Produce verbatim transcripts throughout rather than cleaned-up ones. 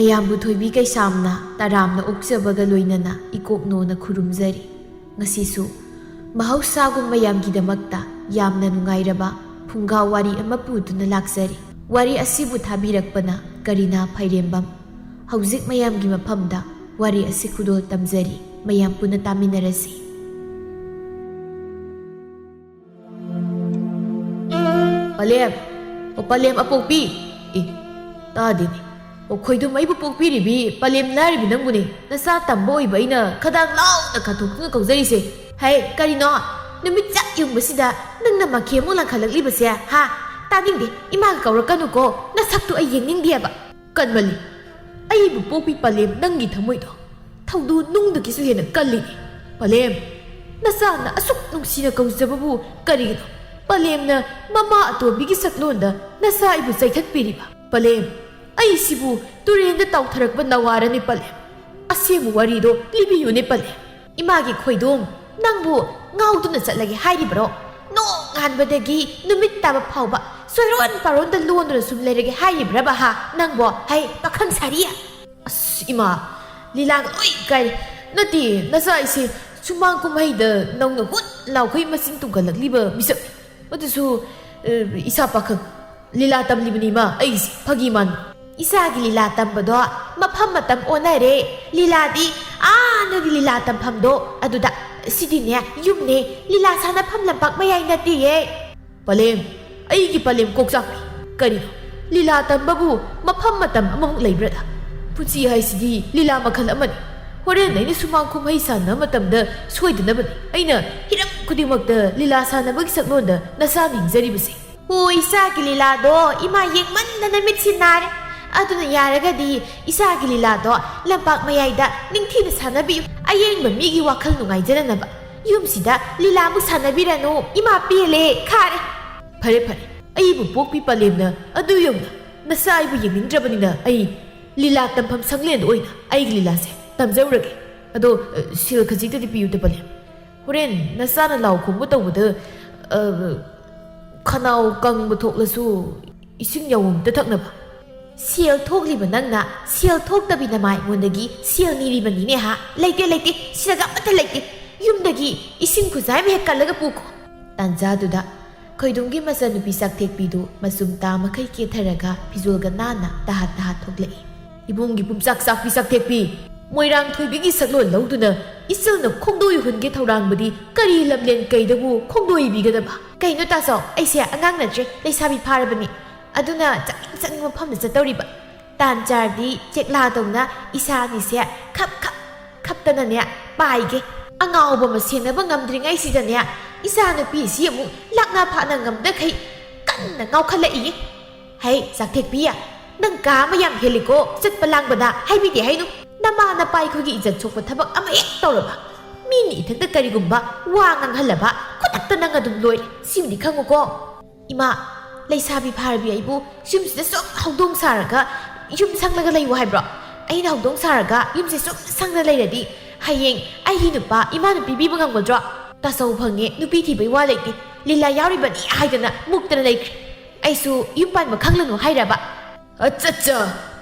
ꯃꯌꯥꯝꯕꯨ ꯊꯣꯏꯕꯤ ꯀꯩꯁꯥꯝꯅ ꯇꯔꯥꯝꯅ ꯑꯣꯛꯆꯕꯒ ꯂꯣꯏꯅꯅ ꯏꯀꯣꯛꯅꯣꯅ ꯈꯨꯔꯨꯝꯖꯔꯤ꯫ ꯉꯁꯤꯁꯨ ꯃꯍꯧꯁꯥꯒꯨꯝ ꯃꯌꯥꯝꯒꯤꯗꯃꯛꯇ ꯌꯥꯝꯅ ꯅꯨꯡꯉꯥꯏꯔꯕ ꯐꯨꯡꯒꯥ ꯋꯥꯔꯤ ꯑꯃ ꯄꯨꯗꯨꯅ ꯂꯥꯛꯆꯔꯤ꯫ ꯋꯥꯔꯤ ꯑꯁꯤꯕꯨ ꯊꯥꯕꯤꯔꯛꯄꯅ ꯀꯔꯤꯅꯥ ꯐꯩꯔꯦꯝꯕꯝ꯫ ꯍꯧꯖꯤꯛ ꯃꯌꯥꯝꯒꯤ ꯃꯐꯝꯗ ꯋꯥꯔꯤ ꯑꯁꯤ ꯈꯨꯗꯣꯜ ꯇꯝꯖꯔꯤ꯫ ꯃꯌꯥꯝ ꯄꯨꯟꯅ ꯇꯥꯃꯤꯟꯅꯔꯁꯤ꯫ ꯄꯂꯦꯝ, ꯑꯣ ꯄꯂꯦꯝ ꯑꯄꯣꯛꯄꯤ꯫ ꯑꯦ, ꯇꯥꯗꯦꯅꯦ꯫ ꯑꯣ ꯈꯣꯏꯗꯨꯝ ꯑꯩꯕꯨ ꯄꯣꯛꯄꯤꯔꯤꯕꯤ ꯄꯂꯦꯝ ꯂꯥꯏꯔꯤꯕꯤ ꯅꯪꯕꯨꯅꯦ꯫ ꯅꯆꯥ ꯇꯝꯕ ꯑꯣꯏꯕ ꯑꯩꯅ ꯈꯗꯥꯡ ꯂꯥꯎꯅ ꯀꯥꯊꯣꯛꯇꯨꯅ ꯀꯧꯖꯔꯤꯁꯦ꯫ ꯍꯩ, ꯀꯔꯤꯅꯣ? ꯅꯨꯃꯤꯠ ꯆꯞ ꯌꯨꯡꯕꯁꯤꯗ ꯅꯪꯅ ꯃꯈꯦ ꯑꯃꯨꯛ ꯂꯪꯈꯠꯂꯛꯂꯤꯕꯁꯦ, ꯍꯥ? ꯇꯥꯅꯤꯡꯗꯦ, ꯏꯃꯥꯒ ꯀꯧꯔꯛꯀꯅꯨꯀꯣ꯫ ꯅꯁꯛꯇꯨ ꯑꯩ ꯌꯦꯡꯅꯤꯡꯗꯦꯕ꯫ ꯀꯟꯃꯜꯂꯤ꯫ ꯑꯩꯕꯨ ꯄꯣꯛꯄꯤ ꯄꯂꯦꯝ ꯅꯪꯒꯤ ꯊꯃꯣꯏꯗꯣ ꯊꯧꯗꯨ ꯅꯨꯡꯗꯒꯤꯁꯨ ꯍꯦꯟꯅ ꯀꯜꯂꯤꯅꯦ꯫ ꯄꯂꯦꯝ, ꯅꯆꯥꯅ ꯑꯁꯨꯛ ꯅꯨꯡꯁꯤꯅ ꯀꯧꯖꯕꯕꯨ ꯀꯔꯤꯒꯤꯅꯣ ꯄꯂꯦꯝꯅ ꯃꯃꯥ ꯑꯇꯣꯝꯕꯤꯒꯤ ꯁꯛꯂꯣꯟꯗ ꯅꯆꯥ ꯑꯩꯕꯨ ꯆꯩꯊꯠꯄꯤꯔꯤꯕ? ꯄꯂꯦꯝ, ꯑꯩꯁꯤꯕꯨ ꯇꯨꯔꯦꯟꯗ ꯇꯥꯎꯊꯔꯛꯄ ꯅꯋꯥꯔꯅꯤ ꯄꯂꯦꯝ꯫ ꯑꯁꯦꯡꯕ ꯋꯥꯔꯤꯗꯣ ꯂꯤꯕꯤꯌꯨꯅꯦ ꯄꯂꯦꯝ꯫ ꯏꯃꯥꯒꯤ ꯈꯣꯏꯗꯣꯝ, ꯅꯪꯕꯨ ꯉꯥꯎꯗꯨꯅ ꯆꯠꯂꯒꯦ ꯍꯥꯏꯔꯤꯕ꯭ꯔꯣ? ꯅꯣꯡꯉꯥꯟꯕꯗꯒꯤ ꯅꯨꯃꯤꯠ ꯇꯥꯕ ꯐꯥꯎꯕ ꯁꯣꯏꯔꯣꯟ ꯄꯥꯔꯣꯟꯗ ꯂꯣꯟꯗꯨꯅ ꯁꯨꯝ ꯂꯩꯔꯒꯦ ꯍꯥꯏꯔꯤꯕ꯭ꯔꯕ ꯍꯥ? ꯅꯪꯕꯣ, ꯍꯩ, ꯄꯥꯈꯪ ꯁꯥꯔꯤ! ꯑꯁ, ꯏꯃꯥ, ꯂꯤꯂꯥꯒ ꯂꯣꯏ ꯀꯥꯏꯔꯦ꯫ ꯅꯠꯇꯦ, ꯅꯆꯥ ꯑꯩꯁꯦ ꯁꯨꯃꯥꯡ ꯀꯨꯝꯍꯩꯗ ꯅꯧꯅ ꯍꯨꯠ ꯂꯥꯎꯈꯩ ꯃꯁꯤꯡ ꯇꯨꯡꯈꯠꯂꯛꯂꯤꯕ ꯃꯤꯁꯛꯅꯤ꯫ ꯑꯗꯨꯁꯨ, ꯑ, ꯏꯁꯥ ꯄꯥꯈꯪ꯫ ꯂꯤꯂꯥ ꯇꯝꯂꯤꯕꯅꯤ, ꯏꯃꯥ, ꯑꯩꯁꯦ ꯐꯥꯒꯤ ꯃꯥꯟꯕ꯫ ꯏꯆꯥꯒꯤ ꯂꯤꯂꯥ ꯇꯝꯕꯗꯣ ꯃꯐꯝ ꯃꯇꯝ ꯑꯣꯟꯅꯔꯦ꯫ ꯂꯤꯂꯥꯗꯤ ꯑꯥ ꯅꯣꯏꯒꯤ ꯂꯤꯂꯥ ꯇꯝꯐꯝꯗꯣ ꯑꯗꯨꯗ, ꯁꯤꯗꯤꯅꯦ ꯌꯨꯝꯅꯦ, ꯂꯤꯂꯥ ꯁꯥꯟꯅꯐꯝ ꯂꯝꯄꯥꯛ ꯃꯌꯥꯏ ꯅꯠꯇꯦꯌꯦ꯫ ꯄꯂꯦꯝ, ꯑꯩꯒꯤ ꯄꯂꯦꯝ ꯀꯣꯛꯆꯥꯛꯄꯤ꯫ ꯀꯔꯤꯅꯣ? ꯂꯤꯂꯥ ꯇꯝꯕꯕꯨ ꯃꯐꯝ ꯃꯇꯝ ꯑꯃꯃꯨꯛ ꯂꯩꯕ꯭ꯔꯗ? ꯄꯨꯟꯁꯤ ꯍꯥꯏꯁꯤꯗꯤ ꯂꯤꯂꯥ ꯃꯈꯜ ꯑꯃꯅꯤ꯫ ꯍꯣꯔꯦꯟ ꯑꯩꯅ ꯁꯨꯃꯥꯡ ꯀꯨꯝꯍꯩ ꯁꯥꯟꯅꯕ ꯃꯇꯝꯗ ꯁꯣꯏꯗꯅꯕꯅꯤ ꯑꯩꯅ ꯍꯤꯔꯝ ꯈꯨꯗꯤꯡꯃꯛꯇ ꯂꯤꯂꯥ ꯁꯥꯟꯅꯕꯒꯤ ꯁꯛꯂꯣꯟꯗ ꯅꯆꯥ ꯅꯤꯡꯖꯔꯤꯕꯁꯦ꯫ ꯍꯣ, ꯏꯆꯥꯒꯤ ꯂꯤꯂꯥꯗꯣ ꯏꯃꯥ ꯌꯦꯡꯃꯟꯗꯅ ꯃꯤꯠꯁꯤ ꯅꯥꯔꯦ꯫ ꯑꯗꯨꯅ ꯌꯥꯔꯒꯗꯤ ꯏꯆꯥꯒꯤ ꯂꯤꯂꯥꯗꯣ ꯂꯝꯄꯥꯛ ꯃꯌꯥꯏꯗ ꯅꯤꯡꯊꯤꯅ ꯁꯥꯟꯅꯕꯤꯌꯨ꯫ ꯑꯌꯦꯡꯕ ꯃꯤꯒꯤ ꯋꯥꯈꯜ ꯅꯨꯡꯉꯥꯏꯖꯅꯅꯕ꯫ ꯌꯨꯝꯁꯤꯗ ꯂꯤꯂꯥꯃꯨꯛ ꯁꯥꯟꯅꯕꯤꯔꯅꯨ꯫ ꯏꯃꯥ ꯄꯦꯜꯂꯦ, ꯈꯥꯔꯦ꯫ ꯐꯔꯦ, ꯐꯔꯦ꯫ ꯑꯩꯕꯨ ꯄꯣꯛꯄꯤ ꯄꯂꯦꯝꯅ ꯑꯗꯨ ꯌꯧꯅ ꯅꯆꯥ ꯑꯩꯕꯨ ꯌꯦꯡꯅꯤꯡꯗ꯭ꯔꯕꯅꯤꯅ ꯑꯩ ꯂꯤꯂꯥ ꯇꯝꯐꯝ ꯁꯪꯂꯦꯟꯗ ꯑꯣꯏꯅ ꯑꯩꯒꯤ ꯂꯤꯂꯥꯁꯦ ꯇꯝꯖꯧꯔꯒꯦ꯫ ꯑꯗꯣ, ꯑ, ꯁꯦꯜ ꯈꯖꯤꯛꯇꯗꯤ ꯄꯤꯌꯨꯗ ꯄꯂꯦꯝ꯫ ꯍꯣꯔꯦꯟ ꯅꯆꯥꯅ ꯂꯥꯎ ꯈꯣꯡꯕ ꯇꯧꯕꯗ, ꯑ, ꯈꯅꯥꯎ ꯀꯪꯕ ꯊꯣꯛꯂꯁꯨ ꯏꯁꯤꯡ ꯌꯥꯎꯝꯇ ꯊꯛꯅꯕ꯫ "ꯁꯦꯜ ꯊꯣꯛꯂꯤꯕ ꯅꯪꯅ ꯁꯦꯜ ꯊꯣꯛꯇꯕꯤ ꯅꯃꯥ ꯑꯩꯉꯣꯟꯗꯒꯤ ꯁꯦꯜ ꯅꯤꯔꯤꯕꯅꯤꯅꯦ ꯍꯥ? ꯂꯩꯇꯦ, ꯂꯩꯇꯦ, ꯁꯤꯗꯒ ꯑꯃꯠꯇ ꯂꯩꯇꯦ꯫ ꯌꯨꯝꯗꯒꯤ ꯏꯁꯤꯡ ꯈꯨꯖꯥꯏ ꯑꯃ ꯍꯦꯛ ꯀꯜꯂꯒ ꯄꯨꯈꯣ꯫" ꯇꯥꯟꯖꯥꯗꯨꯗ ꯈꯣꯏꯗꯨꯝꯒꯤ ꯃꯆꯟꯅꯨꯄꯤ ꯆꯥꯛꯊꯦꯛꯄꯤꯗꯨ ꯃꯆꯨꯝ ꯇꯥ ꯃꯈꯩ ꯀꯦꯊꯔꯒ ꯐꯤꯖꯣꯜꯒ ꯅꯥꯟꯅ ꯇꯍꯥꯠ ꯇꯍꯥꯠ ꯊꯣꯛꯂꯛꯏ꯫ "ꯏꯕꯨꯡꯒꯤ ꯄꯨꯝꯆꯥꯛ ꯆꯥꯛꯄꯤ ꯆꯥꯛꯊꯦꯛꯄꯤ, ꯃꯣꯏꯔꯥꯡ ꯊꯣꯏꯕꯤꯒꯤ ꯁꯛꯂꯣꯟ ꯂꯧꯗꯨꯅ ꯏꯆꯜꯅ ꯈꯣꯡꯗꯣꯏ ꯍꯨꯟꯒꯦ ꯊꯧꯔꯥꯡꯕꯗꯤ ꯀꯔꯤ ꯂꯝꯂꯦꯟ ꯀꯩꯗꯕꯨ ꯈꯣꯡꯗꯣꯏꯕꯤꯒꯗꯕ?" "ꯀꯩꯅꯣ ꯇꯥꯆꯧ, ꯑꯩꯁꯦ ꯑꯉꯥꯡ ꯅꯠꯇ꯭ꯔꯦ, ꯂꯩꯁꯥꯕꯤ ꯐꯥꯔꯕꯅꯤ꯫ ꯑꯗꯨꯅ ꯆꯠꯅꯤꯡ ꯆꯠꯅꯤꯡ ꯃꯐꯝꯗ ꯆꯠꯇꯧꯔꯤꯕ꯫ ꯇꯥꯟ ꯆꯥꯔꯗꯤ ꯆꯦꯛꯂꯥꯗꯧꯅ ꯏꯁꯥ ꯑꯅꯤꯁꯦ ꯈꯞ ꯈꯞ ꯈꯞꯇꯅꯅꯦ ꯄꯥꯏꯒꯦ꯫ ꯑꯉꯥꯎꯕ ꯑꯃ ꯁꯦꯟꯅꯕ ꯉꯝꯗ꯭ꯔꯤꯉꯩꯁꯤꯗꯅꯦ ꯏꯆꯥꯅꯨꯄꯤꯁꯤ ꯑꯃꯨꯛ ꯂꯥꯛꯅ ꯐꯥꯅ ꯉꯝꯗꯈꯩ ꯀꯟꯅ ꯉꯥꯎꯈꯠꯂꯛꯏꯌꯦ꯫ ꯍꯩ, ꯆꯥꯛꯊꯦꯛꯄꯤ, ꯅꯪ ꯀꯥ ꯑꯃ ꯌꯥꯝ ꯍꯦꯜꯂꯤꯀꯣ, ꯆꯠꯄ ꯂꯥꯡꯕꯗ ꯍꯥꯏꯕꯤꯗꯦ ꯍꯥꯏꯅꯨ꯫ ꯅꯃꯥ ꯅꯄꯥ ꯑꯩꯈꯣꯏꯒꯤ ꯏꯖꯠ ꯁꯣꯛꯄ ꯊꯕꯛ ꯑꯃ ꯍꯦꯛ ꯇꯧꯔꯕ, ꯃꯤꯅ ꯏꯊꯛꯇ ꯀꯔꯤꯒꯨꯝꯕ ꯋꯥ ꯉꯥꯡꯍꯜꯂꯕ, ꯈꯨꯗꯛꯇ ꯅꯪ ꯑꯗꯨꯝ ꯂꯣꯏꯔꯦ꯫ ꯁꯤꯃꯗꯤ ꯈꯪꯉꯨꯀꯣ꯫" "ꯏꯃꯥ, ꯂꯩꯁꯥꯕꯤ ꯐꯥꯔꯕꯤ ꯑꯩꯕꯨ ꯌꯨꯝꯁꯤꯗ ꯁꯨꯝ ꯍꯧꯗꯣꯡ ꯁꯥꯔꯒ ꯌꯨꯝ ꯁꯪꯂꯒ ꯂꯩꯌꯨ ꯍꯥꯏꯕ꯭ꯔꯣ? ꯑꯩꯅ ꯍꯧꯗꯣꯡ ꯁꯥꯔꯒ ꯌꯨꯝꯁꯦ ꯁꯨꯝ ꯁꯪꯅ ꯂꯩꯔꯗꯤ ꯍꯌꯦꯡ ꯑꯩꯒꯤ ꯅꯨꯄꯥ ꯏꯃꯥꯅ ꯄꯤꯕꯤꯕ ꯉꯝꯒꯗ꯭ꯔꯣ? ꯇꯥꯆꯧ ꯐꯪꯉꯦ, ꯅꯨꯄꯤ ꯊꯤꯕꯩ ꯋꯥ ꯂꯩꯇꯦ, ꯂꯤꯂꯥ ꯌꯥꯎꯔꯤꯕꯅꯤ ꯍꯥꯏꯗꯅ ꯃꯨꯛꯇꯅ ꯂꯩꯈ꯭ꯔꯦ꯫ ꯑꯩꯁꯨ ꯌꯨꯝ ꯄꯥꯟꯕ ꯈꯪꯂꯅꯨ ꯍꯥꯏꯔꯕ?" "ꯑꯆꯠꯆꯥ,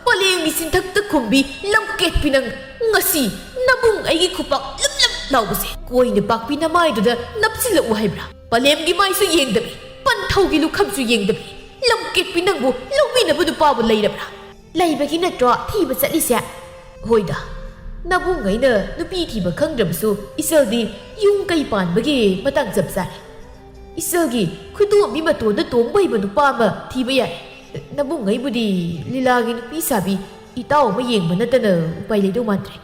ꯄꯂꯦꯝꯒꯤ ꯆꯤꯟꯊꯛꯇ ꯈꯨꯝꯕꯤ ꯂꯝꯀꯦꯠꯄꯤ ꯅꯪ, ꯉꯁꯤ ꯅꯕꯨꯡ ꯑꯩꯒꯤ ꯈꯨꯄꯥꯛ ꯂꯨꯞ ꯂꯨꯞ ꯂꯥꯎꯕꯁꯦ ꯀꯣꯏꯅ ꯄꯥꯛꯄꯤ ꯅꯃꯥꯏꯗꯨꯗ ꯅꯞꯁꯤꯜꯂꯛꯎ ꯍꯥꯏꯕ꯭ꯔꯥ? ꯄꯂꯦꯝꯒꯤ ꯃꯥꯏꯁꯨ ꯌꯦꯡꯗꯕꯤ, ꯄꯟꯊꯧꯒꯤ ꯂꯨꯈꯝꯁꯨ ꯌꯦꯡꯗꯕꯤ, ꯂꯝꯀꯦꯠꯄꯤ ꯅꯪꯕꯨ ꯂꯧꯕꯤꯅꯕ ꯅꯨꯄꯥꯕꯨ ꯂꯩꯔꯕ꯭ꯔꯥ?" "ꯂꯩꯕꯒꯤ ꯅꯠꯇ꯭ꯔꯣ ꯊꯤꯕ ꯆꯠꯂꯤꯁꯦ?" "ꯍꯣꯏꯗ, ꯅꯕꯨꯡ ꯑꯩꯅ ꯅꯨꯄꯤ ꯊꯤꯕ ꯈꯪꯗ꯭ꯔꯕꯁꯨ ꯏꯆꯜꯗꯤ ꯌꯨꯝ ꯀꯩ ꯄꯥꯟꯕꯒꯤ ꯃꯇꯥꯡ ꯆꯞ ꯆꯥꯔꯦ꯫ ꯏꯆꯜꯒꯤ ꯈꯨꯗꯣꯝꯕꯤ ꯃꯇꯣꯟꯗ ꯇꯣꯡꯕ ꯍꯩꯕ ꯅꯨꯄꯥ ꯑꯃ ꯊꯤꯕ ꯌꯥꯏ꯫ ꯅꯕꯨꯡ ꯑꯩꯕꯨꯗꯤ ꯂꯤꯂꯥꯒꯤ ꯅꯨꯄꯤ ꯁꯥꯕꯤ ꯏꯇꯥꯎ ꯑꯃ ꯌꯦꯡꯕ ꯅꯠꯇꯅ ꯎꯄꯥꯏ ꯂꯩꯗꯧ ꯃꯥꯟꯗ꯭ꯔꯦ꯫"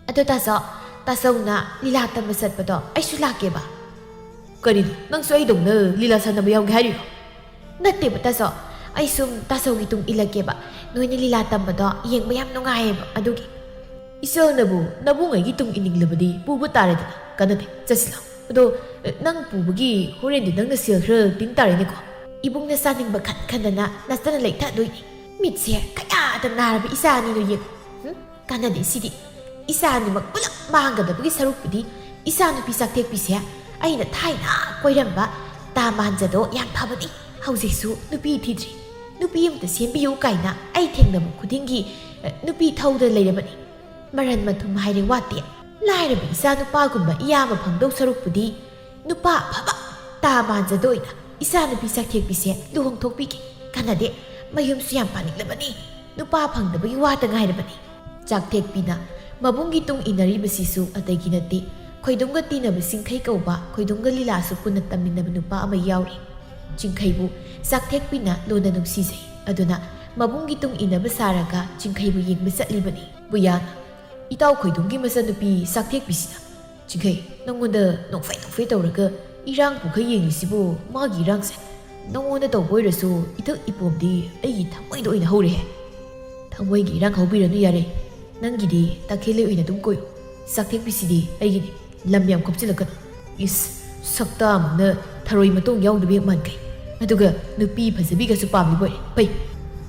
"ꯑꯗꯣ ꯇꯥꯆꯧ, ꯇꯥꯆꯧꯅ ꯂꯤꯂꯥ ꯇꯝꯕ ꯆꯠꯄꯗꯣ ꯑꯩꯁꯨ ꯂꯥꯛꯀꯦꯕ꯫" "ꯀꯔꯤꯅꯣ, ꯅꯪꯁꯨ ꯑꯩꯗꯧꯅ ꯂꯤꯂꯥ ꯁꯥꯟꯅꯕ ꯌꯥꯎꯒꯦ ꯍꯥꯏꯔꯤꯔꯣ?" "ꯅꯠꯇꯦꯕ ꯇꯥꯆꯧ, ꯑꯩ ꯁꯨꯝ ꯇꯥꯆꯧꯒꯤ ꯇꯨꯡ ꯏꯜꯂꯛꯀꯦꯕ꯫ ꯅꯣꯏꯅ ꯂꯤꯂꯥ ꯇꯝꯕꯗꯣ ꯌꯦꯡꯕ ꯌꯥꯝ ꯅꯨꯡꯉꯥꯏꯌꯦꯕ ꯑꯗꯨꯒꯤ꯫" "ꯏꯆꯜꯅꯕꯨ ꯅꯕꯨꯡ ꯑꯩꯒꯤ ꯇꯨꯡ ꯏꯅꯤꯡꯂꯕꯗꯤ ꯄꯨꯕ ꯇꯥꯔꯦꯗꯅ, ꯀꯥꯟꯅꯗꯦ, ꯆꯠꯁꯤ ꯂꯥꯎ꯫ ꯑꯗꯣ, ꯅꯪ ꯄꯨꯕꯒꯤ ꯍꯣꯔꯦꯟꯗꯤ ꯅꯪꯅ ꯁꯦꯜ ꯈꯔ ꯇꯤꯡ ꯇꯥꯔꯦꯅꯦꯀꯣ꯫" "ꯏꯕꯨꯡꯅ ꯆꯥꯅꯤꯡꯕ ꯈꯟ ꯈꯟꯗꯅ ꯅꯠꯇꯅ ꯂꯩꯊꯗꯣꯏꯅꯤ꯫ ꯃꯤꯠꯁꯦ ꯀꯌꯥꯗ ꯅꯥꯔꯕ ꯏꯆꯥ ꯑꯅꯤꯗꯣ ꯌꯦꯡꯉꯨ꯫ ꯍꯨꯝ? ꯀꯥꯟꯅꯗꯦ ꯁꯤꯗꯤ꯫ ꯏꯆꯥ ꯑꯅꯤꯃꯛ ꯄꯨꯂꯞ ꯃꯥꯡꯒꯗꯕꯒꯤ ꯁꯔꯨꯛꯄꯨꯗꯤ ꯏꯆꯥ ꯅꯨꯄꯤ ꯆꯥꯛꯇꯦꯛꯄꯤꯁꯦ ꯑꯩꯅ ꯊꯥꯏꯅ ꯀꯣꯏꯔꯝꯕ ꯇꯥ ꯃꯥꯟꯖꯗꯣ ꯌꯥꯝ ꯐꯕꯅꯤ꯫ ꯍꯧꯖꯤꯛꯁꯨ ꯅꯨꯄꯤ ꯊꯤꯗ꯭ꯔꯤ꯫" ꯅꯨꯄꯤ ꯑꯃꯇ ꯁꯦꯝꯕꯤꯌꯨ ꯀꯥꯏꯅ ꯑꯩ ꯊꯦꯡꯅꯕ ꯈꯨꯗꯤꯡꯒꯤ, ꯑ, ꯅꯨꯄꯤ ꯊꯧꯗ ꯂꯩꯔꯕꯅꯤ꯫ ꯃꯔꯟ ꯃꯊꯨꯝ ꯍꯥꯏꯔꯦ ꯋꯥꯠꯇꯦ꯫ ꯂꯥꯏꯔꯕ ꯏꯆꯥ ꯅꯨꯄꯥꯒꯨꯝꯕ ꯏꯌꯥꯝꯕ ꯐꯪꯗꯧ ꯁꯔꯨꯛꯄꯨꯗꯤ ꯅꯨꯄꯥ ꯑꯐꯕ ꯇꯥ ꯃꯥꯟꯖꯗ ꯑꯣꯏꯅ ꯏꯆꯥ ꯅꯨꯄꯤ ꯆꯥꯛꯊꯦꯛꯄꯤꯁꯦ ꯂꯨꯍꯣꯡꯊꯣꯛꯄꯤꯒꯦ꯫ ꯀꯥꯟꯅꯗꯦ, ꯃꯌꯨꯝꯁꯨ ꯌꯥꯝ ꯄꯥꯅꯤꯡꯂꯕꯅꯤ꯫ ꯅꯨꯄꯥ ꯐꯪꯗꯕꯒꯤ ꯋꯥꯇ ꯉꯥꯏꯔꯕꯅꯤ꯫ ꯆꯥꯛꯊꯦꯛꯄꯤꯅ ꯃꯕꯨꯡꯒꯤ ꯇꯨꯡ ꯏꯟꯅꯔꯤꯕꯁꯤꯁꯨ ꯑꯇꯩꯒꯤ ꯅꯠꯇꯦ, ꯈꯣꯏꯗꯨꯝꯒ ꯇꯤꯟꯅꯕ ꯆꯤꯡꯈꯩ ꯀꯧꯕ ꯈꯣꯏꯗꯨꯝꯒ ꯂꯤꯂꯥꯁꯨ ꯄꯨꯟꯅ ꯇꯝꯃꯤꯟꯅꯕ ꯅꯨꯄꯥ ꯑꯃ ꯌꯥꯎꯔꯤ꯫ ꯆꯤꯡꯈꯩꯕꯨ ꯆꯥꯛꯊꯦꯛꯄꯤꯅ ꯂꯨꯅ ꯅꯨꯡꯁꯤꯖꯩ꯫ ꯑꯗꯨꯅ ꯃꯕꯨꯡꯒꯤ ꯇꯨꯡ ꯏꯟꯅꯕ ꯁꯥꯔꯒ ꯆꯤꯡꯈꯩꯕꯨ ꯌꯦꯡꯕ ꯆꯠꯂꯤꯕꯅꯤ꯫ ꯕꯨꯌꯥꯅ, "ꯏꯇꯥꯎ ꯈꯣꯏꯗꯨꯝꯒꯤ ꯃꯆꯟꯅꯨꯄꯤ ꯆꯥꯛꯊꯦꯛꯄꯤꯁꯤꯅ ꯆꯤꯡꯈꯩ, ꯅꯪꯉꯣꯟꯗ ꯅꯣꯛꯐꯦ ꯅꯣꯛꯐꯦ ꯇꯧꯔꯒ ꯏꯔꯥꯡ ꯄꯨꯈꯩ ꯌꯦꯡꯂꯤꯁꯤꯕꯨ, ꯃꯥꯒꯤ ꯏꯔꯥꯡꯁꯦ ꯅꯪꯉꯣꯟꯗ ꯇꯧꯕ ꯑꯣꯏꯔꯁꯨ ꯏꯊꯛ ꯏꯄꯣꯝꯗꯤ ꯑꯩꯒꯤ ꯊꯃꯣꯏꯗ ꯑꯣꯏꯅ ꯍꯧꯔꯦꯍꯦ꯫ ꯊꯃꯣꯏꯒꯤ ꯏꯔꯥꯡ ꯍꯧꯕꯤꯔꯅꯨ ꯌꯥꯔꯦ, ꯅꯪꯒꯤꯗꯤ ꯇꯥꯈꯦꯜꯂꯩ ꯑꯣꯏꯅ ꯑꯗꯨꯝ ꯀꯣꯏꯌꯨ꯫ ꯆꯥꯛꯊꯦꯛꯄꯤꯁꯤꯗꯤ ꯑꯩꯒꯤꯅꯤ, ꯂꯝ ꯌꯥꯝ ꯈꯣꯞꯆꯤꯜꯂꯛꯀꯅꯨ꯫ ꯏꯁ, ꯁꯛꯇꯥꯃꯛꯅ ꯊꯔꯣꯏ ꯃꯇꯣꯡ ꯌꯥꯎꯗꯕ ꯍꯦꯛ ꯃꯥꯟꯈꯩ꯫ ꯑꯗꯨꯒ ꯅꯨꯄꯤ ꯐꯖꯕꯤꯒꯁꯨ ꯄꯥꯝꯂꯤꯕ ꯑꯣꯏꯔꯦ꯫ ꯐꯩ,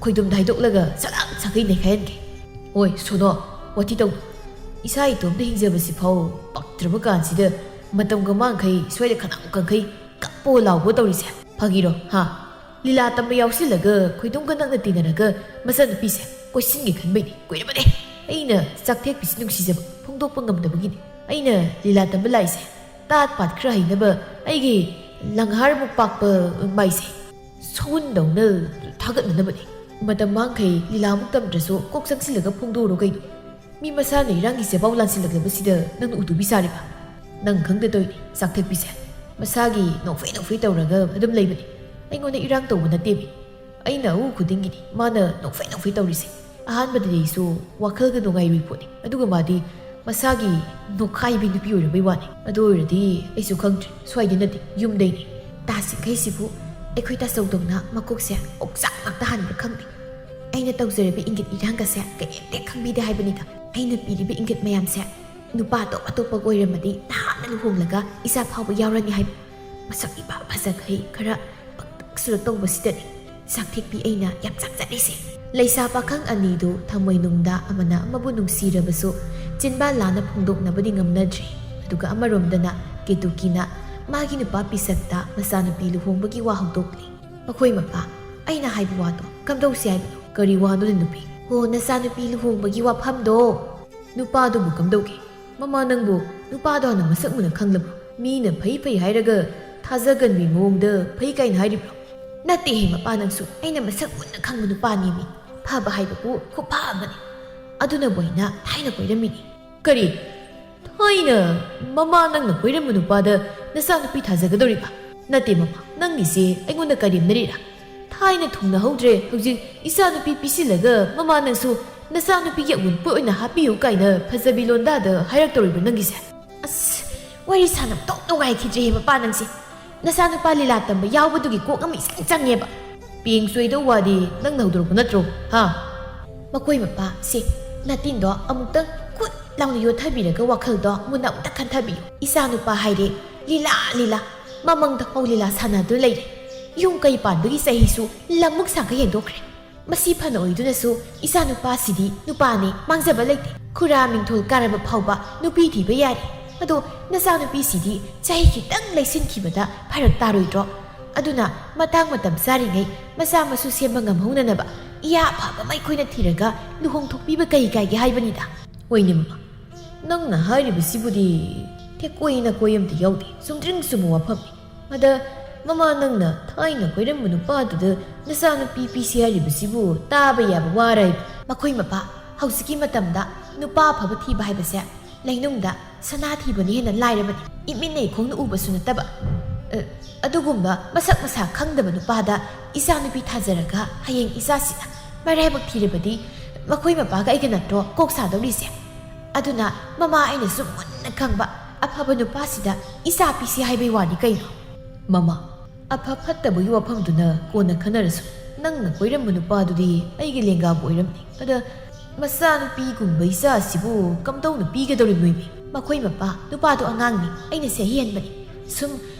ꯈꯣꯏꯗꯨꯝꯗ ꯍꯥꯏꯗꯣꯛꯂꯒ ꯁꯂꯥꯛ ꯁꯥꯈꯩ ꯅꯩꯈꯥꯏꯍꯟꯒꯦ꯫ ꯍꯣꯏ ꯁꯣꯅꯣ, ꯋꯥꯊꯤ ꯇꯧꯅꯨ꯫ ꯏꯁꯥ ꯏꯇꯣꯝꯇ ꯍꯤꯡꯖꯕꯁꯤ ꯐꯥꯎ ꯄꯛꯇ꯭ꯔꯕ ꯀꯥꯟꯁꯤꯗ ꯃꯇꯝꯒ ꯃꯥꯡꯈꯩ ꯁ꯭ꯋꯥꯏꯗ ꯈꯅꯥꯎ ꯀꯪꯈꯩ ꯀꯞꯄꯣ ꯂꯥꯎꯕꯣ ꯇꯧꯔꯤꯁꯦ ꯐꯥꯒꯤꯔꯣ, ꯍꯥ? ꯂꯤꯂꯥ ꯇꯝꯕ ꯌꯥꯎꯁꯤꯜꯂꯒ ꯈꯣꯏꯗꯨꯝꯒ ꯅꯛꯅ ꯇꯤꯟꯅꯔꯒ ꯃꯆꯟꯅꯨꯄꯤꯁꯦ ꯀꯣꯏꯁꯤꯟꯒꯦ ꯈꯟꯕꯩꯅꯤ꯫ ꯀꯨꯏꯔꯕꯅꯦ ꯑꯩꯅ ꯆꯥꯛꯊꯦꯛꯄꯤꯁꯤ ꯅꯨꯡꯁꯤꯖꯕ ꯐꯣꯡꯗꯣꯛꯄ ꯉꯝꯗꯕꯒꯤꯅꯤ꯫ ꯑꯩꯅ ꯂꯤꯂꯥ ꯇꯝꯕ ꯂꯥꯛꯏꯁꯦ ꯇꯥꯠ ꯄꯥꯠ ꯈꯔ ꯍꯩꯅꯕ ꯑꯩꯒꯤ ꯂꯪꯍꯥꯔꯃꯨꯛ ꯄꯥꯛꯄ ꯃꯥꯏꯁꯦ ꯁꯎꯟꯗꯧꯅ ꯊꯥꯒꯠꯅꯅꯕꯅꯤ꯫ ꯃꯇꯝ ꯃꯥꯡꯈꯩ ꯂꯤꯂꯥꯃꯨꯛ ꯇꯝꯗ꯭ꯔꯁꯨ ꯀꯣꯛ ꯆꯪꯁꯤꯜꯂꯒ ꯐꯣꯡꯗꯣꯛꯎꯔꯣ ꯀꯩꯅꯣ꯫ ꯃꯤ ꯃꯁꯥꯅ ꯏꯔꯥꯡꯒꯤ ꯆꯦꯕꯥꯎ ꯂꯥꯟꯁꯤꯜꯂꯛꯂꯕꯁꯤꯗ ꯅꯪꯅ ꯎꯗꯨꯕꯤ ꯁꯥꯔꯤꯕ? ꯅꯪ ꯈꯪꯗ ꯇꯧꯏꯅꯤ ꯆꯥꯛꯊꯦꯛꯄꯤꯁꯦ꯫ ꯃꯁꯥꯒꯤ ꯅꯣꯛꯐꯦ ꯅꯣꯛꯐꯦ ꯇꯧꯔꯒ ꯑꯗꯨꯝ ꯂꯩꯕꯅꯤ꯫ ꯑꯩꯉꯣꯟꯗ ꯏꯔꯥꯡ ꯇꯧꯕ ꯅꯠꯇꯦꯃꯤ꯫ ꯑꯩꯅ ꯑꯎ ꯈꯨꯗꯤꯡꯒꯤꯅꯤ ꯃꯥꯅ ꯅꯣꯛꯐꯦ ꯅꯣꯛꯐꯦ ꯇꯧꯔꯤꯁꯦ꯫ ꯑꯍꯥꯟꯕꯗꯗꯤ ꯑꯩꯁꯨ ꯋꯥꯈꯜꯒ ꯅꯨꯡꯉꯥꯏꯔꯨꯏ ꯄꯣꯠꯅꯤ꯫ ꯑꯗꯨꯒ ꯃꯥꯗꯤ ꯃꯁꯥꯒꯤ ꯅꯣꯛꯈꯥꯏꯕꯤ ꯅꯨꯄꯤ ꯑꯣꯏꯔꯝꯕꯩ ꯋꯥꯅꯤ꯫ ꯑꯗꯨ ꯑꯣꯏꯔꯗꯤ ꯑꯩꯁꯨ ꯈꯪꯗ꯭ꯔꯦ, ꯁ꯭ꯋꯥꯏꯗꯩ ꯅꯠꯇꯦ, ꯌꯨꯝꯗꯩꯅꯤ꯫ ꯇꯥ ꯆꯤꯡꯈꯩꯁꯤꯕꯨ ꯑꯩꯈꯣꯏ ꯇꯥꯆꯧꯗꯧꯅ ꯃꯀꯣꯛꯁꯦ ꯑꯣꯛꯆꯥꯛ ꯉꯥꯛꯇ ꯍꯥꯟꯕ꯭ꯔꯥ ꯈꯪꯗꯦ꯫ ꯑꯩꯅ ꯇꯧꯖꯔꯤꯕ ꯏꯪꯒꯤꯠ ꯏꯔꯥꯡꯒꯁꯦ ꯀꯔꯤꯝꯇ ꯈꯪꯕꯤꯗꯦ ꯍꯥꯏꯕꯅꯤꯗ꯫ ꯑꯩꯅ ꯄꯤꯔꯤꯕ ꯏꯪꯒꯤꯠ ꯃꯌꯥꯝꯁꯦ ꯅꯨꯄꯥ ꯑꯇꯣꯞ ꯑꯇꯣꯞꯄꯒ ꯑꯣꯏꯔꯝꯃꯗꯤ ꯅꯍꯥꯟꯅ ꯂꯨꯍꯣꯡꯂꯒ ꯏꯆꯥ ꯐꯥꯎꯕ ꯌꯥꯎꯔꯅꯤ ꯍꯥꯏꯕ꯫ ꯃꯁꯛ ꯏꯐ ꯐꯖꯈꯩ ꯈꯔ ꯄꯪꯇꯛ ꯁꯨꯔꯛ ꯇꯧꯕꯁꯤꯗꯅꯤ ꯆꯥꯛꯊꯦꯛꯄꯤ ꯑꯩꯅ ꯌꯥꯝ ꯆꯥꯛꯆꯔꯤꯁꯦ꯫ ꯂꯩꯁꯥ ꯄꯥꯈꯪ ꯑꯅꯤꯗꯨ ꯊꯃꯣꯏꯅꯨꯡꯗ ꯑꯃꯅ ꯑꯃꯕꯨ ꯅꯨꯡꯁꯤꯔꯕꯁꯨ ꯆꯤꯟꯕꯥꯟ ꯂꯥꯟꯅ ꯐꯣꯡꯗꯣꯛꯅꯕꯗꯤ ꯉꯝꯅꯗ꯭ꯔꯤ꯫ ꯑꯗꯨꯒ ꯑꯃꯔꯣꯝꯗꯅ ꯀꯦꯇꯨꯀꯤꯅ ꯃꯥꯒꯤ ꯅꯨꯄꯥ ꯄꯤꯁꯛꯇ ꯃꯆꯥꯅꯨꯄꯤ ꯂꯨꯍꯣꯡꯕꯒꯤ ꯋꯥ ꯍꯧꯗꯣꯛꯂꯤ꯫ ꯑꯩꯈꯣꯏ ꯃꯄꯥ ꯑꯩꯅ ꯍꯥꯏꯕ ꯋꯥꯗꯣ ꯀꯝꯗꯧꯁꯤ ꯍꯥꯏꯕꯅꯣ? ꯀꯔꯤ ꯋꯥꯅꯣꯅꯦ ꯅꯨꯄꯤ? ꯍꯣ, ꯅꯆꯥꯅꯨꯄꯤ ꯂꯨꯍꯣꯡꯕꯒꯤ ꯋꯥꯐꯝꯗꯣ꯫ ꯅꯨꯄꯥꯗꯨꯕꯨ ꯀꯝꯗꯧꯒꯦ? ꯃꯃꯥ, ꯅꯪꯕꯨ ꯅꯨꯄꯥꯗꯣ ꯍꯥꯟꯅ ꯃꯁꯛ ꯃꯨꯟꯅ ꯈꯪꯂꯕꯣ? ꯃꯤꯅ ꯐꯩ ꯐꯩ ꯍꯥꯏꯔꯒ ꯊꯥꯖꯒꯟꯕꯤ ꯃꯑꯣꯡꯗ ꯐꯩ ꯀꯥꯏꯅ ꯍꯥꯏꯔꯤꯕ꯭ꯔꯣ? ꯅꯠꯇꯦꯍꯦ ꯃꯄꯥ, ꯅꯪꯁꯨ ꯑꯩꯅ ꯃꯁꯛ ꯃꯨꯟꯅ ꯈꯪꯕ ꯅꯨꯄꯥꯅꯦꯃꯤ꯫ ꯐꯕ ꯍꯥꯏꯕꯕꯨ ꯈꯨꯐ ꯑꯃꯅꯤ꯫ ꯑꯗꯨꯅꯕꯨ ꯑꯩꯅ ꯊꯥꯏꯅ ꯀꯣꯏꯔꯝꯃꯤꯅꯤ꯫ ꯀꯔꯤ? ꯊꯥꯏꯅ ꯃꯃꯥ ꯅꯪꯅ ꯀꯣꯏꯔꯝꯕ ꯅꯨꯄꯥꯗ ꯅꯆꯥꯅꯨꯄꯤ ꯊꯥꯖꯒꯗꯧꯔꯤꯕ? ꯅꯠꯇꯦ ꯃꯃꯥ, ꯅꯪꯒꯤꯁꯦ ꯑꯩꯉꯣꯟꯗ ꯀꯔꯦꯝꯅꯔꯤꯔꯥ? ꯊꯥꯏꯅ ꯊꯨꯡꯅꯍꯧꯗ꯭ꯔꯦ, ꯍꯧꯖꯤꯛ ꯏꯆꯥꯅꯨꯄꯤ ꯄꯤꯁꯤꯜꯂꯒ ꯃꯃꯥ ꯅꯪꯁꯨ ꯅꯆꯥꯅꯨꯄꯤꯒꯤ ꯑꯋꯨꯟꯄꯣꯠ ꯑꯣꯏꯅ ꯍꯥꯞꯄꯤꯌꯨ ꯀꯥꯏꯅ ꯐꯖꯕꯤ ꯂꯣꯟꯗꯥꯗ ꯍꯥꯏꯔꯛꯇꯧꯔꯤꯕ꯭ꯔꯣ ꯅꯪꯒꯤꯁꯦ? ꯑꯁ, ꯋꯥꯔꯤ ꯁꯥꯟꯅꯕ ꯇꯣꯛ ꯅꯨꯡꯉꯥꯏꯈꯤꯗ꯭ꯔꯦꯍꯦ ꯃꯄꯥ ꯅꯪꯁꯦ꯫ ꯅꯆꯥꯅꯨꯄꯥ ꯂꯤꯂꯥ ꯇꯝꯕ ꯌꯥꯎꯕꯗꯨꯒꯤ ꯀꯣꯛ ꯑꯃ ꯏꯆꯪ ꯆꯪꯉꯦꯕ꯫ ꯄꯦꯡ ꯆꯣꯏꯗꯧ ꯋꯥꯗꯤ ꯅꯪꯅ ꯍꯧꯗꯣꯔꯛꯄ ꯅꯠꯇ꯭ꯔꯣ? ꯍꯥ? ꯃꯈꯣꯏ ꯃꯄꯥ, ꯁꯦ, ꯅꯥꯇꯤꯟꯗꯣ ꯑꯃꯨꯛꯇꯪ ꯈꯨꯠ ꯂꯥꯎꯅ ꯌꯣꯠꯊꯕꯤꯔꯒ ꯋꯥꯈꯜꯗꯣ ꯃꯨꯟꯅ ꯑꯃꯨꯛꯇ ꯈꯟꯊꯕꯤꯌꯨ꯫ ꯏꯆꯥꯅꯨꯄꯥ ꯍꯥꯏꯔꯦ, ꯂꯤꯂꯥ, ꯂꯤꯂꯥ, ꯃꯃꯪꯗ ꯐꯥꯎ ꯂꯤꯂꯥ ꯁꯥꯟꯅꯗꯨꯅ ꯂꯩꯔꯦ꯫ ꯌꯨꯝ ꯀꯩ ꯄꯥꯟꯕꯒꯤ ꯆꯍꯤꯁꯨ ꯂꯝꯃꯨꯛ ꯁꯥꯡꯒ ꯍꯦꯟꯗꯣꯛꯈ꯭ꯔꯦ꯫ ꯃꯁꯤ ꯐꯅ ꯑꯣꯏꯗꯨꯅꯁꯨ ꯏꯆꯥꯅꯨꯄꯥꯁꯤꯗꯤ ꯅꯨꯄꯥꯅꯦ, ꯃꯥꯡꯖꯕ ꯂꯩꯇꯦ꯫ ꯈꯨꯔꯥ ꯃꯤꯡꯊꯣꯜ ꯀꯥꯔꯕ ꯐꯥꯎꯕ ꯅꯨꯄꯤ ꯊꯤꯕ ꯌꯥꯔꯦ꯫ ꯑꯗꯣ ꯅꯆꯥꯅꯨꯄꯤꯁꯤꯗꯤ ꯆꯍꯤ ꯈꯤꯇꯪ ꯂꯩꯁꯤꯟꯈꯤꯕꯗ ꯐꯔꯛ ꯇꯥꯔꯣꯏꯗ꯭ꯔꯣ? ꯑꯗꯨꯅ ꯃꯇꯥꯡ ꯃꯇꯝ ꯆꯥꯔꯤꯉꯩ ꯃꯆꯥ ꯃꯁꯨ ꯁꯦꯝꯕ ꯉꯝꯍꯧꯅꯅꯕ ꯏꯌꯥ ꯑꯐꯕ ꯑꯃ ꯑꯩꯈꯣꯏꯅ ꯊꯤꯔꯒ ꯂꯨꯍꯣꯡꯊꯣꯛꯄꯤꯕ ꯀꯔꯤ ꯀꯥꯏꯒꯦ ꯍꯥꯏꯕꯅꯤꯗ꯫ ꯍꯣꯏꯅꯦ ꯃꯃꯥ, ꯅꯪꯅ ꯍꯥꯏꯔꯤꯕꯁꯤꯕꯨꯗꯤ ꯊꯦꯛꯀꯣꯏ ꯅꯥꯀꯣꯏ ꯑꯝꯇ ꯌꯥꯎꯗꯦ, ꯆꯨꯝꯗ꯭ꯔꯤꯡ ꯆꯨꯝꯕ ꯋꯥꯐꯝꯅꯤ꯫ ꯑꯗ ꯃꯃꯥ, ꯅꯪꯅ ꯊꯥꯏꯅ ꯀꯣꯏꯔꯝꯕ ꯅꯨꯄꯥꯗꯨꯗ ꯅꯆꯥꯅꯨꯄꯤ ꯄꯤꯁꯤ ꯍꯥꯏꯔꯤꯕꯁꯤꯕꯨ ꯇꯥꯕ ꯌꯥꯕ ꯋꯥꯔ ꯍꯥꯏꯕ? ꯃꯈꯣꯏ ꯃꯄꯥ, ꯍꯧꯖꯤꯛꯀꯤ ꯃꯇꯝꯗ ꯅꯨꯄꯥ ꯑꯐꯕ ꯊꯤꯕ ꯍꯥꯏꯕꯁꯦ ꯂꯩꯅꯨꯡꯗ ꯁꯅꯥ ꯊꯤꯕꯅ ꯍꯦꯟꯅ ꯂꯥꯏꯔꯕꯅꯤ꯫ ꯏꯃꯤꯠꯅ ꯏꯈꯣꯡꯅ ꯎꯕꯁꯨ ꯅꯠꯇꯕ, ꯑ, ꯑꯗꯨꯒꯨꯝꯕ ꯃꯁꯛ ꯃꯁꯥ ꯈꯪꯗꯕ ꯅꯨꯄꯥꯗ ꯏꯆꯥꯅꯨꯄꯤ ꯊꯥꯖꯔꯒ ꯍꯌꯦꯡ ꯏꯆꯥꯁꯤꯅ ꯃꯔꯥꯏꯕꯛ ꯊꯤꯔꯕꯗꯤ ꯃꯈꯣꯏ ꯃꯄꯥꯒ ꯑꯩꯒ ꯅꯠꯇ꯭ꯔꯣ ꯀꯣꯛ ꯁꯥꯗꯧꯔꯤꯁꯦ? ꯑꯗꯨꯅ ꯃꯃꯥ, ꯑꯩꯅꯁꯨ ꯃꯨꯟꯅ ꯈꯪꯕ ꯑꯐꯕ ꯅꯨꯄꯥꯁꯤꯗ ꯏꯆꯥ ꯄꯤꯁꯤ ꯍꯥꯏꯕꯩ ꯋꯥꯅꯤ ꯀꯩꯅꯣ? ꯃꯃꯥ, ꯑꯐ ꯐꯠꯇꯕꯒꯤ ꯋꯥꯐꯝꯗꯨꯅ ꯀꯣꯟꯅ ꯈꯟꯅꯔꯁꯨ, ꯅꯪꯅ ꯀꯣꯏꯔꯝꯕ ꯅꯨꯄꯥꯗꯨꯗꯤ ꯑꯩꯒꯤ ꯂꯦꯡꯒꯥꯕꯨ ꯑꯣꯏꯔꯝꯅꯤ꯫ ꯑꯗ ꯃꯆꯥꯅꯨꯄꯤꯒꯨꯝꯕ ꯏꯆꯥꯁꯤꯕꯨ ꯀꯝꯗꯧꯅ ꯄꯤꯒꯗꯧꯔꯤꯕꯅꯣꯃꯤ? ꯃꯈꯣꯏ ꯃꯄꯥ, ꯅꯨꯄꯥꯗꯣ ꯑꯉꯥꯡꯅꯤ, ꯑꯩꯅ ꯆꯍꯤ ꯍꯟꯕꯅꯤ꯫ ꯁꯨꯝ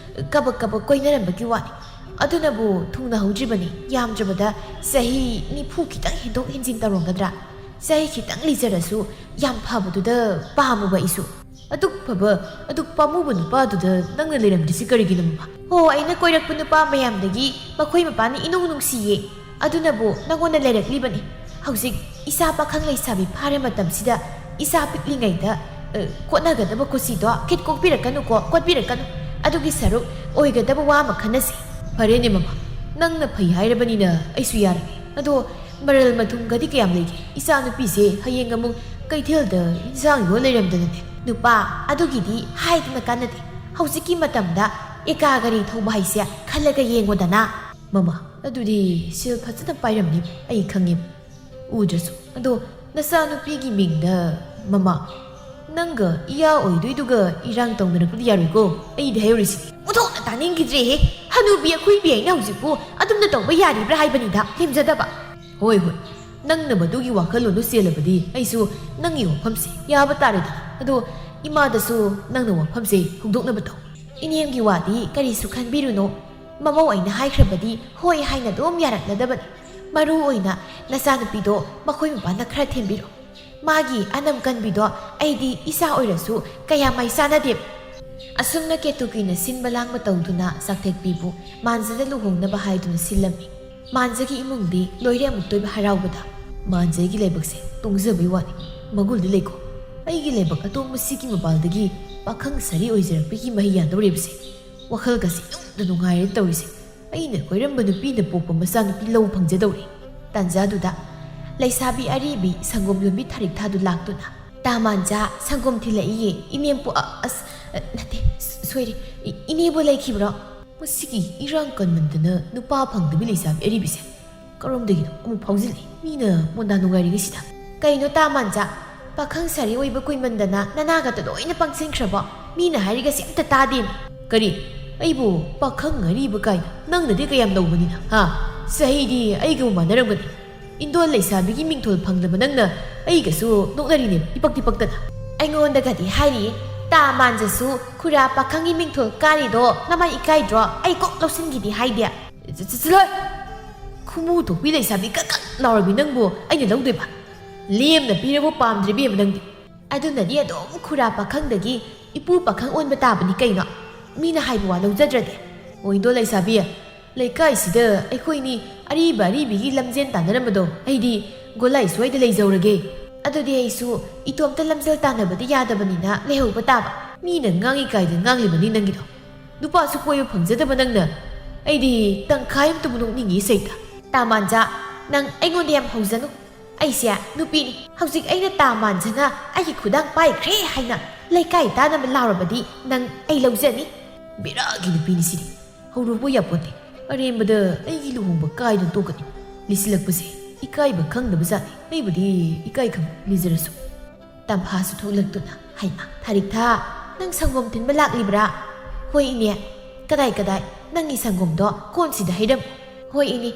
ꯀꯕꯛ ꯀꯕꯛ ꯀꯣꯏꯅꯔꯝꯕꯒꯤ ꯋꯥꯅꯤ꯫ ꯑꯗꯨꯅꯕꯨ ꯊꯨꯡꯅꯍꯧꯗ꯭ꯔꯤꯕꯅꯤ꯫ ꯌꯥꯝꯗ꯭ꯔꯕꯗ ꯆꯍꯤ ꯅꯤꯐꯨ ꯈꯤꯇꯪ ꯍꯦꯟꯗꯣꯛ ꯍꯦꯟꯖꯤꯟ ꯇꯧꯔꯝꯒꯗ꯭ꯔꯥ? ꯆꯍꯤ ꯈꯤꯇꯪ ꯂꯤꯖꯔꯁꯨ ꯌꯥꯝ ꯐꯕꯗꯨꯗ ꯄꯥꯝꯃꯨꯕ ꯑꯩꯁꯨ꯫ ꯑꯗꯨꯛ ꯐꯕ, ꯑꯗꯨꯛ ꯄꯥꯝꯃꯨꯕ ꯅꯨꯄꯥꯗꯨꯗ ꯅꯪꯅ ꯂꯩꯔꯝꯗ꯭ꯔꯤꯁꯤ ꯀꯔꯤꯒꯤꯅꯣ, ꯃꯃꯥ? ꯍꯣ, ꯑꯩꯅ ꯀꯣꯏꯔꯛꯄ ꯅꯨꯄꯥ ꯃꯌꯥꯝꯗꯒꯤ ꯃꯈꯣꯏ ꯃꯄꯥꯅ ꯏꯅꯨꯡ ꯅꯨꯡꯁꯤꯌꯦ꯫ ꯑꯗꯨꯅꯕꯨ ꯅꯪꯉꯣꯟꯗ ꯂꯩꯔꯛꯂꯤꯕꯅꯤ꯫ ꯍꯧꯖꯤꯛ ꯏꯆꯥ ꯄꯥꯈꯪ ꯂꯩꯁꯥꯕꯤ ꯐꯥꯔ ꯃꯇꯝꯁꯤꯗ ꯏꯆꯥ ꯄꯤꯛꯂꯤꯉꯩꯗ, ꯑ, ꯀꯣꯠꯅꯒꯗꯕ ꯀꯨꯁꯤꯗꯣ ꯈꯤꯠ ꯀꯣꯛꯄꯤꯔꯛꯀꯅꯨꯀꯣ, ꯀꯣꯠꯄꯤꯔꯛꯀꯅꯨ꯫ ꯑꯗꯨꯒꯤ ꯁꯔꯨꯛ ꯑꯣꯏꯒꯗꯕ ꯋꯥ ꯑꯃ ꯈꯟꯅꯁꯤ꯫ ꯐꯔꯦꯅꯦ ꯃꯃꯥ, ꯅꯪꯅ ꯐꯩ ꯍꯥꯏꯔꯕꯅꯤꯅ ꯑꯩꯁꯨ ꯌꯥꯔꯒꯦ꯫ ꯑꯗꯣ ꯃꯔꯜ ꯃꯊꯨꯝꯒꯗꯤ ꯀꯌꯥꯝ ꯂꯩꯒꯦ? ꯏꯆꯥ ꯅꯨꯄꯤꯁꯦ ꯍꯌꯦꯡ ꯑꯃꯨꯛ ꯀꯩꯊꯦꯜꯗ ꯏꯟꯁꯥꯡ ꯌꯣꯟ ꯂꯩꯔꯝꯗꯅꯅꯦ꯫ ꯅꯨꯄꯥ, ꯑꯗꯨꯒꯤꯗꯤ ꯍꯥꯏꯗꯅ ꯀꯥꯟꯅꯗꯦ꯫ ꯍꯧꯖꯤꯛꯀꯤ ꯃꯇꯝꯗ ꯑꯦꯀꯥ ꯒꯥꯔꯤ ꯊꯧꯕ ꯍꯥꯏꯁꯦ ꯈꯜꯂꯒ ꯌꯦꯡꯉꯣꯗꯅ꯫ ꯃꯃꯥ, ꯑꯗꯨꯗꯤ ꯁꯦꯜ ꯐꯖꯅ ꯄꯥꯏꯔꯝꯅꯤ, ꯑꯩ ꯈꯪꯉꯦ꯫ ꯎꯗ꯭ꯔꯁꯨ꯫ ꯑꯗꯣ ꯅꯆꯥꯅꯨꯄꯤꯒꯤ ꯃꯤꯡꯗ, ꯃꯃꯥ, ꯅꯪꯒ ꯏꯌꯥ ꯑꯣꯏꯗꯣꯏꯗꯨꯒ ꯏꯔꯥꯡ ꯇꯧꯅꯔꯛꯄꯗꯤ ꯌꯥꯔꯣꯏꯀꯣ꯫ ꯑꯩꯗꯤ ꯍꯥꯏꯍꯧꯔꯤꯁꯤꯅꯤ꯫ ꯑꯣꯟꯊꯣꯛꯅ ꯇꯥꯅꯤꯡꯈꯤꯗ꯭ꯔꯦꯍꯦ꯫ ꯍꯅꯨꯕꯤ ꯑꯈꯨꯏꯕꯤ ꯑꯩꯅ ꯍꯧꯖꯤꯛꯄꯨ ꯑꯗꯨꯝꯅ ꯇꯧꯕ ꯌꯥꯔꯤꯕ꯭ꯔꯥ ꯍꯥꯏꯕꯅꯤꯗ, ꯂꯦꯝꯖꯗꯕ꯫ ꯍꯣꯏ, ꯍꯣꯏ, ꯅꯪꯅ ꯃꯗꯨꯒꯤ ꯋꯥꯈꯜꯂꯣꯟꯗꯨ ꯆꯦꯜꯂꯕꯗꯤ ꯑꯩꯁꯨ ꯅꯪꯒꯤ ꯋꯥꯐꯝꯁꯦ ꯌꯥꯕ ꯇꯥꯔꯦꯗꯅ꯫ ꯑꯗꯣ ꯏꯃꯥꯗꯁꯨ ꯅꯪꯅ ꯋꯥꯐꯝꯁꯦ ꯍꯧꯗꯣꯛꯅꯕ ꯇꯧ꯫ ꯏꯅꯦꯝꯒꯤ ꯋꯥꯗꯤ ꯀꯔꯤꯁꯨ ꯈꯟꯕꯤꯔꯨꯅꯨ꯫ ꯃꯃꯧ ꯑꯩꯅ ꯍꯥꯏꯈ꯭ꯔꯕꯗꯤ ꯍꯣꯏ ꯍꯥꯏꯅ ꯑꯗꯨꯝ ꯌꯥꯔꯛꯂꯗꯕꯅꯤ꯫ ꯃꯔꯨ ꯑꯣꯏꯅ ꯅꯆꯥꯅꯨꯄꯤꯗꯣ ꯃꯈꯣꯏ ꯃꯄꯥꯟꯗ ꯈꯔ ꯊꯦꯝꯕꯤꯔꯣ꯫ ꯃꯥꯒꯤ ꯑꯅꯝ ꯀꯟꯕꯤꯗꯣ ꯑꯩꯗꯤ ꯏꯆꯥ ꯑꯣꯏꯔꯁꯨ ꯀꯌꯥ ꯃꯥꯏ ꯆꯥꯅꯗꯦ꯫ ꯑꯁꯨꯝꯅ ꯀꯦꯇꯨꯀꯤꯅ ꯁꯤꯟꯕ ꯂꯥꯡꯕ ꯇꯧꯗꯨꯅ ꯆꯥꯛꯊꯦꯛꯄꯤꯕꯨ ꯃꯥꯟꯖꯗ ꯂꯨꯍꯣꯡꯅꯕ ꯍꯥꯏꯗꯨꯅ ꯁꯤꯜꯂꯝꯃꯤ꯫ ꯃꯥꯟꯖꯒꯤ ꯏꯃꯨꯡꯗꯤ ꯂꯣꯏꯔꯦ ꯑꯃꯨꯛꯇꯣꯏꯕ ꯍꯔꯥꯎꯕꯗ꯫ ꯃꯥꯟꯖꯒꯤ ꯂꯥꯏꯕꯛꯁꯦ ꯇꯣꯡꯖꯕꯩ ꯋꯥꯅꯤ, ꯃꯒꯨꯟꯗꯤ ꯂꯩꯀꯣ꯫ ꯑꯩꯒꯤ ꯂꯥꯏꯕꯛ ꯑꯇꯣꯡꯕꯁꯤꯒꯤ ꯃꯄꯥꯜꯗꯒꯤ ꯄꯥꯈꯪ ꯁꯥꯔꯤ ꯑꯣꯏꯖꯔꯛꯄꯒꯤ ꯃꯍꯩ ꯌꯥꯟꯗꯧꯔꯤꯕꯁꯦ꯫ ꯋꯥꯈꯜꯒꯁꯦ ꯏꯅꯨꯡꯗ ꯅꯨꯡꯉꯥꯏꯔꯦ ꯇꯧꯔꯤꯁꯦ꯫ ꯑꯩꯅ ꯀꯣꯏꯔꯝꯕ ꯅꯨꯄꯤꯅ ꯄꯣꯛꯄ ꯃꯆꯥꯅꯨꯄꯤ ꯂꯧ ꯐꯪꯖꯗꯧꯔꯤ꯫ ꯇꯥꯟꯖꯥꯗꯨꯗ ꯂꯩꯁꯥꯕꯤ ꯑꯔꯤꯕꯤ ꯁꯪꯒꯣꯝ ꯌꯣꯟꯕꯤ ꯊꯥꯔꯤꯛ ꯊꯥꯗꯨ ꯂꯥꯛꯇꯨꯅ, "ꯇꯥ ꯃꯥꯟꯖꯥ, ꯁꯪꯒꯣꯝ ꯊꯤꯜꯂꯛꯏꯌꯦ, ꯏꯅꯦꯝꯄꯣ-, ꯑ, ꯑꯁ, ꯑ, ꯅꯠꯇꯦ, ꯁ-, ꯁꯣꯏꯔꯦ, ꯏ-, ꯏꯅꯦꯕꯨ ꯂꯩꯈꯤꯕ꯭ꯔꯣ?" ꯃꯁꯤꯒꯤ ꯏꯔꯥꯡ ꯀꯟꯃꯟꯗꯅ ꯅꯨꯄꯥ ꯐꯪꯗꯕꯤ ꯂꯩꯁꯥꯕꯤ ꯑꯔꯤꯕꯤꯁꯦ ꯀꯔꯣꯝꯗꯒꯤꯅꯣ ꯑꯃꯨꯛ ꯐꯥꯎꯖꯤꯜꯂꯛꯏ? ꯃꯤꯅ ꯃꯣꯟꯗꯥ ꯅꯨꯡꯉꯥꯏꯔꯤꯉꯩꯁꯤꯗ꯫ ꯀꯩꯅꯣ ꯇꯥ ꯃꯥꯟꯖꯥ, ꯄꯥꯈꯪ ꯁꯥꯔꯤ ꯑꯣꯏꯕ ꯀꯨꯏꯃꯟꯗꯅ ꯅꯅꯥꯒꯇ ꯂꯣꯏꯅ ꯄꯪꯁꯤꯟꯈ꯭ꯔꯕꯣ? ꯃꯤꯅ ꯍꯥꯏꯔꯤꯒꯁꯦ ꯑꯝꯇ ꯇꯥꯗꯦꯅꯦ꯫ ꯀꯔꯤ? ꯑꯩꯕꯨ ꯄꯥꯈꯪ ꯑꯔꯤꯕ ꯀꯥꯏꯅ? ꯅꯪꯅꯗꯤ ꯀꯌꯥꯝ ꯅꯧꯕꯅꯤꯅ, ꯍꯥ? ꯆꯍꯤꯗꯤ ꯑꯩꯒꯕꯨ ꯃꯥꯟꯅꯔꯝꯒꯅꯤ꯫ ꯏꯟꯗꯣꯜ ꯂꯩꯁꯥꯕꯤꯒꯤ ꯃꯤꯡꯊꯣꯜ ꯐꯪꯗꯕ ꯅꯪꯅ ꯑꯩꯒꯁꯨ ꯅꯣꯛꯅꯔꯤꯅꯦꯕ, ꯏꯄꯛꯇꯤ ꯄꯛꯇꯅ꯫ ꯑꯩꯉꯣꯟꯗꯒꯗꯤ ꯍꯥꯏꯔꯤꯌꯦ, ꯇꯥ ꯃꯥꯟꯖꯁꯨ ꯈꯨꯔꯥ ꯄꯥꯈꯪꯒꯤ ꯃꯤꯡꯊꯣꯜ ꯀꯥꯔꯤꯗꯣ ꯅꯃꯥꯏ ꯏꯀꯥꯏꯗ꯭ꯔꯣ? ꯑꯩ ꯀꯣꯛ ꯂꯧꯁꯤꯟꯈꯤꯗꯤ ꯍꯥꯏꯗꯦ꯫ ꯆ-, ꯆ-, ꯆꯠꯂꯣ! ꯈꯨꯃꯨ ꯊꯣꯛꯄꯤ ꯂꯩꯁꯥꯕꯤ ꯀꯛ ꯀꯛ ꯂꯥꯎꯔꯕꯤ ꯅꯪꯕꯨ ꯑꯩꯅ ꯂꯧꯗꯣꯏꯕ? ꯂꯦꯝꯅ ꯄꯤꯔꯕ ꯄꯥꯝꯗ꯭ꯔꯦ ꯏꯕꯦꯝꯃ ꯅꯪꯗꯤ꯫ ꯑꯗꯨꯅꯗꯤ ꯑꯗꯨꯝ ꯈꯨꯔꯥ ꯄꯥꯈꯪꯗꯒꯤ ꯏꯄꯨ ꯄꯥꯈꯪ ꯑꯣꯟꯕ ꯇꯥꯕꯅꯤ ꯀꯩꯅꯣ꯫ ꯃꯤꯅ ꯍꯥꯏꯕ ꯋꯥ ꯂꯧꯖꯗ꯭ꯔꯗꯤ꯫ ꯑꯣꯏꯗꯣ ꯂꯩꯁꯥꯕꯤ, ꯂꯩꯀꯥꯏꯁꯤꯗ ꯑꯩꯈꯣꯏꯅꯤ ꯑꯔꯤꯕ ꯑꯔꯤꯕꯤꯒꯤ ꯂꯝꯖꯦꯟ ꯇꯥꯟꯅꯔꯝꯕꯗꯣ ꯑꯩꯗꯤ ꯒꯣꯂꯥꯏ ꯁ꯭ꯋꯥꯏꯗ ꯂꯩꯖꯧꯔꯒꯦ꯫ ꯑꯗꯨꯗꯤ ꯑꯩꯁꯨ ꯏꯇꯣꯝꯇ ꯂꯝꯖꯦꯜ ꯇꯥꯟꯅꯕꯗꯤ ꯌꯥꯗꯕꯅꯤꯅ ꯂꯩꯍꯧꯕ ꯇꯥꯕ꯫ ꯃꯤꯅ ꯉꯥꯡꯉꯤ ꯀꯥꯏꯗ ꯉꯥꯡꯂꯤꯕꯅꯤ ꯅꯪꯒꯤꯗꯣ꯫ ꯅꯨꯄꯥꯁꯨ ꯀꯣꯏꯕ ꯐꯪꯖꯗꯕ ꯅꯪꯅ꯫ ꯑꯩꯗꯤ ꯇꯪꯈꯥꯏ ꯑꯃꯇꯕꯨ ꯅꯣꯛꯅꯤꯡꯉꯤ ꯁꯩꯇ꯫ ꯇꯥꯃꯥꯟꯖꯥ, ꯅꯪ ꯑꯩꯉꯣꯟꯗ ꯌꯥꯝ ꯍꯧꯖꯅꯨ꯫ ꯑꯩꯁꯦ ꯅꯨꯄꯤꯅꯤ꯫ ꯍꯧꯖꯤꯛ ꯑꯩꯅ ꯇꯥꯃꯥꯟꯖꯅ ꯑꯩꯒꯤ ꯈꯨꯗꯥꯡ ꯄꯥꯏꯈ꯭ꯔꯦ ꯍꯥꯏꯅ ꯂꯩꯀꯥꯏ ꯇꯥꯅꯕ ꯂꯥꯎꯔꯕꯗꯤ ꯅꯪ ꯑꯩ ꯂꯧꯖꯅꯤ꯫ ꯕꯦꯔꯥꯒꯤ ꯅꯨꯄꯤꯅꯤ ꯁꯤꯗꯤ꯫ ꯍꯧꯔꯨꯕ ꯌꯥꯄꯣꯟꯇꯦ꯫ ꯑꯔꯦꯝꯕꯗ ꯑꯩꯒꯤ ꯂꯨꯍꯣꯡꯕ ꯀꯥꯏꯗꯅ ꯇꯣꯛꯀꯅꯤ꯫ ꯂꯤꯁꯤꯜꯂꯛꯄꯁꯦ ꯏꯀꯥꯏꯕ ꯈꯪꯗꯕ ꯖꯥꯠꯅꯤ꯫ ꯑꯩꯕꯨꯗꯤ ꯏꯀꯥꯏ ꯈꯪ ꯂꯤꯖꯔꯁꯨ꯫ ꯇꯝꯐꯥꯁꯨ ꯊꯣꯛꯂꯛꯇꯨꯅ, "ꯍꯩꯃꯥ, ꯊꯥꯔꯤꯛꯊꯥ, ꯅꯪ ꯁꯪꯒꯣꯝ ꯊꯤꯟꯕ ꯂꯥꯛꯂꯤꯕ꯭ꯔꯥ?" "ꯍꯣꯏ ꯏꯅꯦ꯫ ꯀꯗꯥꯏ ꯀꯗꯥꯏ? ꯅꯪꯒꯤ ꯁꯪꯒꯣꯝꯗꯣ ꯀꯣꯟꯁꯤꯗ ꯍꯩꯔꯝꯃꯨ꯫" "ꯍꯣꯏ ꯏꯅꯦ꯫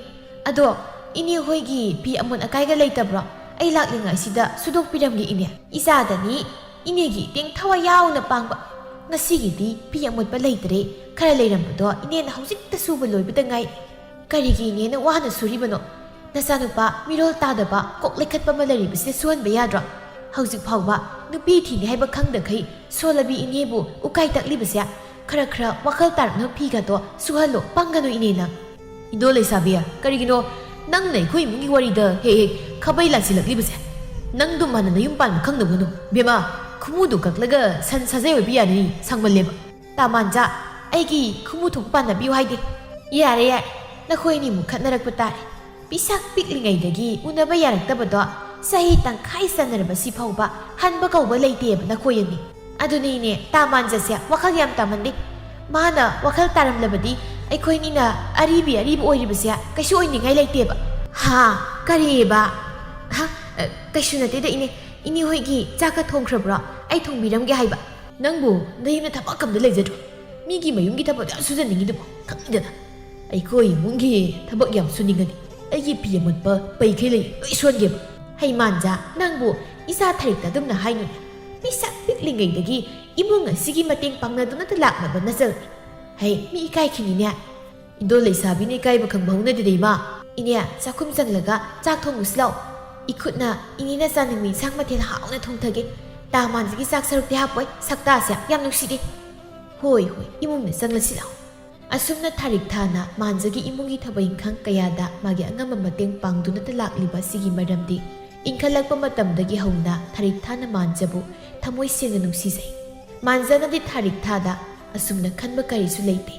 ꯑꯗꯣ ꯏꯅꯦ ꯍꯣꯏꯒꯤ ꯐꯤ ꯑꯃꯣꯠ ꯑꯀꯥꯏꯒ ꯂꯩꯇꯕ꯭ꯔꯣ? ꯑꯩ ꯂꯥꯛꯂꯤꯉꯩꯁꯤꯗ ꯁꯨꯗꯣꯛꯄꯤꯔꯝꯒꯦ ꯏꯅꯦ꯫ ꯏꯆꯥꯗꯅꯤ ꯏꯅꯦꯒꯤ ꯏꯇꯦꯡ ꯊꯋꯥꯏ ꯌꯥꯎꯅ ꯄꯥꯡꯕ꯫ ꯉꯁꯤꯒꯤꯗꯤ ꯐꯤ ꯑꯃꯣꯠꯄ ꯂꯩꯇ꯭ꯔꯦ꯫ ꯈꯔ ꯂꯩꯔꯝꯕꯗꯣ ꯏꯅꯦꯅ ꯍꯧꯖꯤꯛꯇ ꯁꯨꯕ ꯂꯣꯏꯕꯗ ꯉꯥꯏ꯫" "ꯀꯔꯤꯒꯤ ꯏꯅꯦꯅ ꯋꯥꯅ ꯁꯨꯔꯤꯕꯅꯣ? ꯅꯆꯥꯅꯨꯄꯥ ꯃꯤꯔꯣꯜ ꯇꯥꯗꯕ ꯀꯣꯛ ꯂꯩꯈꯠꯄ ꯑꯃ ꯂꯩꯔꯤꯕꯁꯤꯗ ꯁꯨꯍꯟꯕ ꯌꯥꯗ꯭ꯔꯣ? ꯍꯧꯖꯤꯛ ꯐꯥꯎꯕ ꯅꯨꯄꯤ ꯊꯤꯅꯤ ꯍꯥꯏꯕ ꯈꯪꯗꯈꯩ ꯁꯣꯜꯂꯕꯤ ꯏꯅꯦꯕꯨ ꯎꯀꯥꯏ ꯇꯛꯂꯤꯕꯁꯦ ꯈꯔ ꯈꯔ ꯋꯥꯈꯜ ꯇꯥꯔꯛꯅ ꯐꯤꯒꯗꯣ ꯁꯨꯍꯜꯂꯣ, ꯄꯪꯒꯅꯨ ꯏꯅꯦ ꯅꯪ꯫" "ꯏꯗꯣ ꯂꯩꯁꯥꯕꯤ, ꯀꯔꯤꯒꯤꯅꯣ ꯅꯪꯅ ꯑꯩꯈꯣꯏ ꯏꯃꯨꯡꯒꯤ ꯋꯥꯔꯤꯗ ꯍꯦꯛ ꯍꯦꯛ ꯈꯥꯕꯩ ꯂꯥꯟꯁꯤꯜꯂꯛꯂꯤꯕꯁꯦ? ꯅꯪꯗꯨꯝ ꯍꯥꯟꯅ ꯅꯌꯨꯝ ꯄꯥꯟꯕ ꯈꯪꯅꯕ ꯍꯣꯠꯅꯧ꯫ ꯕꯦꯝꯃ, ꯈꯨꯃꯨꯗꯨ ꯀꯛꯂꯒ ꯁꯟ ꯁꯥꯖꯩ ꯑꯣꯏꯕ ꯌꯥꯔꯅꯤ, ꯁꯥꯡꯃꯜꯂꯦꯕ꯫" "ꯇꯥꯃꯥꯟꯖꯥ, ꯑꯩꯒꯤ ꯈꯨꯃꯨ ꯊꯣꯛꯄ ꯄꯥꯟꯅꯕꯤꯌꯨ ꯍꯥꯏꯗꯦ꯫" "ꯌꯥꯔꯦ, ꯌꯥꯔꯦ, ꯅꯈꯣꯏ ꯑꯅꯤꯃꯨꯛ ꯈꯠꯅꯔꯛꯄ ꯇꯥꯔꯦ꯫ ꯄꯤꯁꯛ ꯄꯤꯛꯂꯤꯉꯩꯗꯒꯤ ꯎꯅꯕ ꯌꯥꯔꯛꯇꯕꯗꯣ ꯆꯍꯤ ꯇꯪꯈꯥꯏ ꯆꯟꯅꯔꯕꯁꯤ ꯐꯥꯎꯕ ꯍꯟꯕ ꯀꯧꯕ ꯂꯩꯇꯦꯕ ꯅꯈꯣꯏ ꯑꯅꯤ꯫ ꯑꯗꯨꯅꯤꯅꯦ, ꯇꯥꯃꯥꯟꯖꯁꯦ ꯋꯥꯈꯜ ꯌꯥꯝ ꯇꯥꯃꯟꯗꯦ꯫ ꯃꯥꯅ ꯋꯥꯈꯜ ꯇꯥꯔꯝꯂꯕꯗꯤ ꯑꯩꯈꯣꯏꯅꯤꯅ ꯑꯔꯤꯕꯤ ꯑꯔꯤꯕ ꯑꯣꯏꯔꯤꯕꯁꯦ ꯀꯩꯁꯨ ꯑꯣꯏꯅꯤꯡꯉꯥꯏ ꯂꯩꯇꯦꯕ꯫" "ꯍꯥ? ꯀꯔꯤꯑꯕ?" "ꯍꯥ? ꯑ, ꯀꯩꯁꯨ ꯅꯠꯇꯦꯗ ꯏꯅꯦ꯫ ꯏꯅꯦ ꯍꯣꯏꯒꯤ ꯆꯥꯛꯀ ꯊꯣꯡꯈ꯭ꯔꯕ꯭ꯔꯣ? ꯑꯩ ꯊꯣꯡꯕꯤꯔꯝꯒꯦ ꯍꯥꯏꯕ꯫" "ꯅꯪꯕꯨ ꯅꯌꯨꯝꯗ ꯊꯕꯛ ꯑꯝꯇ ꯂꯩꯖꯗ꯭ꯔꯣ? ꯃꯤꯒꯤ ꯃꯌꯨꯝꯒꯤ ꯊꯕꯛ ꯌꯥꯝ ꯁꯨꯖꯅꯤꯡꯉꯤꯗꯨꯕꯨ ꯈꯪꯉꯤꯗꯅ꯫ ꯑꯩꯈꯣꯏ ꯏꯃꯨꯡꯒꯤ ꯊꯕꯛ ꯌꯥꯝ ꯁꯨꯅꯤꯡꯉꯗꯤ ꯑꯩꯒꯤ ꯐꯤ ꯑꯃꯣꯠꯄ ꯄꯩꯈꯩ ꯂꯩ ꯂꯣꯏ ꯁꯨꯍꯟꯒꯦꯕ꯫" "ꯍꯩꯃꯥꯟꯖꯥ, ꯅꯪꯕꯨ ꯏꯆꯥ ꯊꯔꯤꯛꯇ ꯑꯗꯨꯝꯅ ꯍꯥꯏꯅꯨꯅꯦ꯫ ꯄꯤꯁꯛ ꯄꯤꯛꯂꯤꯉꯩꯗꯒꯤ ꯏꯃꯨꯡ ꯑꯁꯤꯒꯤ ꯃꯇꯦꯡ ꯄꯥꯡꯅꯗꯨꯅꯇ ꯂꯥꯛꯂꯕ ꯅꯆꯜꯅꯤ꯫ ꯍꯩ, ꯃꯤ ꯏꯀꯥꯏꯈꯤꯅꯤꯅꯦ꯫" "ꯏꯟꯗꯣ ꯂꯩꯁꯥꯕꯤꯅ ꯏꯀꯥꯏꯕ ꯈꯪꯕ ꯍꯧꯅꯗꯦꯗ, ꯏꯃꯥ꯫" "ꯏꯅꯦ, ꯆꯥꯛꯈꯨꯝ ꯆꯪꯂꯒ ꯆꯥꯛ ꯊꯣꯡꯉꯨꯁꯤ ꯂꯥꯛꯑꯣ꯫ ꯏꯈꯨꯠꯅ ꯏꯅꯦꯅ ꯆꯥꯅꯤꯡꯕ ꯏꯟꯁꯥꯡ ꯃꯊꯦꯜ ꯍꯥꯎꯅ ꯊꯣꯡꯊꯒꯦ꯫ "ꯇꯥ ꯃꯥꯟꯖꯒꯤ ꯆꯥꯛ ꯁꯔꯨꯛꯇꯤ ꯍꯥꯞꯄꯣꯏ, ꯁꯛꯇꯥꯁꯦ ꯌꯥꯝ ꯅꯨꯡꯁꯤꯗꯦ꯫ ꯍꯣꯏ, ꯍꯣꯏ, ꯏꯃꯨꯡꯗ ꯆꯪꯂꯁꯤ ꯂꯥꯛꯑꯣ"꯫ ꯑꯁꯨꯝꯅ ꯊꯥꯔꯤꯛ ꯊꯥꯅ ꯃꯥꯟꯖꯒꯤ ꯏꯃꯨꯡꯒꯤ ꯊꯕꯛ ꯏꯪꯈꯥꯡ ꯀꯌꯥꯗ ꯃꯥꯒꯤ ꯑꯉꯝꯕ ꯃꯇꯦꯡ ꯄꯥꯡꯗꯨꯅꯇ ꯂꯥꯛꯂꯤꯕ ꯑꯁꯤꯒꯤ ꯃꯔꯝꯗꯤ, ꯏꯟꯈꯠꯂꯛꯄ ꯃꯇꯝꯗꯒꯤ ꯍꯧꯅ ꯊꯥꯔꯤꯛ ꯊꯥꯅ ꯃꯥꯟꯖꯕꯨ ꯊꯃꯣꯏ ꯁꯦꯡꯅ ꯅꯨꯡꯁꯤꯖꯩ꯫ ꯃꯥꯟꯖꯅꯗꯤ ꯊꯥꯔꯤꯛ ꯊꯥꯗ ꯑꯁꯨꯝꯅ ꯈꯟꯕ ꯀꯔꯤꯁꯨ ꯂꯩꯇꯦ꯫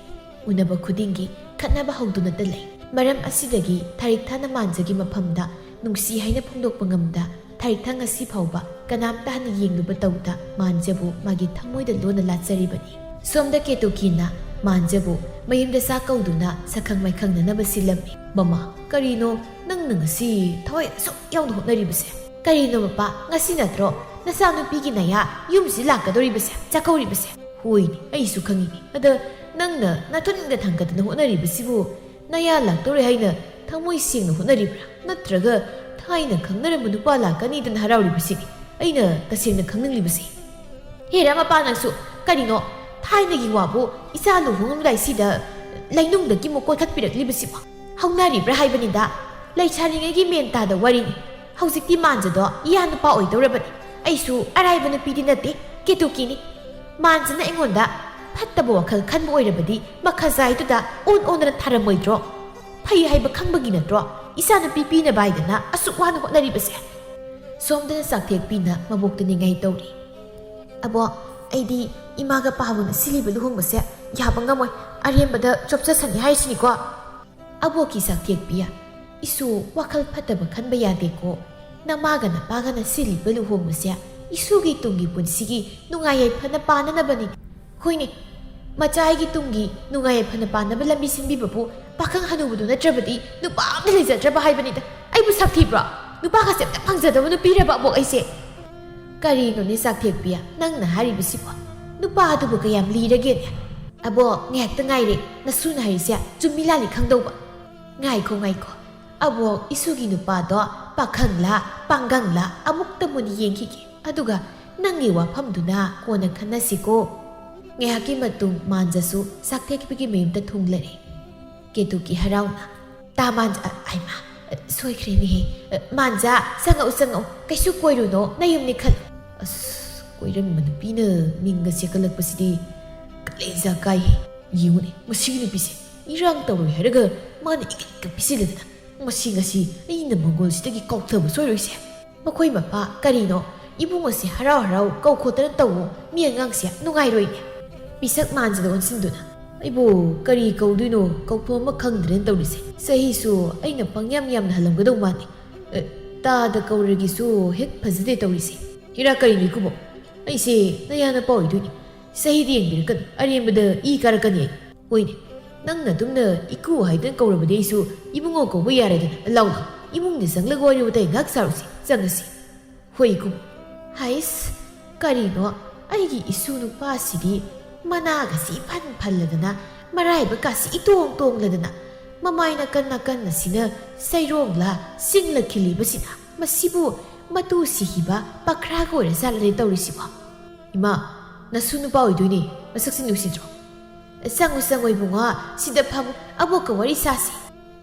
ꯎꯅꯕ ꯈꯨꯗꯤꯡꯒꯤ ꯈꯠꯅꯕ ꯍꯧꯗꯨꯅꯇ ꯂꯩ꯫ ꯃꯔꯝ ꯑꯁꯤꯗꯒꯤ ꯊꯥꯔꯤꯛ ꯊꯥꯅ ꯃꯥꯟꯖꯒꯤ ꯃꯐꯝꯗ ꯅꯨꯡꯁꯤ ꯍꯥꯏꯅ ꯐꯣꯡꯗꯣꯛꯄ ꯉꯝꯗ, ꯊꯥꯔꯤꯛ ꯊꯥ ꯉꯁꯤ ꯐꯥꯎꯕ ꯀꯅꯥꯝꯇ ꯍꯟꯅ ꯌꯦꯡꯂꯨꯕ ꯇꯧꯗ ꯃꯥꯟꯖꯕꯨ ꯃꯥꯒꯤ ꯊꯃꯣꯏꯗ ꯂꯣꯟꯅ ꯂꯥꯠꯆꯔꯤꯕꯅꯤ꯫ ꯁꯣꯝꯗ ꯀꯦꯇꯨꯀꯤꯅ ꯃꯥꯟꯖꯕꯨ ꯃꯌꯨꯝꯗ ꯆꯥꯛ ꯀꯧꯗꯨꯅ ꯁꯛꯈꯪ ꯃꯥꯏꯈꯪꯅꯅꯕ ꯁꯤꯜꯂꯝꯃꯤ꯫ "ꯃꯃꯥ, ꯀꯔꯤꯅꯣ ꯅꯪꯅ ꯉꯁꯤ ꯊꯋꯥꯏ ꯑꯁꯨꯛ ꯌꯥꯎꯅ ꯍꯣꯠꯅꯔꯤꯕꯁꯦ?" "ꯀꯔꯤꯅꯣ ꯃꯄꯥ, ꯉꯁꯤ ꯅꯠꯇ꯭ꯔꯣ ꯅꯆꯥꯅꯨꯄꯤꯒꯤ ꯅꯌꯥ ꯌꯨꯝꯁꯤ ꯂꯥꯛꯀꯗꯧꯔꯤꯕꯁꯦ, ꯆꯥꯛꯀꯧꯔꯤꯕꯁꯦ?" "ꯍꯣꯏꯅꯦ, ꯑꯩꯁꯨ ꯈꯪꯉꯤꯅꯦ꯫ ꯑꯗ ꯅꯪꯅ ꯅꯊꯨꯟꯗ ꯊꯥꯡꯒꯠꯇꯅ ꯍꯣꯠꯅꯔꯤꯕꯁꯤꯕꯨ ꯅꯌꯥ ꯂꯥꯛꯇꯧꯔꯦ ꯍꯥꯏꯅ ꯊꯃꯣꯏ ꯁꯦꯡꯅ ꯍꯣꯠꯅꯔꯤꯕ꯭ꯔꯥ? ꯅꯠꯇ꯭ꯔꯒ ꯊꯥꯏꯅ ꯈꯪꯅꯔꯝꯕ ꯅꯨꯄꯥ ꯂꯥꯛꯀꯅꯤꯗꯅ ꯍꯔꯥꯎꯔꯤꯕꯁꯤꯅꯤ? ꯑꯩꯅ ꯇꯁꯦꯡꯅ ꯈꯪꯅꯤꯡꯂꯤꯕꯁꯤ꯫" "ꯍꯦꯔꯥ ꯃꯄꯥ, ꯅꯪꯁꯨ ꯀꯔꯤꯅꯣ? ꯊꯥꯏꯅꯒꯤ ꯋꯥꯕꯨ ꯏꯆꯥ ꯂꯨꯍꯣꯡꯂꯝꯗꯥꯏꯁꯤꯗ ꯂꯩꯅꯨꯡꯗꯒꯤ ꯑꯃꯨꯛ ꯀꯣꯏꯈꯠꯄꯤꯔꯛꯂꯤꯕꯁꯤꯕꯨ? ꯍꯧꯅꯔꯤꯕ꯭ꯔꯥ ꯍꯥꯏꯕꯅꯤꯗ꯫ ꯂꯩꯁꯥꯔꯤꯉꯩꯒꯤ ꯃꯦꯟ ꯇꯥꯗ ꯋꯥꯔꯤꯅꯤ꯫ ꯍꯧꯖꯤꯛꯇꯤ ꯃꯥꯟꯖꯗꯣ ꯏꯌꯥ ꯅꯨꯄꯥ ꯑꯣꯏꯗꯧꯔꯕꯅꯤ꯫ ꯑꯩꯁꯨ ꯑꯔꯥꯏꯕ ꯅꯨꯄꯤꯗꯤ ꯅꯠꯇꯦ, ꯀꯦꯇꯨꯀꯤꯅꯤ꯫ ꯃꯥꯟꯖꯅ ꯑꯩꯉꯣꯟꯗ ꯐꯠꯇꯕ ꯋꯥꯈꯜ ꯈꯟꯕ ꯑꯣꯏꯔꯕꯗꯤ ꯃꯈꯖꯥꯏꯗꯨꯗ ꯑꯣꯟ ꯑꯣꯟꯗꯅ ꯊꯥꯔꯝꯃꯣꯏꯗ꯭ꯔꯣ? ꯐꯩ ꯍꯥꯏꯕ ꯈꯪꯕꯒꯤ ꯅꯠꯇ꯭ꯔꯣ ꯏꯆꯥꯅꯨꯄꯤ ꯄꯤꯅꯕ ꯍꯥꯏꯗꯅ ꯑꯁꯨꯛ ꯋꯥꯅ ꯍꯣꯠꯅꯔꯤꯕꯁꯦ?" ꯁꯣꯝꯗꯅ ꯆꯥꯛꯊꯦꯛꯄꯤꯅ ꯃꯕꯣꯛꯇ ꯅꯤꯡꯉꯥꯏ ꯇꯧꯔꯤ꯫ "ꯑꯕꯣ, ꯑꯩꯗꯤ ꯏꯃꯥꯒ ꯄꯥꯕꯨꯡꯅ ꯁꯤꯜꯂꯤꯕ ꯂꯨꯍꯣꯡꯕꯁꯦ ꯌꯥꯕ ꯉꯝꯃꯣꯏ꯫ ꯑꯔꯦꯝꯕꯗ ꯆꯣꯞꯆꯁꯅꯤ ꯍꯥꯏꯁꯤꯅꯤꯀꯣ꯫" "ꯑꯕꯣꯛꯀꯤ ꯆꯥꯛꯊꯦꯛꯄꯤ, ꯏꯁꯨ ꯋꯥꯈꯜ ꯐꯠꯇꯕ ꯈꯟꯕ ꯌꯥꯗꯦꯀꯣ꯫ ꯅꯃꯥꯒ ꯅꯄꯥꯒꯅ ꯁꯤꯜꯂꯤꯕ ꯂꯨꯍꯣꯡꯕꯁꯦ ꯏꯁꯨꯒꯤ ꯇꯨꯡꯒꯤ ꯄꯨꯟꯁꯤꯒꯤ ꯅꯨꯡꯉꯥꯏ ꯌꯥꯏꯐꯅ ꯄꯥꯟꯅꯅꯕꯅꯤ꯫ ꯍꯣꯏꯅꯦ, ꯃꯆꯥ ꯑꯩꯒꯤ ꯇꯨꯡꯒꯤ ꯅꯨꯡꯉꯥꯏ ꯌꯥꯏꯐꯅ ꯄꯥꯟꯅꯕ ꯂꯝꯕꯤ ꯁꯤꯟꯕꯤꯕꯕꯨ ꯄꯥꯈꯪ ꯍꯅꯨꯕꯗꯨ ꯅꯠꯇ꯭ꯔꯕꯗꯤ ꯅꯨꯄꯥ ꯑꯝꯇ ꯂꯩꯖꯗ꯭ꯔꯕ ꯍꯥꯏꯕꯅꯤꯗ꯫ ꯑꯩꯕꯨ ꯁꯛ ꯊꯤꯕ꯭ꯔꯣ? ꯅꯨꯄꯥꯒꯁꯦ ꯑꯝꯇ ꯐꯪꯖꯗꯕ ꯅꯨꯄꯤꯔꯕ ꯑꯕꯣꯛ ꯑꯩꯁꯦ?" "ꯀꯔꯤꯅꯣꯅꯦ ꯆꯥꯛꯊꯦꯛꯄꯤ, ꯅꯪꯅ ꯍꯥꯏꯔꯤꯕꯁꯤꯕꯣ? ꯅꯨꯄꯥ ꯑꯗꯨꯕꯨ ꯀꯌꯥꯝ ꯂꯤꯔꯒꯦꯅꯦ?" "ꯑꯕꯣ, ꯉꯥꯏꯍꯥꯛꯇ ꯉꯥꯏꯔꯦ, ꯅꯁꯨꯅ ꯍꯥꯏꯔꯤꯁꯦ ꯆꯨꯝꯃꯤ ꯂꯥꯜꯂꯤ ꯈꯪꯗꯧꯕ꯫" "ꯉꯥꯏꯈꯣ, ꯉꯥꯏꯈꯣ꯫ ꯑꯕꯣꯛ, ꯏꯁꯨꯒꯤ ꯅꯨꯄꯥꯗꯣ ꯄꯥꯈꯪꯂꯥ, ꯄꯥꯡꯒꯪꯂꯥ ꯑꯃꯨꯛꯇ ꯃꯨꯟꯅ ꯌꯦꯡꯈꯤꯒꯦ꯫ ꯑꯗꯨꯒ ꯅꯪꯒꯤ ꯋꯥꯐꯝꯗꯨꯅ ꯀꯣꯟꯅ ꯈꯟꯅꯁꯤꯀꯣ꯫" ꯉꯥꯏꯍꯥꯛꯀꯤ ꯃꯇꯨꯡ ꯃꯥꯟꯖꯁꯨ ꯆꯥꯛꯊꯦꯛꯄꯤꯒꯤ ꯃꯌꯨꯝꯗ ꯊꯨꯡꯂꯔꯦ꯫ ꯀꯦꯇꯨꯀꯤ ꯍꯔꯥꯎꯅ, "ꯇꯥ ꯃꯥꯟꯖ-, ꯑ, ꯍꯩꯃꯥ, ꯑ, ꯁꯣꯏꯈ꯭ꯔꯦꯅꯦꯍꯦ꯫ ꯑ, ꯃꯥꯟꯖ, ꯆꯪꯉꯛꯎ, ꯆꯪꯉꯛꯎ꯫ ꯀꯩꯁꯨ ꯀꯣꯏꯔꯨꯅꯣ, ꯅꯌꯨꯝꯅꯤ ꯈꯜꯂꯨ꯫" ꯑꯁ, ꯀꯣꯏꯔꯝꯕ ꯅꯨꯄꯤꯅ ꯃꯤꯡꯒ ꯆꯦꯛꯀꯠꯂꯛꯄꯁꯤꯗꯤ ꯀꯂꯦꯖꯥ ꯀꯥꯏꯍꯦ꯫ ꯌꯦꯡꯉꯨꯅꯦ, ꯃꯁꯤꯒꯤ ꯅꯨꯄꯤꯁꯦ ꯏꯔꯥꯡ ꯇꯧꯔꯣꯏ ꯍꯥꯏꯔꯒ ꯃꯥꯅ ꯏꯀꯠꯀ ꯄꯤꯁꯤꯜꯂꯗꯅ꯫ ꯃꯁꯤ ꯉꯁꯤ ꯑꯩꯅ ꯃꯪꯒꯣꯜꯁꯤꯗꯒꯤ ꯀꯥꯎꯊꯕ ꯁꯣꯏꯔꯣꯏꯁꯦ꯫ ꯃꯈꯣꯏ ꯃꯄꯥ, ꯀꯔꯤꯅꯣ? ꯏꯕꯨꯡ ꯑꯁꯤ ꯍꯔꯥꯎ ꯍꯔꯥꯎ ꯀꯧꯈꯣꯠꯇꯅ ꯇꯧꯋꯣ, ꯃꯤ ꯑꯉꯥꯡꯁꯦ ꯅꯨꯡꯉꯥꯏꯔꯣꯏꯅꯦ꯫ ꯄꯤꯁꯛ ꯃꯥꯟꯖꯗ ꯑꯣꯟꯁꯤꯟꯗꯨꯅ꯫ ꯑꯩꯕꯨ ꯀꯔꯤ ꯀꯧꯗꯣꯏꯅꯣ, ꯀꯧꯐꯝ ꯑꯃ ꯈꯪꯗ꯭ꯔꯦꯅ ꯇꯧꯔꯤꯁꯦ꯫ ꯆꯍꯤꯁꯨ ꯑꯩꯅ ꯄꯪꯌꯥꯝ ꯌꯥꯝꯅ ꯍꯜꯂꯝꯒꯗꯧ ꯃꯥꯜꯂꯤ꯫ ꯑꯦ, ꯇꯥꯗ ꯀꯧꯔꯒꯤꯁꯨ ꯍꯦꯛ ꯐꯖꯗꯦ ꯇꯧꯔꯤꯁꯦ꯫ ꯍꯤꯔꯥ, ꯀꯔꯤꯅꯣ ꯏꯀꯨꯕꯣꯛ? ꯑꯩꯁꯦ ꯅꯌꯥ ꯅꯄꯥ ꯑꯣꯏꯗꯣꯏꯅꯤ꯫ ꯆꯍꯤꯗꯤ ꯌꯦꯡꯕꯤꯔꯛꯀꯅꯨ, ꯑꯔꯦꯝꯕꯗ ꯏ ꯀꯥꯔꯛꯀꯅꯤ ꯑꯩ꯫ ꯍꯣꯏꯅꯦ, ꯅꯪꯅ ꯑꯗꯨꯝꯅ ꯏꯀꯨ ꯍꯥꯏꯗꯅ ꯀꯧꯔꯕꯗꯤ ꯑꯩꯁꯨ ꯏꯕꯨꯡꯉꯣ ꯀꯧꯕ ꯌꯥꯔꯦꯗꯅ꯫ ꯂꯥꯎꯅ, ꯏꯃꯨꯡꯗ ꯆꯪꯂꯒ ꯋꯥꯔꯤ ꯋꯥꯇꯥꯏ ꯉꯥꯏꯍꯥꯛ ꯁꯥꯔꯨꯁꯤ, ꯆꯪꯉꯁꯤ꯫ ꯍꯣꯏ ꯏꯀꯨ꯫ ꯍꯩꯁ, ꯀꯔꯤꯅꯣ ꯑꯩꯒꯤ ꯏꯁꯨ ꯅꯨꯄꯥꯁꯤꯗꯤ ꯃꯅꯥꯒꯁꯤ ꯏꯐꯟ ꯐꯜꯂꯗꯅ, ꯃꯔꯥꯏꯕꯛꯀꯥꯁꯤ ꯏꯇꯣꯡ ꯇꯣꯡꯂꯗꯅ, ꯃꯃꯥꯏ ꯅꯥꯀꯟ ꯅꯥꯀꯟ ꯑꯁꯤꯅ ꯆꯩꯔꯣꯡꯂ ꯆꯤꯡꯂ ꯈꯤꯜꯂꯤꯕꯁꯤꯅ, ꯃꯁꯤꯕꯨ ꯃꯇꯨ ꯁꯤꯈꯤꯕ ꯄꯈ꯭ꯔꯥꯒ ꯑꯣꯏꯔ ꯖꯥꯠꯂꯅꯦ ꯇꯧꯔꯤꯁꯤꯕꯣ? ꯏꯃꯥ, ꯅꯁꯨ ꯅꯨꯄꯥ ꯑꯣꯏꯗꯣꯏꯅꯦ, ꯃꯁꯛꯁꯤ ꯅꯨꯡꯁꯤꯗ꯭ꯔꯣ? ꯆꯪꯉꯨ, ꯆꯪꯉꯨ ꯏꯕꯨꯡꯉꯣ, ꯁꯤꯗ ꯐꯝꯃꯨ, ꯑꯕꯣꯛꯀ ꯋꯥꯔꯤ ꯁꯥꯁꯤ꯫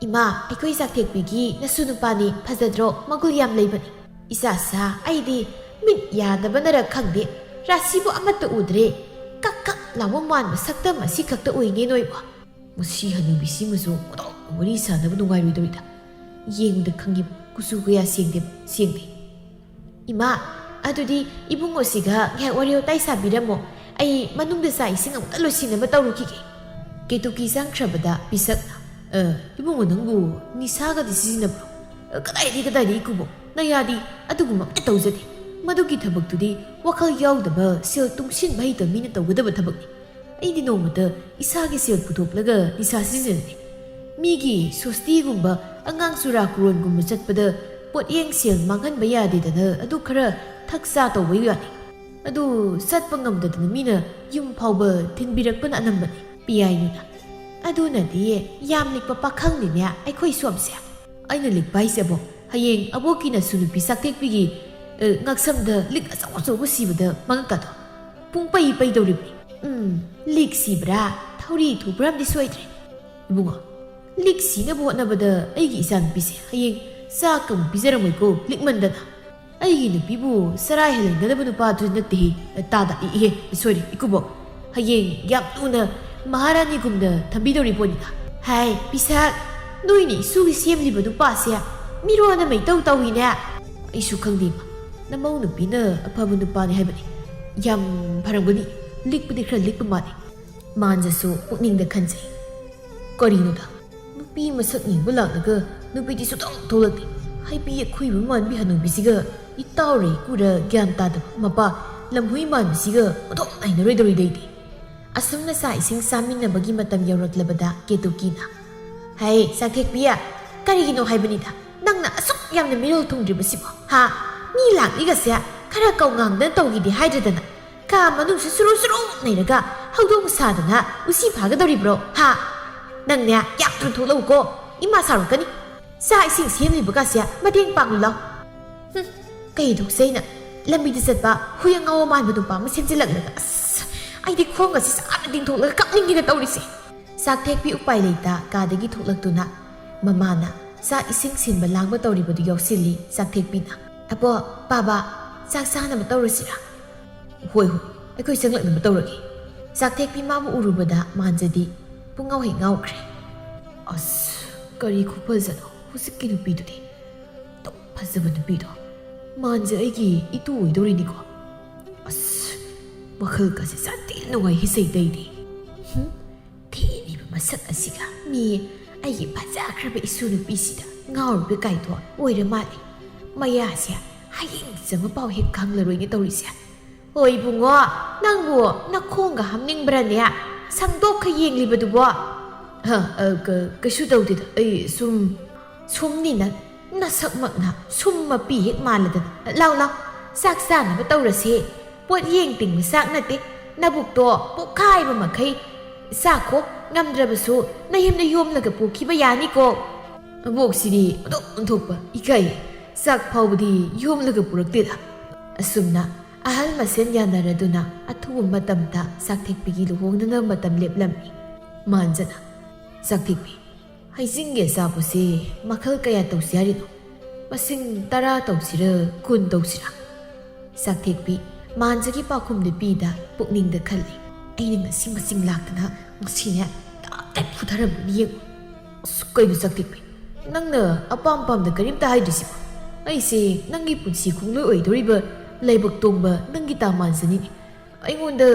ꯏꯃꯥ, ꯑꯩꯈꯣꯏ ꯆꯥꯛꯊꯦꯛꯄꯤꯒꯤ ꯅꯁꯨ ꯅꯨꯄꯥꯅꯤ, ꯐꯖꯗ꯭ꯔꯣ? ꯃꯒꯨꯜ ꯌꯥꯝ ꯂꯩꯕꯅꯤ꯫ ꯏꯆꯥꯁꯥ, ꯑꯩꯗꯤ ꯃꯤꯠ ꯌꯥꯗꯕꯅꯔ ꯈꯪꯗꯦ, ꯔꯥꯁꯤꯕꯨ ꯑꯃꯠꯇ ꯎꯗ꯭ꯔꯦ꯫ ꯀꯛ ꯀꯛ ꯂꯥꯎꯕ ꯃꯥꯟꯕ ꯁꯛꯇꯝ ꯑꯁꯤ ꯈꯛꯇ ꯎꯏꯅꯦ ꯅꯣꯏꯕꯨ꯫ ꯃꯁꯤ ꯍꯅꯨꯕꯤꯁꯤꯃꯁꯨ ꯃꯇꯧ ꯋꯥꯔꯤ ꯁꯥꯟꯅꯕ ꯅꯨꯡꯉꯥꯏꯔꯣꯏꯗꯧꯔꯤꯗ꯫ ꯌꯦꯡꯕꯗ ꯈꯪꯉꯤꯕ, ꯀꯨꯆꯨ ꯀꯌꯥ ꯁꯦꯡꯗꯦꯕ, ꯁꯦꯡꯗꯦ꯫ ꯏꯃꯥ, ꯑꯗꯨꯗꯤ ꯏꯕꯨꯡꯉꯣꯁꯤꯒ ꯉꯥꯏꯍꯥꯛ ꯋꯥꯔꯤ ꯋꯥꯇꯥꯏ ꯁꯥꯕꯤꯔꯝꯃꯣ꯫ ꯑꯩ ꯃꯅꯨꯡꯗ ꯆꯥꯛ ꯏꯁꯤꯡ ꯑꯃꯨꯛꯇ ꯂꯣꯏꯁꯤꯟꯅꯕ ꯇꯧꯔꯨꯈꯤꯒꯦ꯫ ꯀꯦꯇꯨꯀꯤ ꯆꯪꯈ꯭ꯔꯕꯗ ꯄꯤꯁꯛꯅ, "ꯑ, ꯏꯕꯨꯡꯉꯣ, ꯅꯪꯕꯨ ꯅꯤꯁꯥꯒꯗꯤ ꯁꯤꯖꯤꯟꯅꯕ꯭ꯔꯣ?" "ꯑ, ꯀꯗꯥꯏꯗꯒꯤ, ꯀꯗꯥꯏꯗꯒꯤ ꯏꯀꯨꯕꯣꯛ? ꯅꯌꯥꯗꯤ ꯑꯗꯨꯒꯨꯝꯕ ꯑꯃꯠꯇ ꯇꯧꯖꯗꯦ꯫ ꯃꯗꯨꯒꯤ ꯊꯕꯛꯇꯨꯗꯤ ꯋꯥꯈꯜ ꯌꯥꯎꯗꯕ, ꯁꯦꯜ ꯇꯨꯡꯁꯤꯟꯕ ꯍꯩꯇꯕ ꯃꯤꯅ ꯇꯧꯒꯗꯕ ꯊꯕꯛꯅꯤ꯫ ꯑꯩꯗꯤ ꯅꯣꯡꯃꯇ ꯏꯁꯥꯒꯤ ꯁꯦꯜ ꯄꯨꯊꯣꯛꯂꯒ ꯅꯤꯁꯥ ꯁꯤꯖꯤꯟꯅꯗꯦ꯫ ꯃꯤꯒꯤ ꯁꯣꯁꯇꯤꯒꯨꯝꯕ, ꯑꯉꯥꯡ ꯆꯨꯔꯥꯀꯣꯔꯣꯟꯒꯨꯝꯕ ꯆꯠꯄꯗ ꯄꯣꯠꯌꯦꯡ ꯁꯦꯜ ꯃꯥꯡꯍꯟꯕ ꯌꯥꯗꯦꯗꯅ ꯑꯗꯨ ꯈꯔ ꯊꯛ ꯆꯥ ꯇꯧꯕꯒꯤ ꯋꯥꯅꯤ꯫ ꯑꯗꯨ ꯆꯠꯄ ꯉꯝꯗꯗꯅ ꯃꯤꯅ ꯌꯨꯝ ꯐꯥꯎꯕ ꯊꯤꯟꯕꯤꯔꯛꯄꯅ ꯑꯅꯝꯕꯅꯤ", ꯄꯤꯌꯥꯏꯅꯨꯅ꯫ "ꯑꯗꯨꯅꯗꯤ ꯌꯥꯝ ꯂꯤꯛꯄ ꯄꯥꯈꯪꯅꯤꯅꯦ ꯑꯩꯈꯣꯏ ꯁꯣꯝꯁꯦ"꯫ "ꯑꯩꯅ ꯂꯤꯛꯄ ꯍꯥꯏꯁꯦꯕꯣ, ꯍꯌꯦꯡ ꯑꯕꯣꯛꯀꯤ ꯅꯁꯨ ꯅꯨꯄꯤ ꯆꯥꯛꯊꯦꯛꯄꯤꯒꯤ, ꯑ, ꯉꯛꯁꯝꯗ ꯂꯤꯛ ꯑꯆꯧ ꯑꯆꯧꯕ ꯁꯤꯕꯗ ꯃꯉꯛꯀꯥꯗꯣ ꯄꯨꯡ ꯄꯩ ꯄꯩꯗꯧꯔꯤꯕꯅꯤ꯫ ꯎꯝ, ꯂꯤꯛ ꯁꯤꯕ꯭ꯔꯥ, ꯊꯧꯔꯤ ꯊꯨꯕ꯭ꯔꯥ ꯑꯃꯗꯤ ꯁꯣꯏꯗ꯭ꯔꯦ꯫ ꯏꯕꯨꯡꯉꯣ, ꯂꯤꯛ ꯁꯤꯅꯕ ꯍꯣꯠꯅꯕꯗ ꯑꯩꯒꯤ ꯏꯆꯥꯅꯨꯄꯤꯁꯦ ꯍꯌꯦꯡ ꯆꯥꯛꯀ ꯑꯃꯨꯛ ꯄꯤꯖꯔꯝꯃꯣꯏꯀꯣ, ꯂꯤꯛꯃꯟꯗꯅ"꯫ ꯑꯩꯒꯤ ꯅꯨꯄꯤꯕꯨ ꯆꯔꯥ ꯍꯦꯜꯍꯟꯒꯗꯕ ꯅꯨꯄꯥꯗꯨ ꯅꯠꯇꯦꯍꯦ꯫ ꯇꯥꯗ, ꯏ-, ꯏꯍꯦ, ꯁꯣꯔꯤ, ꯏꯀꯨꯕꯣꯛ꯫ ꯍꯌꯦꯡ ꯌꯥꯝ ꯊꯨꯅ ꯃꯍꯥꯔꯥꯅꯤꯒꯨꯝꯅ ꯊꯝꯕꯤꯗꯧꯔꯤ ꯄꯣꯠꯅꯤꯗ꯫ ꯍꯥꯏ, ꯄꯤꯁꯛ, ꯅꯣꯏꯅ ꯏꯁꯨꯒꯤ ꯁꯦꯝꯂꯤꯕ ꯅꯨꯄꯥꯁꯦ ꯃꯤꯔꯣꯟ ꯑꯃ ꯏꯇꯧ ꯇꯧꯏꯅꯦ꯫ ꯑꯩꯁꯨ ꯈꯪꯗꯦ, ꯏꯃꯥ꯫ ꯅꯃꯧ ꯅꯨꯄꯤꯅ ꯑꯐꯕ ꯅꯨꯄꯥꯅꯤ ꯍꯥꯏꯕꯅꯤ꯫ ꯌꯥꯝ ꯐꯔꯝꯒꯅꯤ꯫ ꯂꯤꯛꯄꯗꯤ ꯈꯔ ꯂꯤꯛꯄ ꯃꯥꯜꯂꯤ꯫ ꯃꯥꯟꯖꯁꯨ ꯄꯨꯛꯅꯤꯡꯗ ꯈꯟꯖꯩ꯫ ꯀꯔꯤꯅꯣꯗ? ꯅꯨꯄꯤ ꯃꯁꯛ ꯌꯦꯡꯕ ꯂꯥꯛꯂꯒ ꯅꯨꯄꯤꯗꯤ ꯁꯨꯛꯊꯣꯛ ꯊꯣꯛꯂꯛꯇꯦ꯫ ꯍꯩꯕꯤ ꯑꯈꯨꯏꯕ ꯃꯥꯟꯕꯤ ꯍꯅꯨꯕꯤꯁꯤꯒ ꯏꯇꯥꯎꯔ ꯏꯀꯨꯔ ꯒ꯭ꯌꯥꯟ ꯇꯥꯗꯕ ꯃꯄꯥ ꯂꯝꯍꯨꯏ ꯃꯥꯟꯕꯤꯁꯤꯒ ꯑꯣꯟꯊꯣꯛꯅ ꯍꯩꯅꯔꯣꯏꯗꯧꯔꯤꯗ ꯑꯩꯗꯤ꯫ ꯑꯁꯨꯝꯅ ꯆꯥꯛ ꯏꯁꯤꯡ ꯆꯥꯃꯤꯟꯅꯕꯒꯤ ꯃꯇꯝ ꯌꯧꯔꯛꯂꯕꯗ ꯀꯦꯇꯨꯀꯤꯅ, "ꯍꯩ, ꯆꯥꯛꯊꯦꯛꯄꯤ, ꯀꯔꯤꯒꯤꯅꯣ ꯍꯥꯏꯕꯅꯤꯗ ꯅꯪꯅ ꯑꯁꯨꯛ ꯌꯥꯝꯅ ꯃꯤꯔꯣꯜ ꯊꯨꯡꯗ꯭ꯔꯤꯕꯁꯤꯕꯣ, ꯍꯥ? ꯃꯤ ꯂꯥꯛꯂꯤꯒꯁꯦ ꯈꯔ ꯀꯧ ꯉꯥꯡꯗꯅ ꯇꯧꯒꯦꯗꯤ ꯍꯥꯏꯗ꯭ꯔꯗꯅ ꯀꯥ ꯃꯅꯨꯡꯁꯤ ꯁꯨꯔꯨ ꯁꯨꯔꯨ ꯅꯩꯔꯒ ꯍꯧꯗꯣꯡ ꯁꯥꯗꯅ ꯎꯆꯤ ꯐꯥꯒꯗꯧꯔꯤꯕ꯭ꯔꯣ, ꯍꯥ? ꯅꯪꯅꯦ ꯌꯥꯝ ꯊꯨꯅ ꯊꯣꯛꯂꯛꯎꯀꯣ, ꯏꯃꯥ ꯁꯥꯎꯔꯛꯀꯅꯤ꯫ ꯆꯥꯛ ꯏꯁꯤꯡ ꯁꯦꯝꯂꯤꯕꯒꯁꯦ ꯃꯇꯦꯡ ꯄꯥꯡꯂꯨ ꯂꯥꯎ꯫ ꯍꯨꯝ, ꯀꯩ ꯇꯧꯁꯦ ꯑꯩꯅ? ꯂꯝꯕꯤꯗ ꯆꯠꯄ ꯍꯨꯏ ꯑꯉꯥꯎꯕ ꯃꯥꯟꯕ ꯅꯨꯄꯥ ꯑꯃ ꯁꯦꯝꯖꯤꯜꯂꯛꯂꯒ, ꯑꯁ, ꯑꯩꯗꯤ ꯈꯣꯡꯒꯁꯦ ꯆꯥꯅ ꯇꯤꯡꯊꯣꯛꯂꯒ ꯀꯞꯅꯤꯡꯒꯦꯅ ꯇꯧꯔꯤꯁꯦ꯫" ꯆꯥꯛꯊꯦꯛꯄꯤ ꯎꯄꯥꯏ ꯂꯩꯇ ꯀꯥꯗꯒꯤ ꯊꯣꯛꯂꯛꯇꯨꯅ ꯃꯃꯥꯅ ꯆꯥꯛ ꯏꯁꯤꯡ ꯁꯤꯟꯕ ꯂꯥꯡꯕ ꯇꯧꯔꯤꯕꯗꯨ ꯌꯥꯎꯁꯤꯜꯂꯤ꯫ ꯆꯥꯛꯊꯦꯛꯄꯤꯅ, "ꯑꯕꯣ, ꯄꯥꯕ, ꯆꯥꯛ ꯆꯥꯅꯕ ꯇꯧꯔꯁꯤꯔꯥ?" "ꯍꯣꯏ, ꯍꯣꯏ, ꯑꯩꯈꯣꯏ ꯆꯪꯂꯛꯅꯕ ꯇꯧꯔꯒꯦ꯫" ꯆꯥꯛꯊꯦꯛꯄꯤ ꯃꯥꯕꯨ ꯎꯔꯨꯕꯗ ꯃꯥꯟꯖꯗꯤ ꯄꯨꯡꯉꯥꯎ ꯍꯦꯛ ꯉꯥꯎꯈ꯭ꯔꯦ꯫ "ꯑꯁ, ꯀꯔꯤ ꯈꯨꯐꯖꯅꯣ ꯍꯧꯖꯤꯛꯀꯤ ꯅꯨꯄꯤꯗꯨꯗꯤ꯫ ꯑꯗꯨꯛ ꯐꯖꯕ ꯅꯨꯄꯤꯗꯣ ꯃꯥꯟꯖ ꯑꯩꯒꯤ ꯏꯇꯨ ꯑꯣꯏꯗꯧꯔꯤꯅꯤꯀꯣ꯫ ꯑꯁ, ꯋꯥꯈꯜꯒꯁꯦ ꯁꯥꯊꯤꯅ ꯅꯨꯡꯉꯥꯏ ꯍꯤꯁꯩꯗ ꯑꯩꯗꯤ꯫ ꯍꯨꯝ, ꯊꯤꯔꯤꯕ ꯃꯁꯛ ꯑꯁꯤꯒ ꯃꯤ ꯑꯩꯒꯤ ꯐꯖꯈ꯭ꯔꯕ ꯏꯁꯨ ꯅꯨꯄꯤꯁꯤꯗ ꯉꯥꯎꯔꯤꯕ ꯀꯥꯏꯗꯣ ꯑꯣꯏꯔ ꯃꯥꯜꯂꯦ꯫ ꯃꯌꯥꯁꯦ ꯍꯌꯦꯡ ꯆꯪꯕ ꯄꯥꯎ ꯍꯦꯛ ꯈꯪꯂꯔꯣꯏꯅꯦ ꯇꯧꯔꯤꯁꯦ꯫ ꯍꯣꯏ ꯏꯕꯨꯡꯉꯣ, ꯅꯪꯕꯨ ꯅꯈꯣꯡꯒ ꯍꯥꯝꯅꯤꯡꯕ꯭ꯔꯅꯦ? ꯁꯪꯗꯣꯛꯈ ꯌꯦꯡꯂꯤꯕꯗꯨꯕꯣ?" "ꯍ, ꯑ, ꯀ-, ꯀꯩꯁꯨ ꯇꯧꯗꯦꯗ, ꯑꯩ ꯁꯨꯝ꯫" "ꯁꯨꯝꯅꯤ ꯅꯪ, ꯅꯁꯛꯃꯛꯅ ꯁꯨꯝ ꯃꯄꯤ ꯍꯦꯛ ꯃꯥꯜꯂꯗꯅ꯫ ꯂꯥꯎ, ꯂꯥꯎ, ꯆꯥꯛ ꯆꯥꯅꯕ ꯇꯧꯔꯁꯦ꯫ ꯄꯣꯠ ꯌꯦꯡ ꯇꯤꯡꯕ ꯆꯥꯛ ꯅꯠꯇꯦ, ꯅꯕꯨꯛꯇꯣ ꯄꯣꯛꯈꯥꯏꯕ ꯃꯈꯩ ꯆꯥꯈꯣ, ꯉꯝꯗ꯭ꯔꯕꯁꯨ ꯅꯌꯨꯝꯗ ꯌꯣꯝꯂꯒ ꯄꯨꯈꯤꯕ ꯌꯥꯅꯤꯀꯣ꯫" ꯑꯕꯣꯛꯁꯤꯗꯤ ꯑꯣꯟꯊꯣꯛ ꯑꯣꯟꯊꯣꯛꯄ, ꯏꯀꯥꯏ꯫ ꯆꯥꯛ ꯐꯥꯎꯕꯗꯤ ꯌꯣꯝꯂꯒ ꯄꯨꯔꯛꯇꯦꯗ꯫ ꯑꯁꯨꯝꯅ ꯑꯍꯜ ꯃꯁꯦꯟ ꯌꯥꯅꯔꯗꯨꯅ ꯑꯊꯨꯕ ꯃꯇꯝꯗ ꯆꯥꯛꯊꯦꯛꯄꯤꯒꯤ ꯂꯨꯍꯣꯡꯅꯅꯕ ꯃꯇꯝ ꯂꯦꯞꯂꯝꯃꯤ꯫ ꯃꯥꯟꯖꯅ, "ꯆꯥꯛꯊꯦꯛꯄꯤ, ꯍꯩꯖꯤꯡꯒꯤ ꯑꯆꯥꯄꯣꯠꯁꯤ ꯃꯈꯜ ꯀꯌꯥ ꯇꯧꯁꯤ ꯍꯥꯏꯔꯤꯅꯣ? ꯃꯁꯤꯡ ꯇꯔꯥ ꯇꯧꯁꯤꯔ, ꯀꯨꯟ ꯇꯧꯁꯤꯔ? ꯆꯥꯛꯊꯦꯛꯄꯤ ꯃꯥꯟꯖꯒꯤ ꯄꯥꯎꯈꯨꯝꯗ ꯄꯤꯗ ꯄꯨꯛꯅꯤꯡꯗ ꯈꯜꯂꯤ꯫ ꯑꯩꯅ ꯉꯁꯤ ꯃꯁꯤꯡ ꯂꯥꯛꯇꯅ ꯉꯁꯤꯅꯦ ꯇꯥꯞ ꯇꯥꯏꯞ ꯐꯨꯊꯔꯝꯒꯅꯤ ꯌꯦꯡꯉꯨ꯫ ꯑꯁ, ꯀꯩꯅꯣ ꯆꯥꯛꯊꯦꯛꯄꯤ? ꯅꯪꯅ ꯑꯄꯥꯝ ꯄꯥꯝꯗ ꯀꯔꯤꯝꯇ ꯍꯥꯏꯗ꯭ꯔꯤꯁꯤꯕꯣ? ꯑꯩꯁꯦ ꯅꯪꯒꯤ ꯄꯨꯟꯁꯤ ꯈꯣꯡꯂꯣꯏ ꯑꯣꯏꯗꯣꯔꯤꯕ ꯂꯥꯏꯕꯛ ꯇꯣꯡꯕ ꯅꯪꯒꯤ ꯇꯥ ꯃꯥꯟꯖꯅꯤꯅꯦ꯫ ꯑꯩꯉꯣꯟꯗ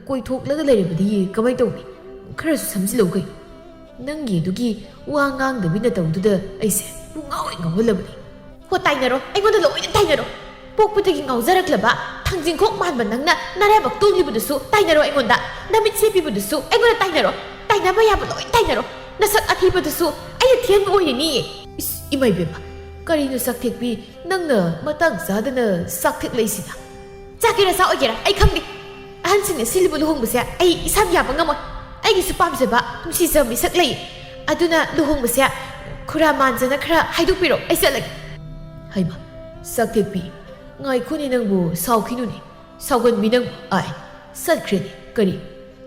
ꯀꯣꯏꯊꯣꯛꯂꯒ ꯂꯩꯔꯕꯗꯤ ꯀꯃꯥꯏ ꯇꯧꯅꯤ? ꯈꯔꯁꯨ ꯁꯝꯖꯤꯜꯂꯧ ꯀꯩꯅꯣ꯫ ꯅꯪꯒꯤ ꯑꯗꯨꯒꯤ ꯋꯥ ꯉꯥꯡꯗꯕꯤ ꯅꯇꯧꯗꯨꯗ ꯑꯩꯁꯦ ꯄꯨꯡꯉꯥꯎ ꯍꯦꯛ ꯉꯥꯎꯍꯜꯂꯕꯅꯤ꯫ ꯍꯣ, ꯇꯥꯏꯅꯔꯣ, ꯑꯩꯉꯣꯟꯗ ꯂꯣꯏꯅ ꯇꯥꯏꯅꯔꯣ꯫ ꯄꯣꯛꯄꯗꯒꯤ ꯉꯥꯎꯖꯔꯛꯂꯕ ꯊꯥꯡꯖꯤꯡꯈꯣꯛ ꯃꯥꯟꯕ ꯅꯪꯅ ꯅꯔꯥꯏꯕꯛ ꯇꯣꯡꯂꯤꯕꯗꯨꯁꯨ ꯇꯥꯏꯅꯔꯣ ꯑꯩꯉꯣꯟꯗ꯫ ꯅꯃꯤꯠ ꯁꯦꯞꯄꯤꯕꯗꯨꯁꯨ ꯑꯩꯉꯣꯟꯗ ꯇꯥꯏꯅꯔꯣ꯫ ꯇꯥꯏꯅꯕ ꯌꯥꯕ ꯂꯣꯏ ꯇꯥꯏꯅꯔꯣ꯫ ꯅꯁꯛ ꯑꯊꯤꯕꯗꯨꯁꯨ ꯑꯩꯅ ꯊꯦꯝꯕ ꯑꯣꯏꯔꯤꯅꯤ꯫ ꯏꯁ, ꯏꯃꯥ ꯏꯕꯦꯝꯃ, ꯀꯔꯤꯅꯣ ꯆꯥꯛꯊꯦꯛꯄꯤ? ꯅꯪꯅ ꯃꯇꯥꯡ ꯆꯥꯗꯅ ꯆꯥꯛꯊꯦꯛꯂꯛꯏꯁꯤꯅ? ꯆꯥꯒꯦꯔꯥ ꯆꯥ ꯑꯣꯏꯒꯦꯔꯥ ꯑꯩ ꯈꯪꯗꯦ꯫ ꯑꯍꯟꯁꯤꯡꯅ ꯁꯤꯜꯂꯤꯕ ꯂꯨꯍꯣꯡꯕꯁꯦ ꯑꯩ ꯏꯁꯥꯅ ꯌꯥꯕ ꯉꯝꯃꯣꯏ꯫ ꯑꯩꯒꯤꯁꯨ ꯄꯥꯝꯖꯕ ꯅꯨꯡꯁꯤꯖꯕ ꯃꯤꯁꯛ ꯂꯩ꯫ ꯑꯗꯨꯅ ꯂꯨꯍꯣꯡꯕꯁꯦ ꯈꯨꯔꯥ ꯃꯥꯟꯖꯅ ꯈꯔ ꯍꯥꯏꯗꯣꯛꯄꯤꯔꯣ, ꯑꯩ ꯆꯠꯂꯒꯦ꯫ ꯍꯩꯃꯥ, ꯆꯥꯛꯊꯦꯛꯄꯤ, ꯉꯥꯏꯈꯣꯅꯦ ꯅꯪꯕꯨ, ꯁꯥꯎꯈꯤꯅꯨꯅꯦ꯫ ꯁꯥꯎꯒꯟꯕꯤ ꯅꯪ꯫ ꯑꯥꯏ, ꯆꯠꯈ꯭ꯔꯦꯅꯦ꯫ ꯀꯔꯤ?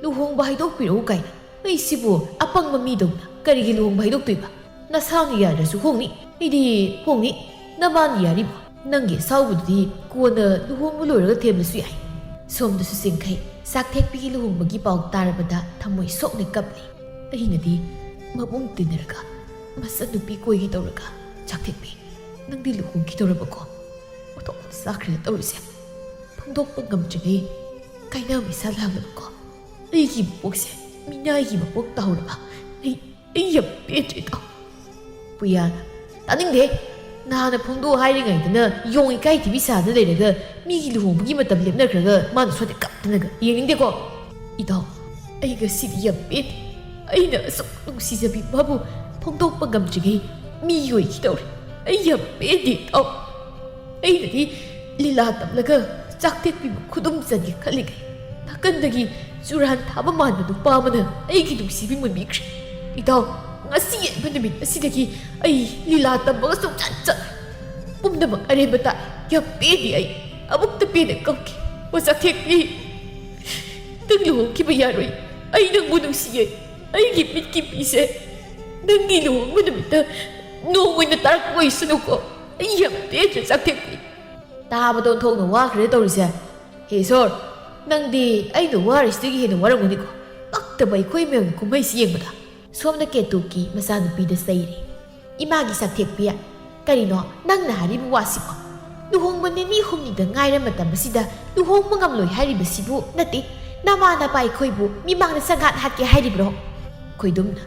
ꯂꯨꯍꯣꯡꯕ ꯍꯥꯏꯗꯣꯛꯄꯤꯔꯛꯎ ꯀꯥꯏꯅ? ꯑꯩꯁꯤꯕꯨ ꯑꯄꯪꯕ ꯃꯤꯗꯧꯅ ꯀꯔꯤꯒꯤ ꯂꯨꯍꯣꯡꯕ ꯍꯥꯏꯗꯣꯛꯇꯣꯏꯕ? ꯅꯁꯥꯅ ꯌꯥꯗ꯭ꯔꯁꯨ ꯍꯣꯡꯅꯤ꯫ ꯑꯩꯗꯤ ꯍꯣꯡꯅꯤ꯫ ꯅꯃꯥꯅ ꯌꯥꯔꯤꯕꯣ? ꯅꯪꯒꯤ ꯑꯁꯥꯎꯕꯗꯨꯗꯤ ꯀꯣꯟꯅ ꯂꯨꯍꯣꯡꯕ ꯂꯣꯏꯔꯒ ꯊꯦꯝꯕꯁꯨ ꯌꯥꯏ꯫ ꯁꯣꯝꯗꯁꯨ ꯆꯤꯡꯈꯩ ꯆꯥꯛꯊꯦꯛꯄꯤꯒꯤ ꯂꯨꯍꯣꯡꯕꯒꯤ ꯄꯥꯎ ꯇꯥꯔꯕꯗ ꯊꯃꯣꯏ ꯁꯣꯛꯅ ꯀꯞꯂꯤ꯫ ꯑꯩꯅꯗꯤ ꯃꯕꯨꯡ ꯇꯤꯟꯅꯔꯒ ꯃꯆꯟꯅꯨꯄꯤ ꯀꯣꯏꯒꯦ ꯇꯧꯔꯒ, ꯆꯥꯛꯊꯦꯛꯄꯤ, ꯅꯪꯗꯤ ꯂꯨꯍꯣꯡꯈꯤꯗꯧꯔꯕꯀꯣ? ꯃꯊꯣꯡ ꯆꯥꯈ꯭ꯔꯦ ꯇꯧꯔꯤꯁꯦ꯫ ꯐꯣꯡꯗꯣꯛꯄ ꯉꯝꯗ꯭ꯔꯤꯉꯩ ꯀꯥꯏꯅꯕ ꯏꯁꯥ ꯂꯥꯡꯂꯕꯀꯣ? ꯑꯩꯒꯤ ꯃꯄꯣꯛꯁꯦ ꯃꯤꯅꯥꯏꯒꯤ ꯃꯄꯣꯛ ꯇꯥꯍꯧꯔꯕ? ꯑꯩ, ꯑꯩ ꯌꯥꯝ ꯄꯦꯟꯗ꯭ꯔꯦ ꯏꯇꯥꯎ꯫ ꯄꯨꯌꯥꯅ, ꯇꯥꯅꯤꯡꯗꯦ꯫ ꯅꯍꯥꯟꯅ ꯐꯣꯡꯗꯣꯛ ꯍꯥꯏꯔꯤꯉꯩꯗꯅ ꯌꯣꯡ ꯏꯀꯥꯏ ꯊꯤꯕꯤ ꯁꯥꯗꯅ ꯂꯩꯔꯒ ꯃꯤꯒꯤ ꯂꯨꯍꯣꯡꯕꯒꯤ ꯃꯇꯝ ꯂꯦꯞꯅꯈ꯭ꯔꯒ ꯃꯥꯅ ꯁꯣꯝꯗ ꯀꯞꯇꯅꯒ ꯌꯦꯡꯅꯤꯡꯗꯦꯀꯣ꯫ ꯏꯇꯥꯎ, ꯑꯩ ꯉꯁꯤꯗꯤ ꯌꯥꯝ ꯄꯦꯟꯗꯦ꯫ ꯑꯩꯅ ꯑꯁꯨꯛ ꯅꯨꯡꯁꯤꯖꯕꯤ ꯃꯥꯕꯨ ꯐꯣꯡꯗꯣꯛꯄ ꯉꯝꯗ꯭ꯔꯤꯉꯩ ꯃꯤ ꯑꯣꯏꯈꯤꯗꯧꯔꯦ꯫ ꯑꯩ ꯌꯥꯝ ꯄꯦꯟꯗꯦ ꯏꯇꯥꯎ꯫ ꯑꯩꯅꯗꯤ ꯂꯤꯂꯥ ꯇꯝꯂꯒ ꯆꯥꯛꯇꯦꯛꯄꯤꯕꯨ ꯈꯨꯗꯨꯝ ꯆꯟꯒꯦ ꯈꯜꯂꯤꯉꯩ, ꯅꯥꯀꯟꯗꯒꯤ ꯆꯨꯔꯥꯟ ꯊꯥꯕ ꯃꯥꯟꯕ ꯅꯨꯄꯥ ꯑꯃꯅ ꯑꯩꯒꯤ ꯅꯨꯡꯁꯤꯕꯤ ꯃꯨꯟꯕꯤꯈ꯭ꯔꯦ꯫ ꯏꯇꯥꯎ, ꯉꯁꯤ ꯌꯦꯟꯕ ꯅꯨꯃꯤꯠ ꯑꯁꯤꯗꯒꯤ ꯑꯩ ꯂꯤꯂꯥ ꯇꯝꯕꯒ ꯁꯨꯡꯆꯠ ꯆꯠꯂꯣꯏ꯫ ꯄꯨꯝꯅꯃꯛ ꯑꯔꯦꯝꯕ ꯇꯥꯏ꯫ ꯌꯥꯝ ꯄꯦꯟꯗꯦ ꯑꯩ꯫ ꯑꯃꯨꯛꯇ ꯄꯦꯟꯅ ꯀꯞꯀꯦ꯫ ꯑꯣ ꯆꯥꯛꯊꯦꯛꯄꯤ, ꯅꯪ ꯂꯨꯍꯣꯡꯈꯤꯕ ꯌꯥꯔꯣꯏ꯫ ꯑꯩ ꯅꯪꯕꯨ ꯅꯨꯡꯁꯤꯌꯦ꯫ ꯑꯩꯒꯤ ꯃꯤꯠꯀꯤ ꯄꯤꯁꯦ ꯅꯪꯒꯤ ꯂꯨꯍꯣꯡꯕ ꯅꯨꯃꯤꯠꯇ ꯅꯣꯡ ꯑꯣꯏꯅ ꯇꯥꯔꯛꯄ ꯑꯣꯏꯁꯅꯨꯀꯣ꯫ ꯑꯩ ꯌꯥꯝ ꯄꯦꯟꯗ꯭ꯔꯦ ꯆꯥꯛꯊꯦꯛꯄꯤ꯫ ꯇꯥꯕꯗ ꯑꯣꯟꯊꯣꯛꯅ ꯋꯥꯈ꯭ꯔꯦ ꯇꯧꯔꯤꯁꯦ꯫ ꯍꯦ ꯏꯁꯣꯔ, ꯅꯪꯗꯤ ꯑꯩꯅ ꯋꯥꯔꯤꯁꯤꯗꯒꯤ ꯍꯦꯟꯅ ꯋꯥꯔꯝꯒꯅꯤꯀꯣ꯫ ꯄꯛꯇꯕ ꯑꯩꯈꯣꯏ ꯃꯌꯥꯝꯒꯤ ꯀꯨꯝꯍꯩꯁꯤ ꯌꯦꯡꯕꯗ꯫ ꯁꯣꯝꯗ ꯀꯦꯇꯨꯀꯤ ꯃꯆꯥꯅꯨꯄꯤꯗ ꯆꯩꯔꯦ꯫ ꯏꯃꯥꯒꯤ ꯆꯥꯛꯊꯦꯛꯄꯤ, ꯀꯔꯤꯅꯣ ꯅꯪꯅ ꯍꯥꯏꯔꯤꯕ ꯋꯥꯁꯤꯕꯣ? ꯂꯨꯍꯣꯡꯕ ꯅꯤꯅꯤ ꯍꯨꯝꯅꯤꯗ ꯉꯥꯏꯔ ꯃꯇꯝ ꯑꯁꯤꯗ ꯂꯨꯍꯣꯡꯕ ꯉꯝꯂꯣꯏ ꯍꯥꯏꯔꯤꯕꯁꯤꯕꯨ ꯅꯠꯇꯦ, ꯅꯃꯥ ꯅꯄꯥ ꯑꯩꯈꯣꯏꯕꯨ ꯃꯤꯃꯥꯡꯗ ꯆꯪꯉꯥꯠ ꯍꯥꯠꯀꯦ ꯍꯥꯏꯔꯤꯕ꯭ꯔꯣ? ꯈꯣꯏꯗꯨꯝꯅ,